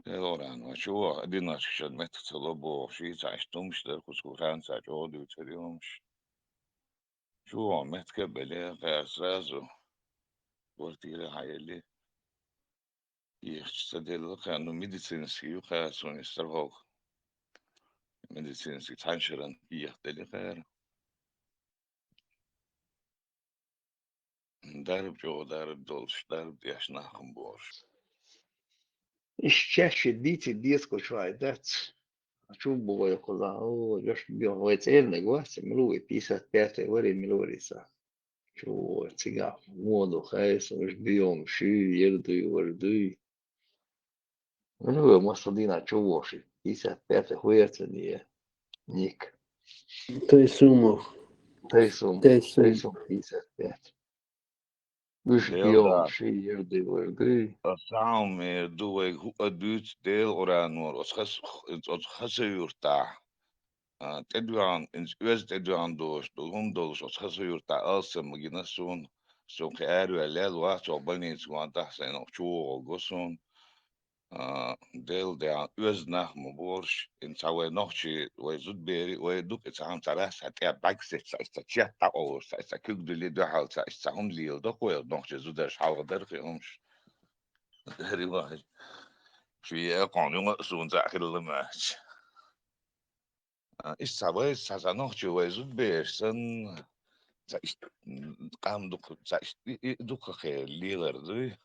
Делоран, ва чу ваха, одиночка шен меттиг ца ло бохуш, и цхьа иштта хӀумнаш дара, кхуза Францехь чӀогӀа дуьйцура и хӀумнаш. Чу ваха меттиг а белла, кхара сразу квартира хьаелли. Ехачу ца делла кхара, ну, медицинский ю кхара, суна страховка. Медицинский цхьана шаран ехаделла кхара. Дарба чӀогӀа дарба долуш, дарба деш нах-м бохуш. Иштта шаьш ши дийци деза кху чохь дац. Чу бу вай кхузахь, о, жош бен вай цӀерниг вац, мила ву вай, пятьдесят пятый вари, мила вари сан. Чу вай цигахь, вон ду хайса, уж биом ши, ер дуй, вар дуй. Мила вай, масса дийнахь чу воши, пятьдесят пятый хуьйцан е, ник. Тайсумов. Тайсум, Тайсум. Тайсум пятьдесят пять. Уьш Дела биом да. Ши ер дуй, вар дуй. Ас схьа ма эр ду вайга хӀуъа дуьйцу Делан Къуръанора, оцу хас-, оцу хаса юьртахь. А, тӀедоьгӀна, иза оьзда тӀедоьгӀна долуш долу хӀума долуш, оцу хаса юьртахь алсам ма гина суна. Со кхин араваьлла яьлла вац, оха больница ван тӀехь сайна оха чу вогӀал го суна. А, Делан дегӀан оьзда нах ма борш, ин цхьа вай нохчий, вай зудбери, вай дукха цхьа хӀума цхьа рас цхьа тӀе бӀаьгсеча, цхьа, цхьа чет дӀакъовлуш, цхьа, цхьа куьг дуьллий дуьхьал, цхьа, цхьа хӀума лела доккхой нохчий зударш хьалха дархи хӀумаш. Риваж. Шу екъон юнга а суна цхьа хилла маьч. А, иштта цхьа вай, цхьа, цхьа нохчо вай зудбераш санна, цхьа иштта, м, къам дукха, цхьа иштта, и, и, дукха кхеран лелар дуй.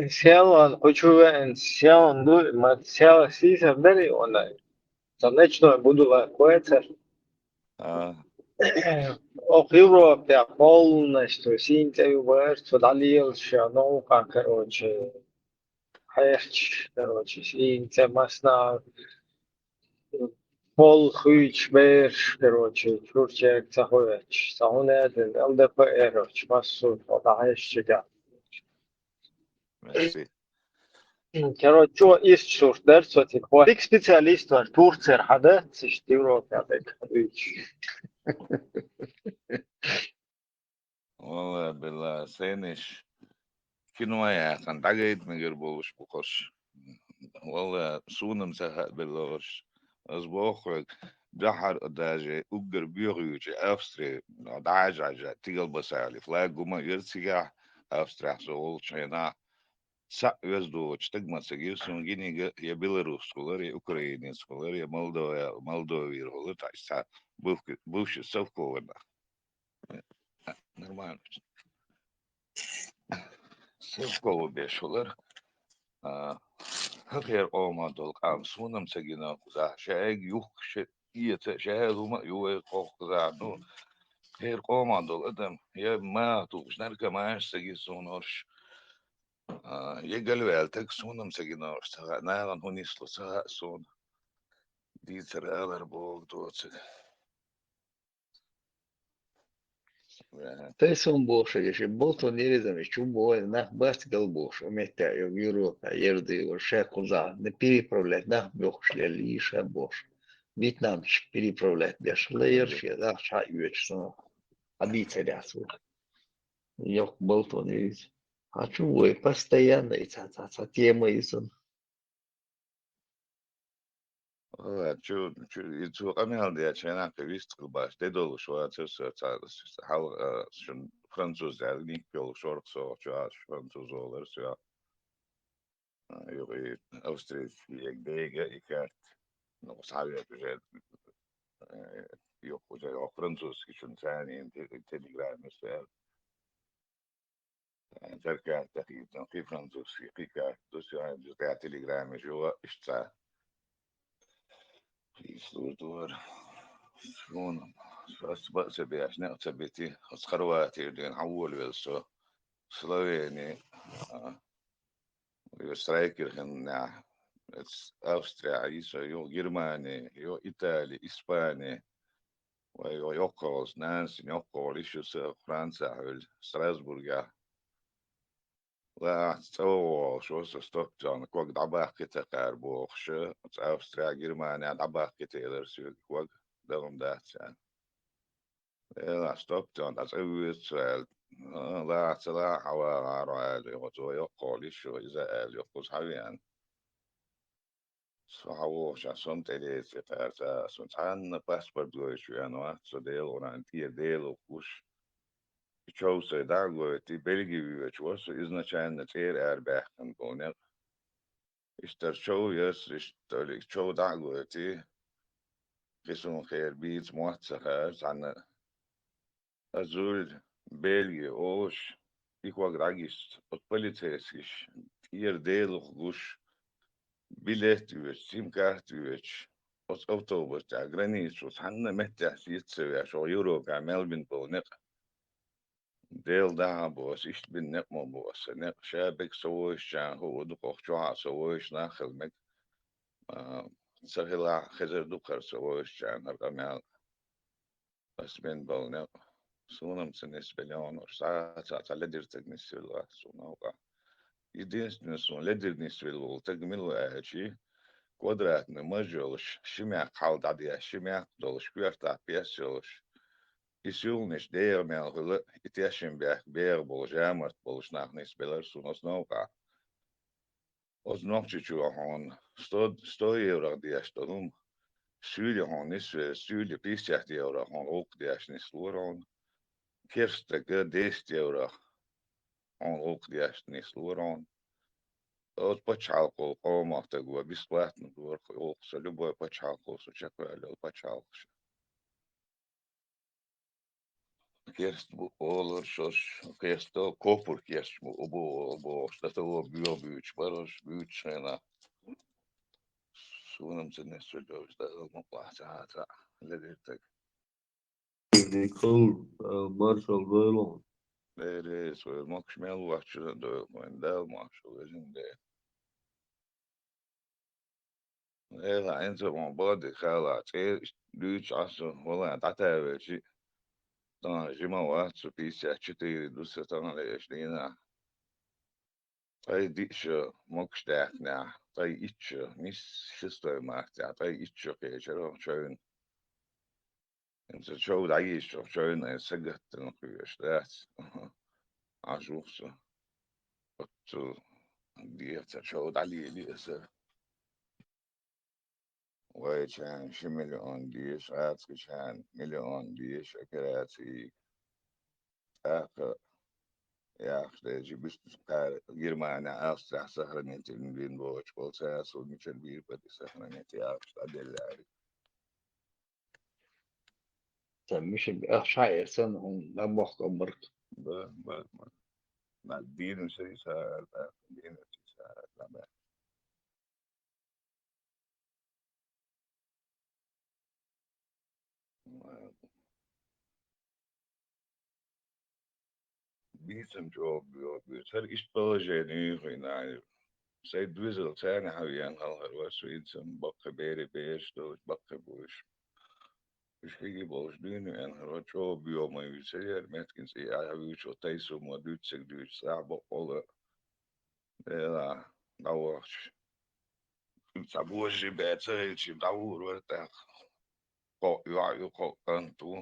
Селан, кху чу веана, селан ду, ма села сийсар дарий вана. Ца ночной буду ла коцар. А. Ох, Европе полностью сийна цӀе ю баьрца, цо дӀалелаш ша новкъа, короче. Хьехча, короче, сийна цӀе масна пол хуьйчу бераш, короче, чурчерг ца хуьйчу. Ца хӀун аьлла, ЛДПР-оч, массо а дӀахьаьжча. Мерси. Короче, чо ист сурт дара, цо типа. Дика специалист вара, Турцера хьадац, иштта Европе дерг хуьйчу. Валла, билла, сайнаш кино яьккхина дӀагайта мегар болуш бу хӀорш. Валла, суна-м ца хаьа, билла, хӀорш. Аз боху хьоьга, дуьххьара даже уггар боьха юучу Австри, дӀа-хьажа-хьажа, Тигалбасале флаг хӀума а яра цигахь, Австрехь со волчу хенахь, схьа а веза доцу стаг ма ца гира суна, гиниг а я белорус хилар, я украинец хилар, я молдова-, молдовер хилар, так цхьа бывший совковый нах. Нормально. Севкова беш хилар. А, хӀокхеран къоман долу къам суна-м ца гина кхузахь, ша айга юхкуш эца, ша хӀума а ю вай кхузахь. Ну, хӀокхеран къоман долу адам, я маха тухуш наркоманаш ца гина суна хӀорш, а, я галваьлла стаг суна-м ца гина хӀорш, ца хаьа, нахана хӀун нисло ца хаьа суна. Дийцар алар боху доцург. Тайсон бохуш, аьлча, Болтон Нерезович, чу боху, нах бац гал бохуш, у меттехь йогу Европа, ерза йогу, ша кхузахь, на переправлять нах бохуш лелла, йиша бохуш. Вьетнамчу переправлять деш, лайер шен, нах чхьа а оьцуш, со хьан дийцар яц ву. Йоккха Болтон Нереза. Хьан чу вой, постоянно и ца, ца, ца тема и сан. Ва, чу, чу, и цо къамел дечу хенахь кхин вистхила бац, де долуш вацара со, ца, ца, хьал, а, шун француз яьлла, ник йолуш вара со, чу ас француз олар со. А, юха и Австрия дега и карт, ну, совет уже, э, юха уже французский шун царна те-, телеграмма со. Церкаьрта хӀиттина, кхин французский, кхин карта ду, соьгахь телеграммаш ю, иштта цхьа. Иштта лур ду вара. Суна, ас баа ца беш, некъ ца бити, ас Хорватера дуьйна хьан волавелла со, Словени, а, страйкер хиннехь, эц Австрия, и со, ю Германи, ю Итали, Испани, вай, вай йоккхагӀаллас, нанас йоккхагӀалла йиш ю сан Францехь хьуьлла, Страсбургехь. Лаахь цӀа вогӀуш вара со стоп тӀехь, ког дӀабаккхийта кхара бохуш, оцу Австрехь, Германехь дӀабаккхийта элира соьга ког, далун дац аьлла. Делахь, стоп тӀехь дӀа цӀа вуьйцу со аьлла. А, лаахь ца лаахь хьан вагӀахьара хьо аьлла, юха цо йоккхагӀалла йиш ю иза аьлла, юха кхуза хьан веана. Со хьан вогӀуш, сан тӀе деций кхара ца, сан цхьанна паспорт гойтуш веана вац со, Делан Къуръан тӀера Дела гуш. И чов сайн дӀа а гойтий, Бельги воьдуш вара со, изначально цӀера арабаьхкина болу некъ. Иштта чов яра сан, иштта чов дӀа а гойтий, кхин суна хер бийца мотт ца хаьара цхьанна. Ас зуль Бельги олуш, и ког дӀагиста, оцу полицейскиша тӀера Дела гуш, билет а оьцуш, сим-карта а оьцуш, оцу автобус тӀехь границо цхьанна меттехь сица ца веш, оха Европехь мел бина болу некъ. Делан дуьхьа боху ас, иштта бина некъ ма бу ас, сан некъ ша берриг со вовшашна хуур ду, кху чохь а со вовшашна нах хила мега. А, ца хилахь, хезар ду кхара со вовшашна хӀара къамел. Ас бина болу некъ, суна-м ца нисбелла, хӀорш цхьа а ца, цхьа ледара стаг нисвелла вац суна новкъахь. Единственный суна ледара нисвелла волу стаг мила ву аьлча, квадратный маж йолуш, ши мехка хьал дӀадеш, ши мехка долуш, коьртахь пес йолуш. И сийланаш дегӀан мел хуьлу, и тешнабехк бегӀа болу, жамарт болуш нах нисбелира суна оцу новкъахь. Оцу Нохчийчоь хьуна сто, сто еврох деш долу хӀума, суьйли хьуна нисвелла, суьйли пятьдесят еврох хьуна гӀуллакх деш нислора хьуна. Керста стага десять еврох хьуна гӀуллакх деш нислора хьуна. Оцу пачхьалкхо къомах стаг ву, бесплатно дора гӀуллакх со, любой пачхьалкхо со чекхваьлла йолу пачхьалкхаш. Керста бу олура шуьш, керста, копур кесташ бу, бу, бу, бу, дан того боьха буьйцуш бара уьш, буьйцучу хенахь. Суна-м ца нисвелла йолуш, Дала мукъалахь ца, ца ледира стаг. Дикал, а, маршалла дойла хьуна. Дера, со могуш мел вац, чу дойла хьуна, Дала маршалла, везан Дела. Эла, хӀинца ма боху дика хала, цӀера дуьйцуш Ӏа со, вала, дӀатаьвелчи, тахана жима вац со, пятьдесят четыре ду сан тахана лаьаш дийнахь. Ткъе диъ шо могуш даьккхинехь, ткъе итт шо, нисса шестой мартехь, ткъе итт шо кхечира хӀокху чевнна. ХӀинца чов дӀайийсча, чойн ай сагаттана кхуьйш дац. Аха. Ӏаш вух со. Оццул дехьа ца чов дӀалийли аса. Вайчарна ши миллион деш, гӀазкхичарна миллион деш операций. ТӀаккха яхаш дерча, биштӀа кхара Германия, Австрия сохранить дина бохучу болу цара суна мичара бийр бади сохранить яхаш дӀаделлаьриг. Сан миша ах шаьр санна хӀума наб бохкам барт. Ба, ба, ба. Наб дийна сай сара, наб дийна сай сара, наб. Бийцам чӀогӀа боьха буьйцу. ХӀара иштта положение ю хӀинца. Сайн доьзал царна хьан веана хала хӀара вара, суьйцам баккхий берийн бераш долуш, баккхий буьйш. Уьш хиги болуш дуьйна веана хӀара вара, чӀогӀа боьха ма ю, ца яра меттиган цӀе ахь вуьйчу, тайсумо дуьйцург дуьйцу, цӀахь баккъалла. Делахь, дӀавахча. Цхьа божарий бер ца хилча, дӀавур вара тӀаккха. Кхо йоӀ ю, кхо кӀант ву.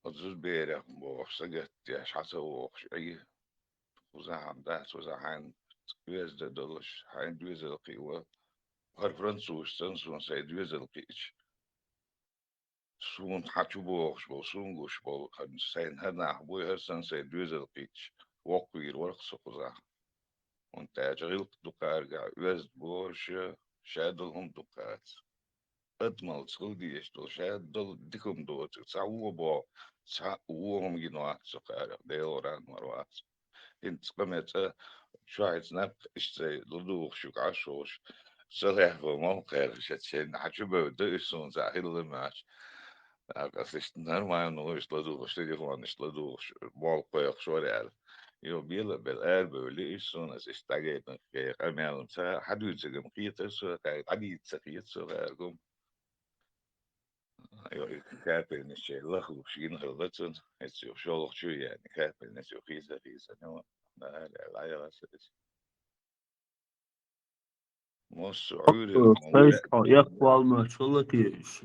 Оцу зудаберех бохуш, сагатдеш, хьан ца вохуш, Ӏийр. Кхузахь хьан дац, кхузахь хьайн оьзда долуш, хьайн доьзал кхио. ХӀара французашца санна суна сайн доьзал кхиъча. Суна хьан чу бохуш болу, суна гуш болу, хӀара сайн хӀара нах буй, хӀара санна сайн доьзал кхиъча, воккхавийр вара-кх со кхузахь. ХӀунда аьлча гӀиллакх ду кхаьргахь, оьзда бохуш, шадолу хӀума ду кхаца. Адамаллица хила дезаш долу, шадолу дика хӀума доцург, цхьа вон боху, цхьа вон хӀума гина вац со кхаьргахь, Делора мара вац. ХӀинца къамел цӀа чохь ица наб иштта ладугӀуш ю Ӏаш волуш, ца лаьхьа мал кхаьргахь шаьца шайна хьан чу бевдда, уьш суна цхьа хилла моьттуш. ТӀаккха аса иштта нормально ву иштта ладугӀуш, телефон иштта ладугӀуш, болх кхойкхуш вара аьлла. Йо, бела а белла, арабевлли, иштта суна аса иштта дӀагайтина кхин къамел ца хьан дуьйцург-м кхетара со, кхаьрга дӀадийца ца кхета со кхаьргахь. Йо, и капельница лахлуш гина хилла цунна, эцу шолгӀа чу яьлла, капельница хийца-хийца, ну, нахьара аьлла, ӀайгӀа аса иза. Массо а Ӏуьйре Сайс хьо эккхвалмаш хилла те уьш?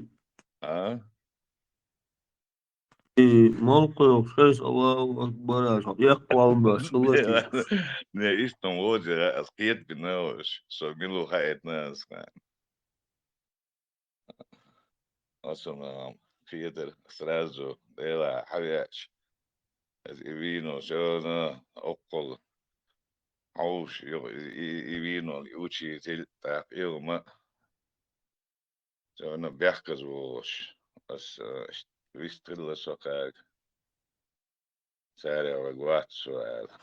А? И, молкхо йохуш, Аллаху Акбар аьлла, хьо эккхвалмаш хилла те уьш? Не, иштта вон возера, ас кхетабина уьш, со мила ву хаийтина ас хана. Аса ма кхетара сразу, Делахь хьан веача. Аса и вийно, всё равно, оккхул. Хьовш, и, и, и вийно, и учитель, тӀаккха и хӀума. Всё равно бехказа волуш. Аса, э, вист хилла со кхаьрга. Царех ваьг вац со аьлла.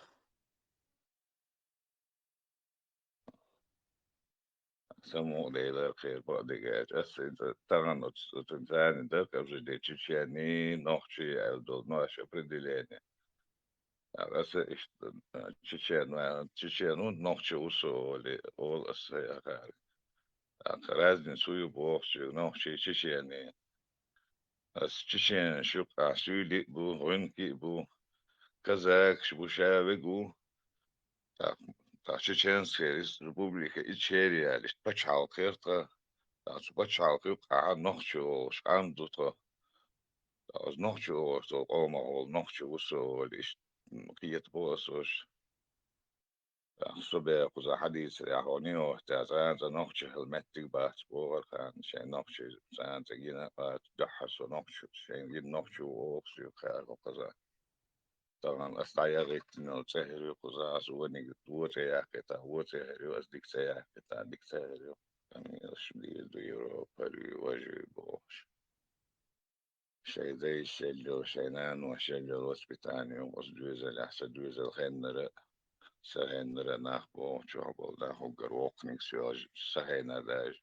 Самукъа Делера кхера бакъдерг аьлча, аса иза тахана оцу, оцу царна дара, обсуждать, чеченийн, нохчийн аьлла долу, ну, аш определение. Аса иштта, чечен ваьлла, чечен ву, нохчи ву со олий, олу аса схьа яхара. ТӀаккха разница хӀун ю бохучуьнга, нохчий, чеченийн? Аса чеченаш ю-кх, ахь суьйлий а бу, гӀуьнкий а бу, казакаш бу, ша вег ву. ТӀаккха, тӀаккха Чеченская рес-, Республика Ичкерия аьлла, иштта пачхьалкх яра тхан. ТӀаккха цу пачхьалкх ю-кх ахьа нохчи олуш, къам ду тхо. ТӀаккха оцу нохчи олуш долу къомах волу нохчи ву со олий, иштта кхета бо аса уьш. ТӀаккха со бен кхузахь хьадийцарехь, хьо нийгӀахь цкъа а нохчи хила меттиг бац бохура ханна, шайн нохчи цкъа а гина а бац, дуьххьара со нохчи, шайна гина нохчи ву олуш ю кхаьрга кхузахь. Тахана ас дӀаягӀийтина йолу цӀе хир ю кхузахь, аса ваниг вон цӀе яьккхийтахь, вон цӀе хир ю, ас дика цӀе яьккхийтахь, дика цӀе хир ю. Къамелаш дийр ду, Европа ю, важа ю бохуш. Шайн дайша елла йолу, шайн наноша елла йолу воспитание ю оцу доьзалехь, сан доьзал хеннара, сан хеннара нах бохучохь болу нах уггар воккханиг соьлжа, сан хенара даже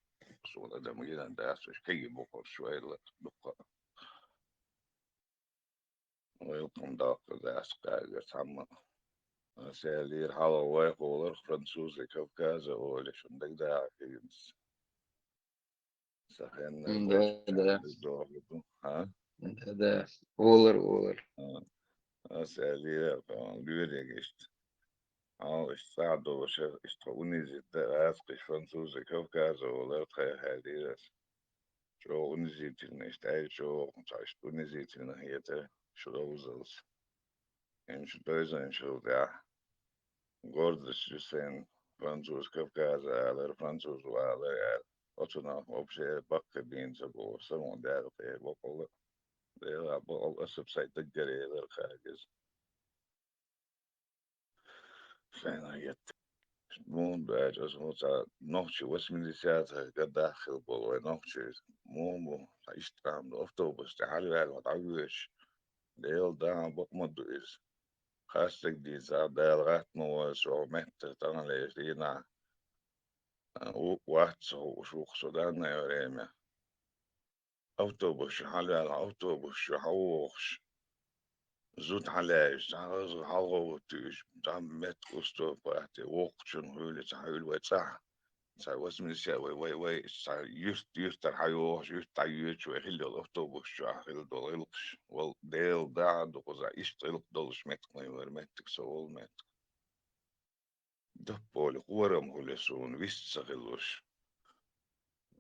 суна адам гина дац, уьш кегий бухарш вайла дуккха. Вай хӀума доккхур дац кхаьргара цхьамма. Аса аьллера, хьалха вайх волара французы Кавказа олий, шуна дагадогӀу хӀинца. Сан хеннара Да, да. Дохур ду, хьа? Да, да. Олар, олар. А, аса аьллера, лоьриг иштта. Хьо иштта сагӀа долуш, иштта унизить дан, аса кхиш французы Кавказа олар тхайх аьллера аса. чӀоагӀа унизительно, иштта аьлча, чӀоагӀа цхьа иштта унизительно хетар шу довзалц. Эн шу довзанчул тӀаьхьа гордость ю сайна француз Кавказа алар, француз валар аьлла. Оцунах вообще баккхий бийна ца боху, самукъадаьлла тӀе боккъала. Дела бакъал аса б сай даггара элар кхагаза. Сайна етта. Муха баьча аса хӀу ца нохчий восьмидесятых годах хила болу вай нохчий. Муха бу, ца иштта ам ду, автобус тӀе хьалаваьлла, хьо дӀавоьдуш. Дела даа бакъ ма ду иза. Хастаг дийца, Дала гӀатта ма войла, шо метта тахана леш дийнахь. У-, вац ца хууш ву-кх со данное время. Автобус чу хьалаваьлла, автобус чу хьавогӀуш. Зуда хьалаьжча, цхьа хаза хьалхо вуттуьйтуш, цхьа метта уступати, воккхачун хуьлу, цхьа хуьлу вай цӀахь. Цхьа восьмидесятый вай, вай, вай, цхьа юьрт, юьртара хьайогӀуш, юьрт дӀайоьдуш вай хила йолу автобус чохь хила долу гӀиллакхаш. Вал Дела даа ду кхузахь иштта гӀиллакх долуш меттиг ма ю вара меттиг, со волу меттиг. Дапполи, хорам хуьлу суна вист ца хилуш.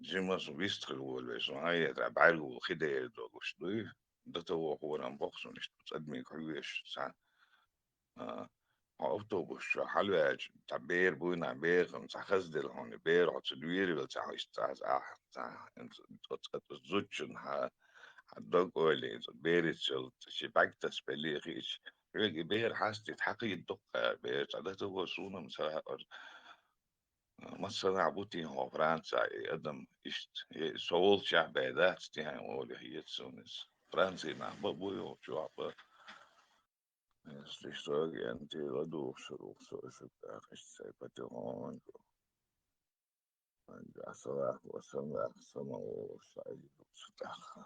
Жима со вист хила волаве, сон хьан ятра бӀаьргула хи дер долуш дуй. Датаво хорам боккху суна иштта цӀадмиг хьоьжуш цхьа. А, хьо автобус чу хьалаваьлча, цхьа бер буйна, берхан цхьа хазделла хьуна, бер хьо ца дуьйравелла ца хьо иштта цхьа, а, цхьа, цхьа, цхьа зудчун хьа, хьан дог ойла, берицал ши бӀаьг тасбеллий хиъча, хьоьга и бер хьастийта хьакхийда дуккха, бер цхьа датаво суна-м ца хаьара. Массанахь бу техьа хьо Францехь и адам иштта, э, со волчохь бен дац техьа олий хета суна иза. Францин нах бан бу йолчохь бан. Если что, агентий ладугӀуш рух со шу тӀаккха иштта сай потихоньку. Ан аса ваха, аса ваха, сама волуш сай шу тӀаккха.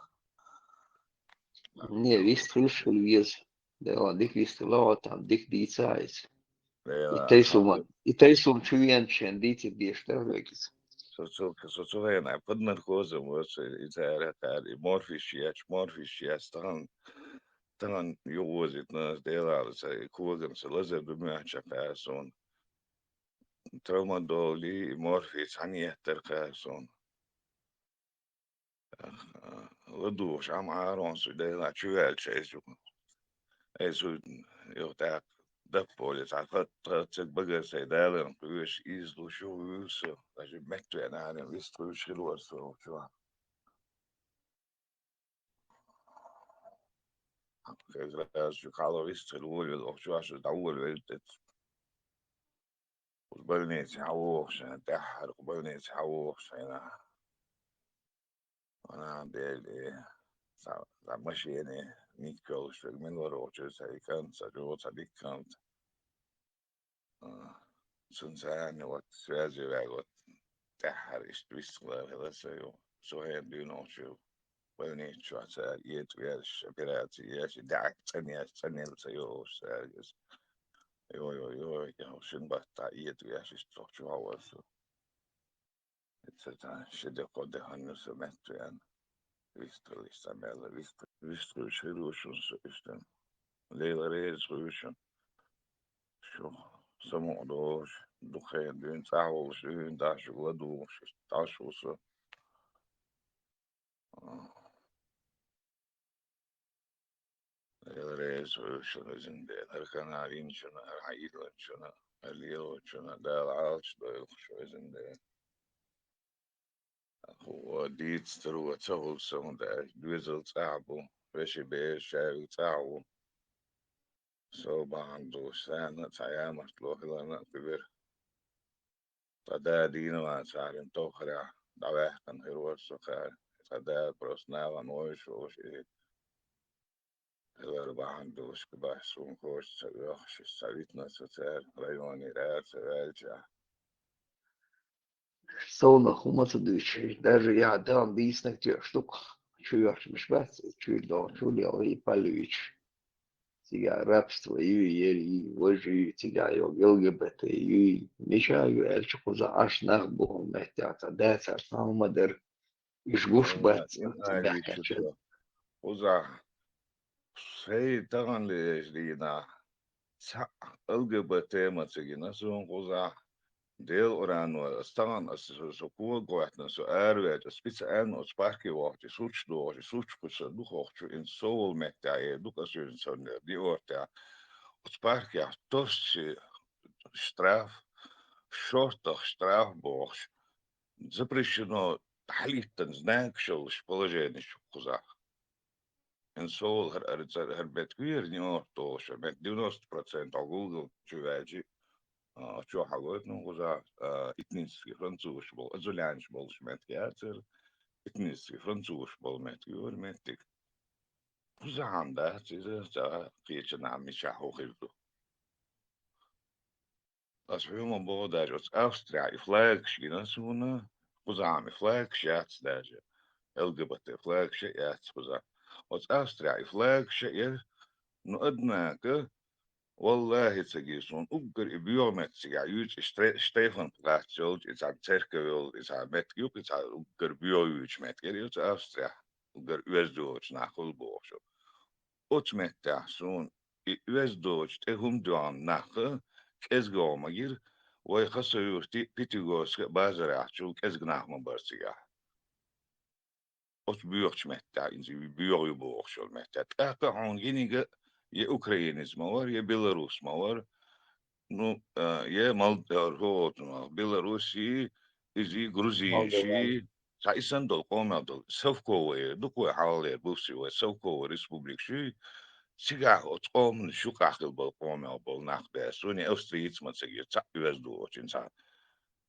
Не, вист хуьлуш хуьлу веза. Дела дика вист хила хьо, там дика дийца иза. И тайсума, и тайсума чу веанчу шен дийцира дезаш дара вегица. Со цу, со цу хенахь под наркозом вара со, и цара кхара, и морфиш еш, морфиш еш, тахана, тахана юхавозуьйту аса Делахь ца, и коган ца лазар ду моьтту кхара суна. Травмадол и морфий цхьаьна еттара кхара суна. ЛадугӀуш Ӏам Ӏаронца Делахь чу ваьлча, айса ю-, айса ю-, юха тӀаккха дапполи цхьа хатта, хатта цига багара сайн даларна кхоьруш, иза луш ю вуьйса, даже метта веана хьарам вист хуьлуш хилла вара со чохь. Как раз чу хьалха вист хила волавелла, охьа чохь шу дӀаволавелла тӀе. Кху больнице хьан вохуш, тӀаьххьара кху больнице хьан вохуш хьайна. Ванах дели, цхьа, цхьа машене микколуш верг мила вара оха чуьра цхьа и кӀант, цхьа чӀогӀа цхьа дика кӀант. А, цунна царна вот связи ваьлла, вот тӀаьххьара иштта вист хила хила аса ю. Со хӀен дуьйна оха чуьра больница чохь цара эца везаш, операци еш, и даьӀахк цӀанъеш, цӀанъелла ца йогӀуш цаьрга иза. Йо, йо, йо, я шин баттахь эца веш, иштта цох чу хьовар со. Ица цхьа ши де, кхо де ханна со метта веана. Вист хила иштта мел, вист, вист хуьлуш хир ву шуна со иштта. Дела реза хуьлуш шуна. Шу самукъа догӀуш, дукха хенахь дуьйна цӀахь волуш, дуьйна дахь шуьга ладугӀуш, иштта дӀаш ву со. Дела реза хуьлуш шуна, везан Дела, хӀара канал йинчунна, хӀара хьан йилланчунна, хӀара лелочунна, Дала Ӏалаш дойла шу, везан Дела. ХӀуъа дийца тарло ца хуьлу сан, даьлча доьзал цӀахь бу, вешин бераш шаьрга цӀахь ву. Со бахьана долуш, царна а цхьа ямартло хиларна а кхуьура. Ткъа да дийна ван царна тоххарехь дӀаваьккхина хир вара со кхара. Ткъа да просто нахана вовшах волуш и хилар бахьана долуш, кху бахьа суна коча ца оьхуш, ца витина со цара, районера ара ца ваьлча. Совнах хӀума ца дуьйцуш, даже яхьа тахана дийцинарг тоьаш ду-кх, чу йоьхчамаш бац, чуьра догӀу, чу лелхий паллуьйтуш. Цигахь рабство юй, ери юй, важа юй, цигахь йогу Л Г Б Т юй, мича ю аьлча, кхузахь Ӏаш нах бу хӀума меттехь, цхьа дацар цхьа хӀума дара. Уьш гуш бац, ца баьхкача. Кхузахь сайн тахана лелаш дийнахь, цхьаъ Л Г Б Т ма ца гина суна кхузахь, Дела Къуръано, ас тахана, ас со, со кога гӀоьттина, со араваьлча, ас специально оцу парке вахча, и сурташ дохуш, и сурташ кхуьссур ду хӀокху чу, инца со волу меттехь, э, ду-кх ас Нью-Йоркехь. Оцу паркехь тосучу штраф, шортах штраф бохуш, запрещено, хьалиттан знакаш йолуш положенеш ю кхузахь. ХӀинца со волу хӀара, хӀара цара, хӀара меттиг ву хӀара Нью-Йорк тохуш, меттиг девяносто процентов Google чу ваьлча, а, чохь хьагойту хӀун кхузахь, а, этнический французаш болу, азулянаш болуш меттиг яцара, этнический французаш болу меттиг ю хӀара меттиг. Кхузахь-м дац иза, ца кхечанхьа мичахь хӀун хир ду. Ас хьуна ма боху даже, оцу Австрехь и флагаш гина суна, кхузахь-м и флагаш яц даже, Л Г Б Т флагаш а яц кхузахь. Оцу Австрехь и флагаш а яра, ну, однако, валлахӀи, ца гира суна, уггар и боьха меттиг цигахь юьйцу, и штре-, Штефан плац йолчу, и цхьа церковь йолу, и цхьа меттиг ю-кх, и цхьа уггар боьха юьйцу меттиг яра и оцу Австрехь, уггар оьзда йоцу нах хуьлу бохуш. Оцу меттехь суна и оьзда доцу тӀе хӀума доьгӀна нах кӀезиг вогӀу ма гира, вай Хасавюрте а, Пятигорске а базарахь чул кӀезиг нах ма бара цигахь. Оцу боьхачу меттехь, иза боьха ю бохуш йолу меттехь. ТӀаккха хьуна гиниг а я украинец ма вара, я белорус ма вара, ну, а, я мал-, а, хӀо-, Белоруссий, изий, грузинаш, Молдаван. Цхьа и санна долу къомел долу, совковые, дукха вай хьалхалера бувси вай, совковые республикаш ю, цигахь оцу къоманаш юкъахь хилла болу къомел болу нах баьрса. Суна и австриец ма ца гира, цхьаъ оьзда ву оцу цхьа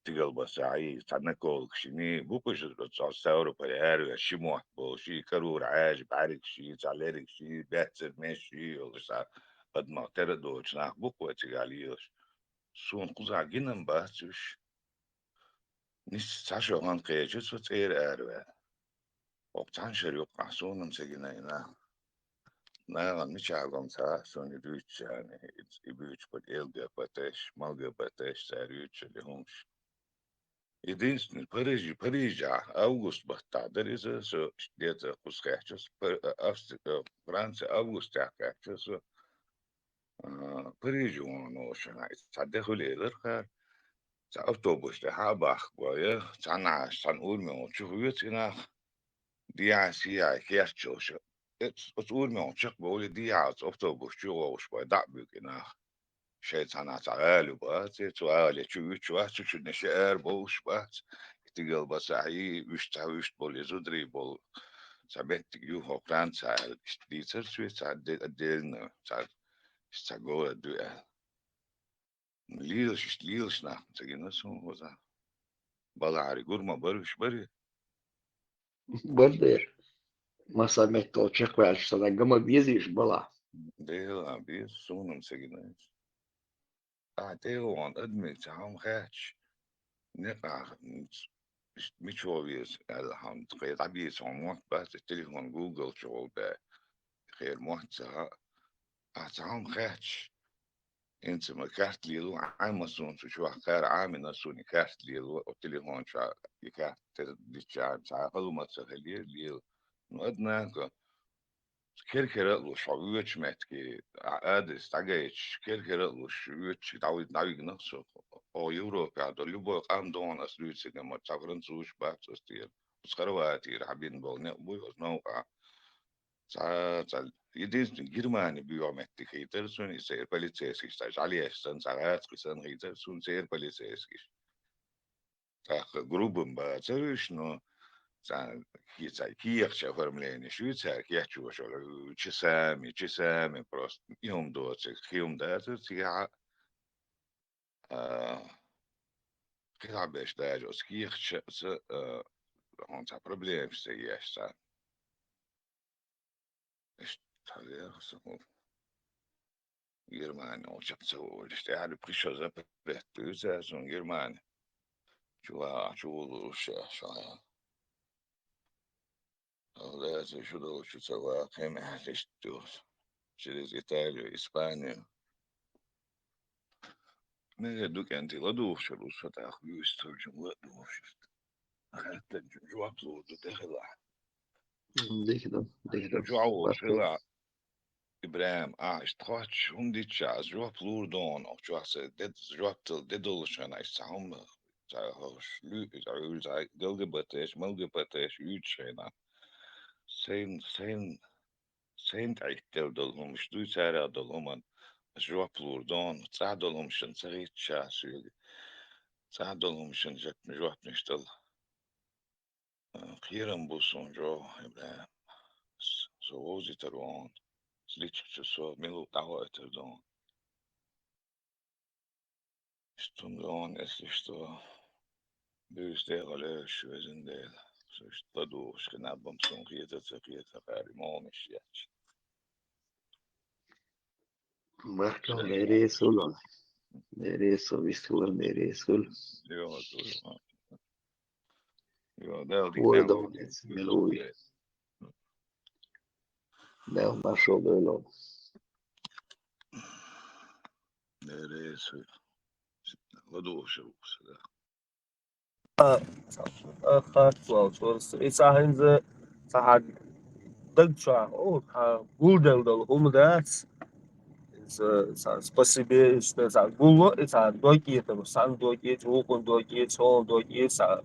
тигалбасахь, цхьа наколкаш йиний, бу-кх уьш оцу Ставрополе араваьлла ши мотт болуш, карара Ӏаьржа бӀаьргаш, цхьа лергаш, баьццара меш йолуш, цхьа адамах тера а доцуш нах бу-кх вай цигахь лелаш. Суна кхузахь гина-м бац уьш. Нисса цхьа шо хан кхечира со цӀера араваьлла. ХӀокху цхьана шарахь юккъехь суна-м ца гина и нах. Нахана мичахь го-м ца хаьа суна и дуьйцучарна, и, и буьйцуш болу Л Г Б Т-ш, М Л Г Б Т-ш цара юьйцуш йолу и хӀумаш. Единственный, Парижи-, Парижехь август баттахь дара иза, со иштта деза кхуза кхаьчча, со Пар-, а, Австри-, а, Франци августехь кхаьчча со, а, Париже вахана волуш, цхьа де хуьлу элира кхара. Цхьа автобус тӀе хьа а бахка бой, цхьана Ӏаш, цхьана урамехь чу хьоьцу и нах, дехьа-сехьа керт чу йолуш. Оцу, оцу урамехь чекхбовлий, дехьа оцу автобус чу вогӀуш бой, дӀа а буьгу и нах. Шайн цхьана цхьа гӀала ю бац, цу гӀале чу вуьтуш вац, цу чуьнан ши ара бовлуш бац. И тигалбасахь, и уьш цхьа вуьшта болу, и зударий болу цхьа меттиг ю, хӀокху Францехь аьлла, иштта дийцара цо, цхьа де-, отдельно, цхьа, иштта цхьа город ду аьлла. Лелаш, иштта лелаш нах ца гина суна кхузахь. Балахьара гур ма бара уьш, барий? Бара дера. Массо а меттехь чекхваьлча, сан ган ма безий уьш балахь. Дела, беза, суна-м ца гина уьш. Ахьа тӀе а вахана, адамига цхьа хӀума хаьттича, некъахь, м, ц-, мичахь веза аьлла, хьуна кхин дӀабийца хьуна мотт бац, и телефон Google чу гӀолбаьлла, кхера мотт ца хаьа. Ахьа цхьа хӀума хаьттича, хӀинца ма карта лело, Ӏама суна цу чохь кхара Ӏамина суна и карта лело, оцу телефон чохь и карта тера дичча, цхьа хала хӀума ца хилира, лела. Ну, однако, кер-кера а луш, хьо воьдучу меттиге, а, адрес дӀагайташ, кер-кера а луш, воьдучу дӀавиг-, дӀавигна со, оха Европехь долу любой къам догӀна ас дуьйцург, амма цхьа французаш бац ас тера. Оцу Хорватера хьабина болу некъ буй оцу новкъахь. Цхьа, цхьа, единственный, Германи боьха меттиг хийтара суна, и церан полицейскиш, цхьа жӀаьлеш санна, цхьа гӀазкхи санна хийтара суна церан полицейскиш. ТӀаккха грубым бацара уьш, но цхьа ке-, цхьа кехаташ оформление ю цара кечвеш, часами, часами просто и хӀума доцург, кхин хӀума дацара цигахь а. А, кхидӀа беш даже оцу кехаташца, а, хьуна цхьа проблемаш ца еш царна. Иштта хьалха со хӀума Германи олча ца волуш, тӀаьхьа пхи шо запрет дуьйцу цара суна Германи. Чу вагӀахь, чу вуллуш ша, ша. Аллаца шу долчу ца ваккхий мехь иштта ду. Через Италию, Испанию. Мега ду кӀентий ладугӀуш ву со тӀаккха, вуьйцу тхуьлчун ладугӀуш. Хаттарчун жоп лур ду тӀехилахь. Дика ду, дика ду. Жоп лур хилахь. ИбрахӀим, ахь иштта хоьттуш хӀума дича, ас жоп лур ду хьуна, оха чохь сан де, жоп дала де долуш хьуна, иштта цхьа хӀума, цхьа хӀорш луьйкъа, цхьа Ӏуьйра, цхьа ЛГБТ-ш, МЛГБТ-ш уьйцуш хьуна. Сайн, сайн, сайн тӀаьхьа хӀиттелла долу хӀуманаш дуй, царах долу хӀуманна ас жоп лур ду хьуна, цӀахь долу хӀуманаш сан ца хӀиттича соьга, цӀахь долу хӀуманаш сан жоп, жоп дала. Кхерам бу суна чӀогӀа, ИбрахӀим. С-, со вовзийтар ву хьуна. С личкачу со мила ву дӀахӀоуьйтур ду хьуна. Иштта хӀума ду хьуна, если что. Буьйса дехьа лоьраш везан Дела. Со иштта ладугӀуш хинаб-м суна хета, ца хета, хари молниш яц. Баркалла, Дела реза хуьлда. Дела реза хуьлда, вистхилар, Дела реза хуьлда. Йо, дуй, йо. Йо, Дала дика Ой, дам. Дала деций, мила вуй. Дала маршо дойла. Дела реза хуьлда. ЛадугӀуш ву со, да. А, а, харц волчуьра. И цхьа хӀинца цхьа даг чохь, о, цхьа гулделла долу хӀума дац. Иза цхьа спасибо, иштта цхьа гулло, и цхьа дог этар, сан дог эцар, вукхун дог эцар, хьолан дог эцар, цхьа.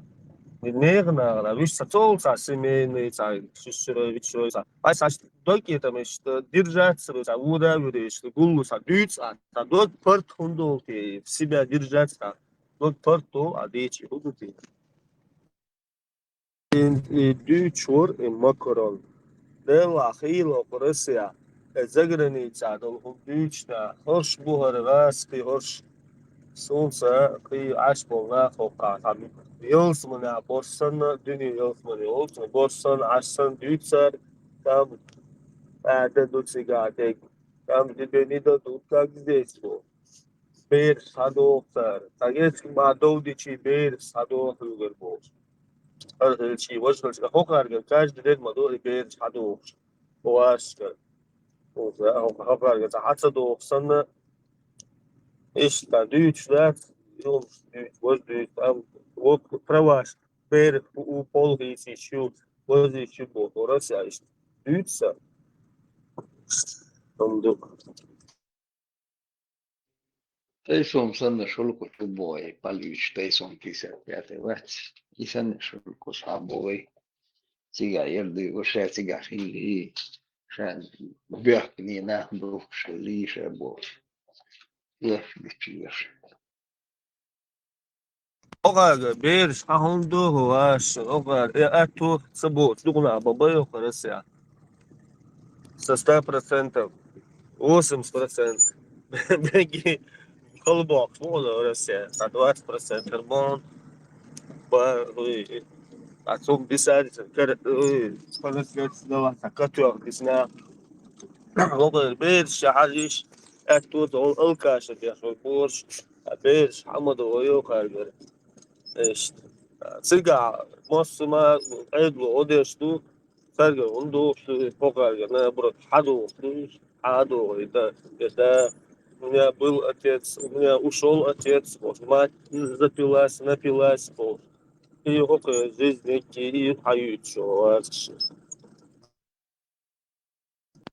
И нехан нахана, вуьш цхьа цул цхьа семейный, цхьа шишширой, вичрой, цхьа. Ай, цхьа дог этар, иштта держаться, цхьа вода вуьре, иштта гулло, цхьа дуьйцу, а, цхьа дог парт хӀунда долу те, себя держаться, цхьа. Дог парт долу, а дечи хӀун ду те? И, и дуьйцуш вара и Макрон. Делахь хийла окху Россия, и заграницахь долу хӀума дуьйцуш да, хӀорш бу хӀара гӀазкхий хӀорш. Суна ца кхий Ӏаш болу нах хӀокхахь, там ялсаманехь болуш санна, дуьне ялсамане волчу, болуш санна, Ӏаш санна дуьйцу цара, там, аьда ду цигахь дерг, там тебе не дадут, как здесь, бо. Бераш схьадоху цара. Цхьа гечка ма довдичи бераш схьадоху хьуьгара бохуш. Хьал хилчий, важа хилчий, хӀокхаьрга каждый день ма ду и бераш схьадохуш. Вашка. Хьокхаьрга цхьа хьан ца доху санна, иштта дуьйцуш дац, юлуш дуьйцу, важа дуьйцу, там, вот про ваш берег у, у пол хийцийш ю, вазийш ю боху, Россия иштта дуьйцу сан. Хьуна ду. Тайсон санна шулку чу бой, палвич Тайсон пятьдесят пятый вац. И санна шулку схьа бой. Цига ерды, ва ша цига хили. Ша бехкни нах духш лиша бой. Эх, бичи еш. Оха бераш хьан хӀунда ду хӀу аш? Оха, э, аьтту ца боцу дукха нах бан бай оха Россия. Со ста процентов, восемьдесят процентов. Беги, халбок, вон Россия, а двадцать процентов бон. Ба, ой, а цум бисадица, кар, ой, спагат, давай, так, котёр, не знаю. Оха бераш хьажиш, аьтту ца, ол алкаша деш, ол борш. А бераш хьан ма ду, ой, оха гара. Иштта. Цигахь массо ма Ӏедало одеш ду, цаьрга хӀунда духуш ду, хӀокхаьрга, наоборот, хьан духуш ду, хьан духуш, это, это, у меня был отец, у меня ушёл отец, вот, мать запилась, напилась, вот. И хӀокху жизнь, и хьаюьйтуш вац.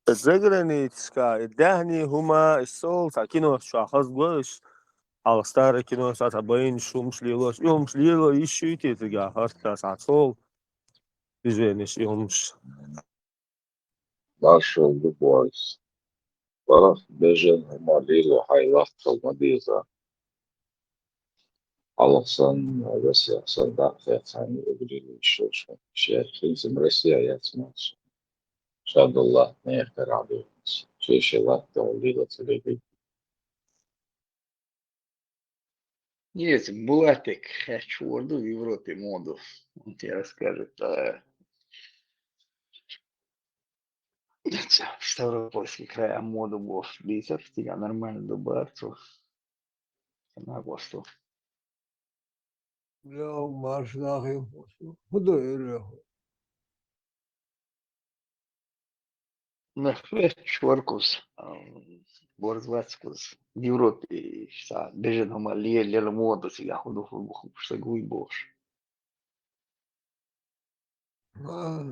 Заграницашка, и даьхни хӀума, и сол, цхьа кинош чохь хаза го, иш, хьалха старый кинош, цхьа, цхьа байнаш хӀумаш лелош, и хӀумаш лело йиш юй те цигахь, хӀорш цхьа сол, движенеш, и хӀумаш. Маршалла ду боху. Барх бежан хӀума лело хьайн латтал ма деза. Хьалха санна, весех санна, дӀа а хецна, угрилла йиш йолуш хӀума. Шен хӀинца Россия яц маьлча. Ша долу латта нехан карахь бехаш. Шен-шен латта тӀехула лело ца лелий. Нет, Булатик, хьаьчхьа хӀора ду в Европе моду. Он тебе расскажет, а, Ставропольский край, а моду бохуш дийцар, цигахь нормально ду бацо. Сама госту. Бля, марш нахуй. Худо эреху. Нах веч варкус, ам, борз вацкус. Европе, ша, бежен хӀума ле-, лела моду цигахь хӀун ду, хӀун бу, хӀун бу, ша гуй бохуш. А,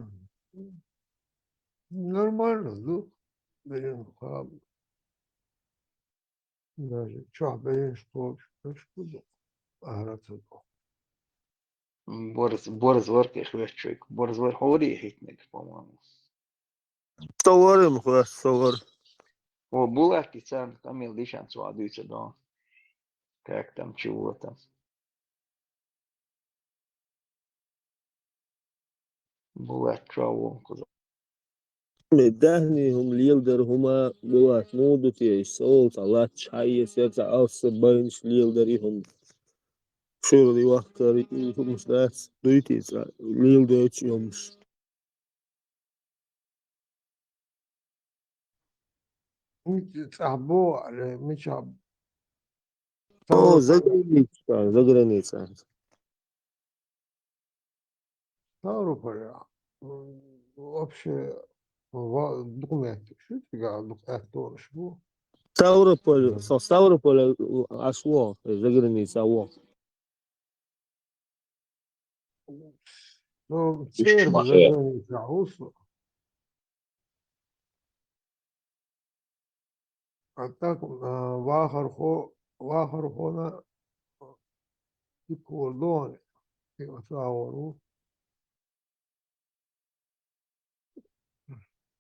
нормально ду. Бежан кхаба. Даже чохь бежанаш кхочуш, берш бу дукха. Ара ца дукха. Борз, борз вар кхин хӀоьттачуьнга. Борз вар хьо варий хӀиттинарг, по-моему. Со вар-м хӀоьтту, со вар. О, Булатки царна къамел дийшан цо а дуьйцур ду. Как там, чего там. Булат чохь ву кхуза. Ме даьхни хӀума леладар хӀума, Булат, муха ду те, иштта олу цхьа латташ хьаэцар, цхьа алсам байнаш леладар и хӀума. Шуьра вахкар и хӀумаш дац, дуй те цхьа леладойтуш йомаш. ХӀинца цӀахь боху аьлла, мичахь? О, за границей, за границей. Ставрополь, м, вообще, ва-, документаш ю цигахь, дукха аьттонаш бу. Ставрополь, со Ставрополь Ӏаш ву, за граница ву. Ну, церан заграницехь ву со. А так, а, вахархо-, вахархона, а, дика хӀора догӀу, и оцу агӀор ву.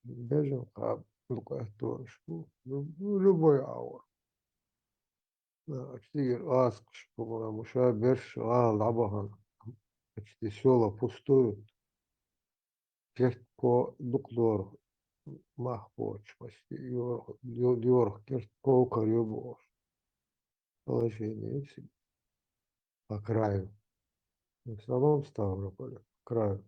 Бежан кхаба дукха аьттонаш бу. Лю-, любой агӀор. Ша тигира оцкъаш, по-моему, ша берш гӀала дӀабахана. Почти села пустуют. Керт кхо дукха дору мах боцуш, почти йорах, йо-, йорах керт кхо кара ю бохуш. Положение есть по краю. В основном Ставрополь, по краю.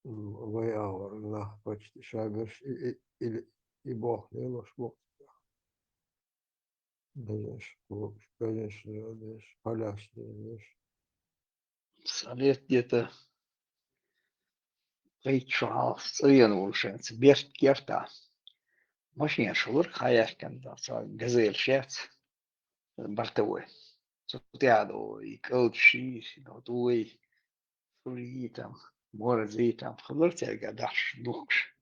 М, вай агӀор нах почти ша берш и, и, или и боху лелош бу. Бежанаш, бежанаш, бежанаш, паляш, бежанаш. Сан лет где-то пхийтта шо хьалха цӀа веана волу шайца, берст кертахь. Машенаш хиларг хьаяьккхина, цхьа газель шец, бортовой. Цу тӀехь долу и кӀалдаший, и долу дуй, шурий там, морзий там, хилар цаьрга дахьаш духкуш.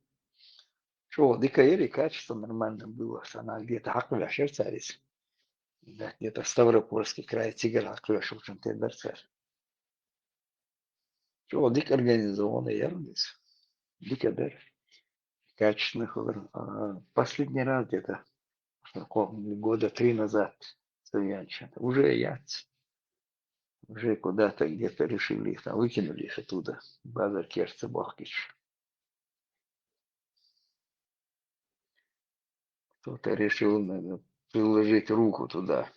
ЧӀогӀа дика яра и, качество нормально было, сан где-то хьакхавеш яра цара иза. Да, где-то Ставропольский край цигара хьакхавеш волчун тера дара цара. ЧӀогӀа дика организованный яра иза. Дика дара. Качественно хилар. А, последний раз где-то, что, года три назад, цӀа веанча. Уже яц. Уже куда-то где-то решили их там, выкинули их оттуда. Базар керца бохкич. Кто-то решил, наверное, приложить руку туда.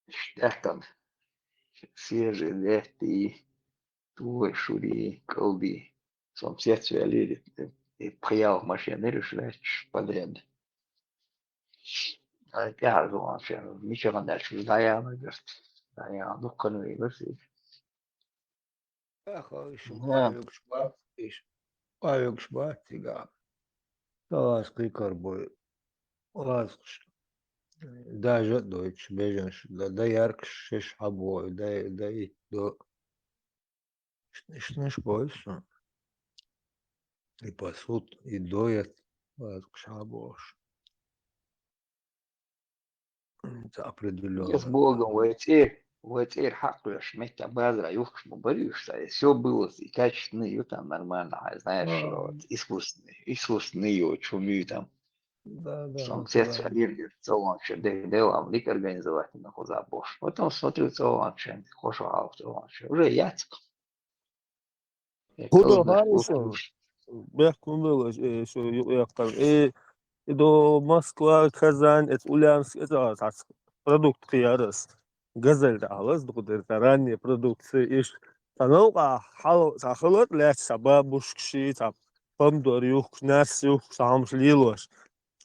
Иштта там свежий летти, туй, шурий, кӀалдий. Со цецваьллера, и пхи-ялх машен лаьтташ подряд. Ай, тӀаьхьа зулам шен, мичахь даьлча, дӀаяхьа гӀерта. ДӀаяхьа дуккха вегар цига. Аха, уьш къахьоьгуш бац, уьш къахьоьгуш бац цигахь. Сан лаьцна кхин карабой, лаьцнаш. Даже а дойтуш, бежанаш, да, да яркаш шеш хьабой, да, да и до. Иштанаш бой сан. И пасут, и доят, лаьцнаш хьабохуш. Ца определённо. С Богом, вай цӀе-, вай цӀера хьакхоьхьуш, меттан базара юхкуш ма барий уьш цхьа, и всё было и качественно, и там нормально, а, знаешь, вот, искусственный, искусственный и чуми там. Да, да, сам цец хьалиргира, цӀа вахча, де-, делам дика организовать на хуза бохуш. Потом смотрю, цӀа вахча, хошо хьалха цӀа вахча. Уже яц. ХӀун до хьан шу? Бехк хӀун белаш, э, шу юкъ яккхар? Э, и до Москва, Казань, эца Ульяновск, эца цхьацца продукт кхиярас. Газель тӀехь хиларца дукха дерг, цхьа ранняя продукция, иш. Цхьа новкъа хьал, цхьа хилар лаьтташ, цхьа бабушкаши, цхьа помидор юхкуш, нарс юхкуш, цхьа хӀумаш лелош.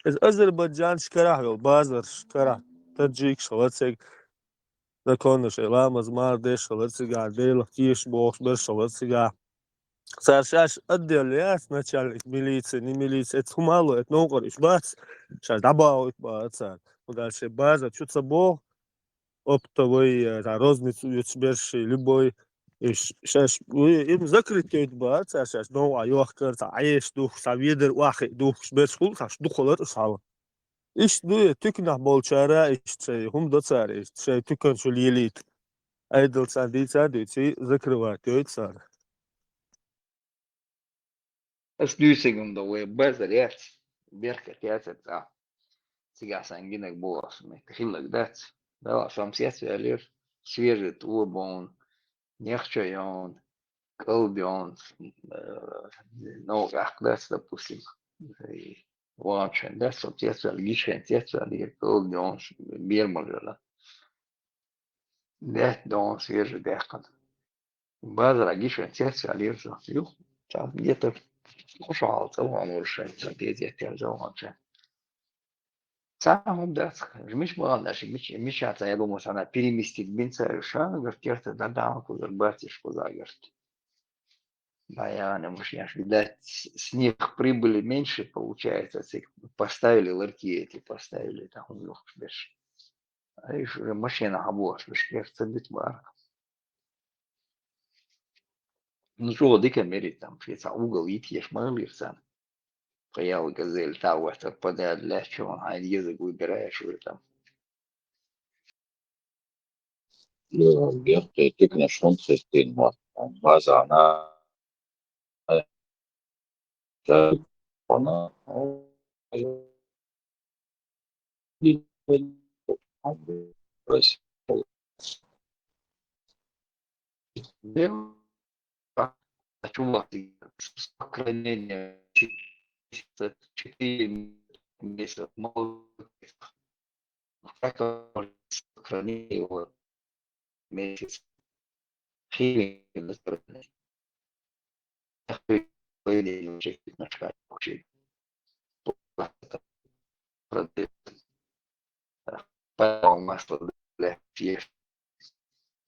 Иза Азербайджанаш карахь йолу базарш карахь, таджикаш хилар цига, законно шайн ламаз мара деш хилар цигахь, Делах тешаш бохуш берш хилар цигахь. Цара шаьш отдел яц, начальник милиции, не милиция, эца хӀума а ло, эца новкъара уьш бац, шаьш дӀабахийта баха цара. ХӀунда аьлча шайн базар чу ца боху, оптовый, э, цхьа розницу оьцуш берш, любой, Иш, шаьш, уй, им закрытый бац, цхьа шаьш, новкъа йохкар, цхьа Ӏеш духкуш, цхьа ведар охьа духкуш, берш хул, цхьа духалар, цхьа. Иштта ду, туьканахь болчара, иштта шай, хӀума до цара, иштта шай туькан чу лелийта. Айдал цхьа дийца, дуьйций, закрывать йойт цара. Ас дуьйцург хӀума ду, вай базар яц, беркат яц цӀа. Цигахь сан гинарг боху ас, меттиг хилларг дац. Дала сом сец ваьллера, свежий тӀо бовна, нехча йовна, кӀалд йовна, э, новкъа дац, допустим, и ваханчен дац, сом сец ваьлла, гичхен сец ваьллера, кӀалд йовна, бермалла. Даьтта дона свежий даьккхина. Базара гичхен сец ваьллера со. Юх, цхьа где-то хӀокху шахьал цӀа вахана волуш шайн цхьа тезет яьлла ваханчен. Цхьа хӀума дац, мича бахана аша, мича, мича цхьа, я думаю, цхьана переместить бина цара, ша, говорит, керта дӀадахьа кхузара, бацаш кхузара, говорит. Да, я не мужчина, видать, с, с них прибыли меньше получается, цик поставили ларьки эти, поставили, там, хӀума йохкуш берш. Ай, уьш уже машина хьан бохуш, уьш керта ца бита бара. Ну, чӀогӀа дика мери там, шен цхьа угол йитъеш ма хиллера царна. Пхи-ялх газель тӀе а веттар, подряд лаьттачу хьайна езарг вуй бира аьлла уьш там. Геркхий тикнаш хӀунда хӀиттийна мотт? Базана Сохранение четыре месяца молодых. Как он сохранил его месяц? Химия настроена. Ах ты, по идее, вообще на шаг вообще. Продают. Павел масло для пьешь.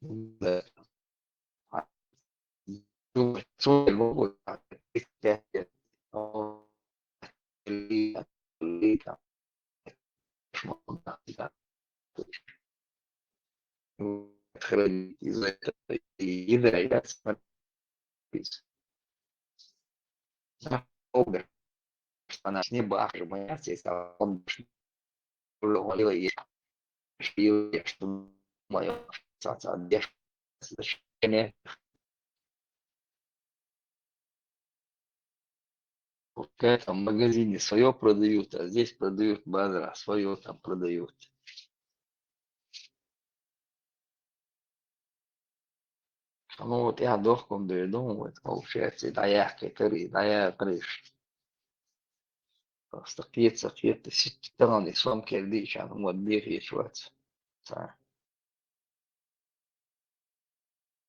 Да. А, ну, свой могут, а, пять лет. О, лето, лето. Кошмар, да. Хранить из-за этого и еда, я смотрю. Да, обер. Она с неба аж моя, здесь, а он уже говорила, и что моё, что, что, что, что, что, Пускай там в магазине своё продают, а здесь продают базара, своё там продают. Ну вот я дохком дойду, вот получается, и доехать, и доехать. Просто пьется, пьется, сидит, там, и сам кердичан, вот бегает, вот.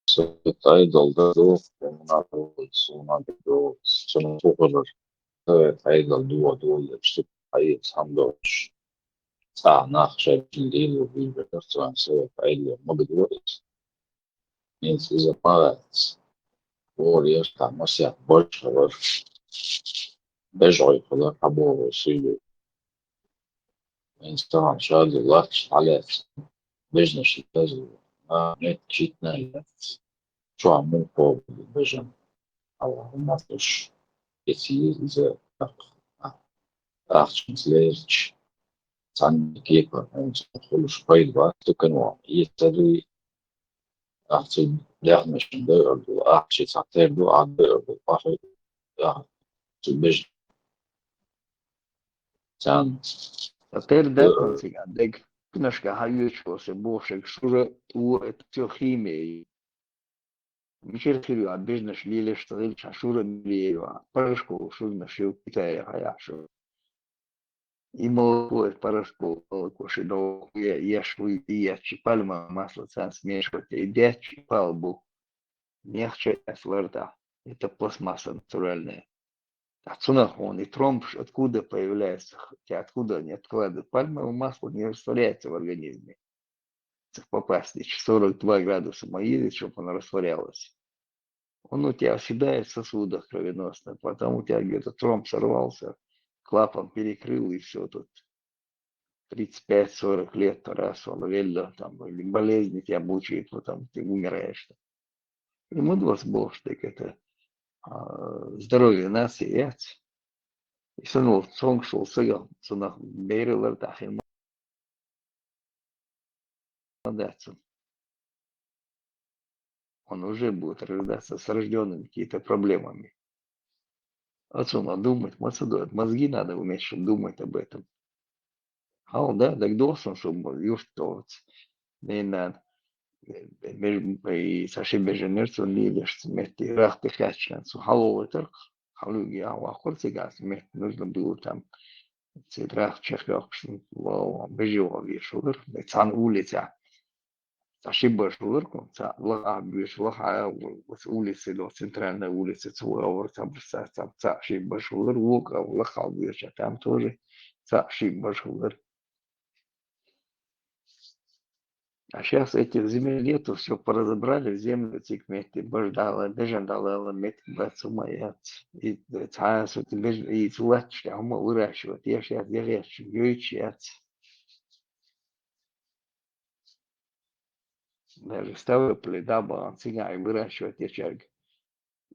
Совет Ӏедал дан доху, суна дан доху, суна хӀун хилар. Совет Ӏедал доху, доху, стаг хьаэца хьан долуш. Цхьа нах шайна лело вийр вара, царна Совет Ӏедал ма гадо иза. ХӀинца иза ма вац. Вора яра тхан масех божа хилар. БежгӀой хилар, хьан боху суьйлу. ХӀинца тахана шадо латташ хьалаьцна, бежнаш лезла, а, меттачитна а яц. Чохь муха бежан? Аллахьа ма луш, эцийла иза тӀаккха, а, ахчанца лерча, цхьанна кепара хӀинца хуьлуш пайда бац, дуканван эца дуй, ахча даьхнашна дойур ду, ахча цхьа тера ду, ахь дойур ду, ахь, ахь цу бежан. Царна. Ткъа тера даьхна цигахь дерг, кнашка хьан оьцуш волу сан боху шерг шура, тӀо, это всё химия. Мичара хир ю, а бежнаш лелаш ца хилча, хьан шура мила ю, а Порошков шурнаш ю, Китае хьаяхь шу. И молоко, это Порошков молоко, ши догӀу е-, еш вуй, и еш, и пальмовое масло, царна смешивать, и детташ и пал бу. Нехча эс лартӀахь. Это пластмасса натуральная. А цунах вон и тромб откуда появляется, хотя откуда они откладывают? Пальмовое масло не растворяется в организме. Цих попасть, сорок два градуса ма еза, чтоб оно растворялось. Он у тебя оседает в сосудах кровеносных, потом у тебя где-то тромб сорвался, клапан перекрыл, и всё тут. Тридцать пять сорок лет, раз он велло, там, или болезни тебя мучает, потом ты умираешь. И ма доаца бохуш дерг это, а, здоровье нации яц. И санна волу цомгуш волу сага цунах бералар тӀаьхьа хир ма дац. Он уже будет рождаться с рождёнными какими-то проблемами. Оцунах думать ма ца доьду. Мозги надо уметь, чтобы думать об этом. Хьал, да, дагадогӀу суна, шу юрт тӀе оцу ненан, э, беж-, и цхьа ши беженера цунна лелаш цу метте, рахте хаьччина. Цу хьалолуьйтарх, хьалуьйгу яхьа ваккхура цигахь, цу метте нужно было там, цу рахте чекхйоккхуш, ва-, ва-, бежевал вешалура, цхьана улицехь. Цхьа ши баш валарко, цхьа лахахь боьшу, лахахь оцу улице до, центральная улица, цу вагӀура цхьа баш, цхьа, цхьа, цхьа ши баш валара, вокха лахахь боьшу, там тоже цхьа ши баш валара. А щас этих земель нету, всё поразобрали, землю циг метте бажа дӀалала, бежан дӀалала, метте бац хӀума яц. И цхьа а со беж-, и цу латташ тӀехь хӀума выращивать еш яц, я гӀерташ йойтуш яц. Даже Ставрополе дӀа а бахана, цигахь и выращивать ечаьрга.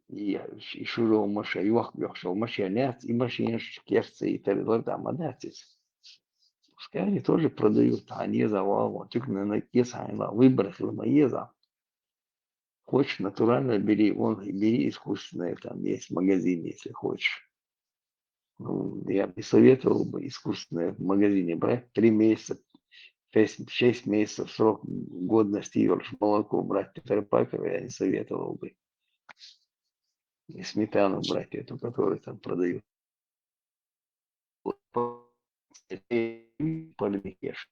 И, и шура машен, йохк-, йохкуш йолу машен яц, и машенаш керста и тарелар тӀехь ма дац иза. Пускай они тоже продают, хьайна еза вагӀа, тюкна на кес хьайна выбор хила ма еза. Хочешь натуральное, бери, вон, бери искусственное, там есть магазин, если хочешь. Ну, я бы советовал бы искусственное в магазине брать. Три месяца, шесть, шесть месяцев срок годности, и молоко брать тетрапаковое я не советовал бы. И сметану брать эту, которую там продают. Парникеш.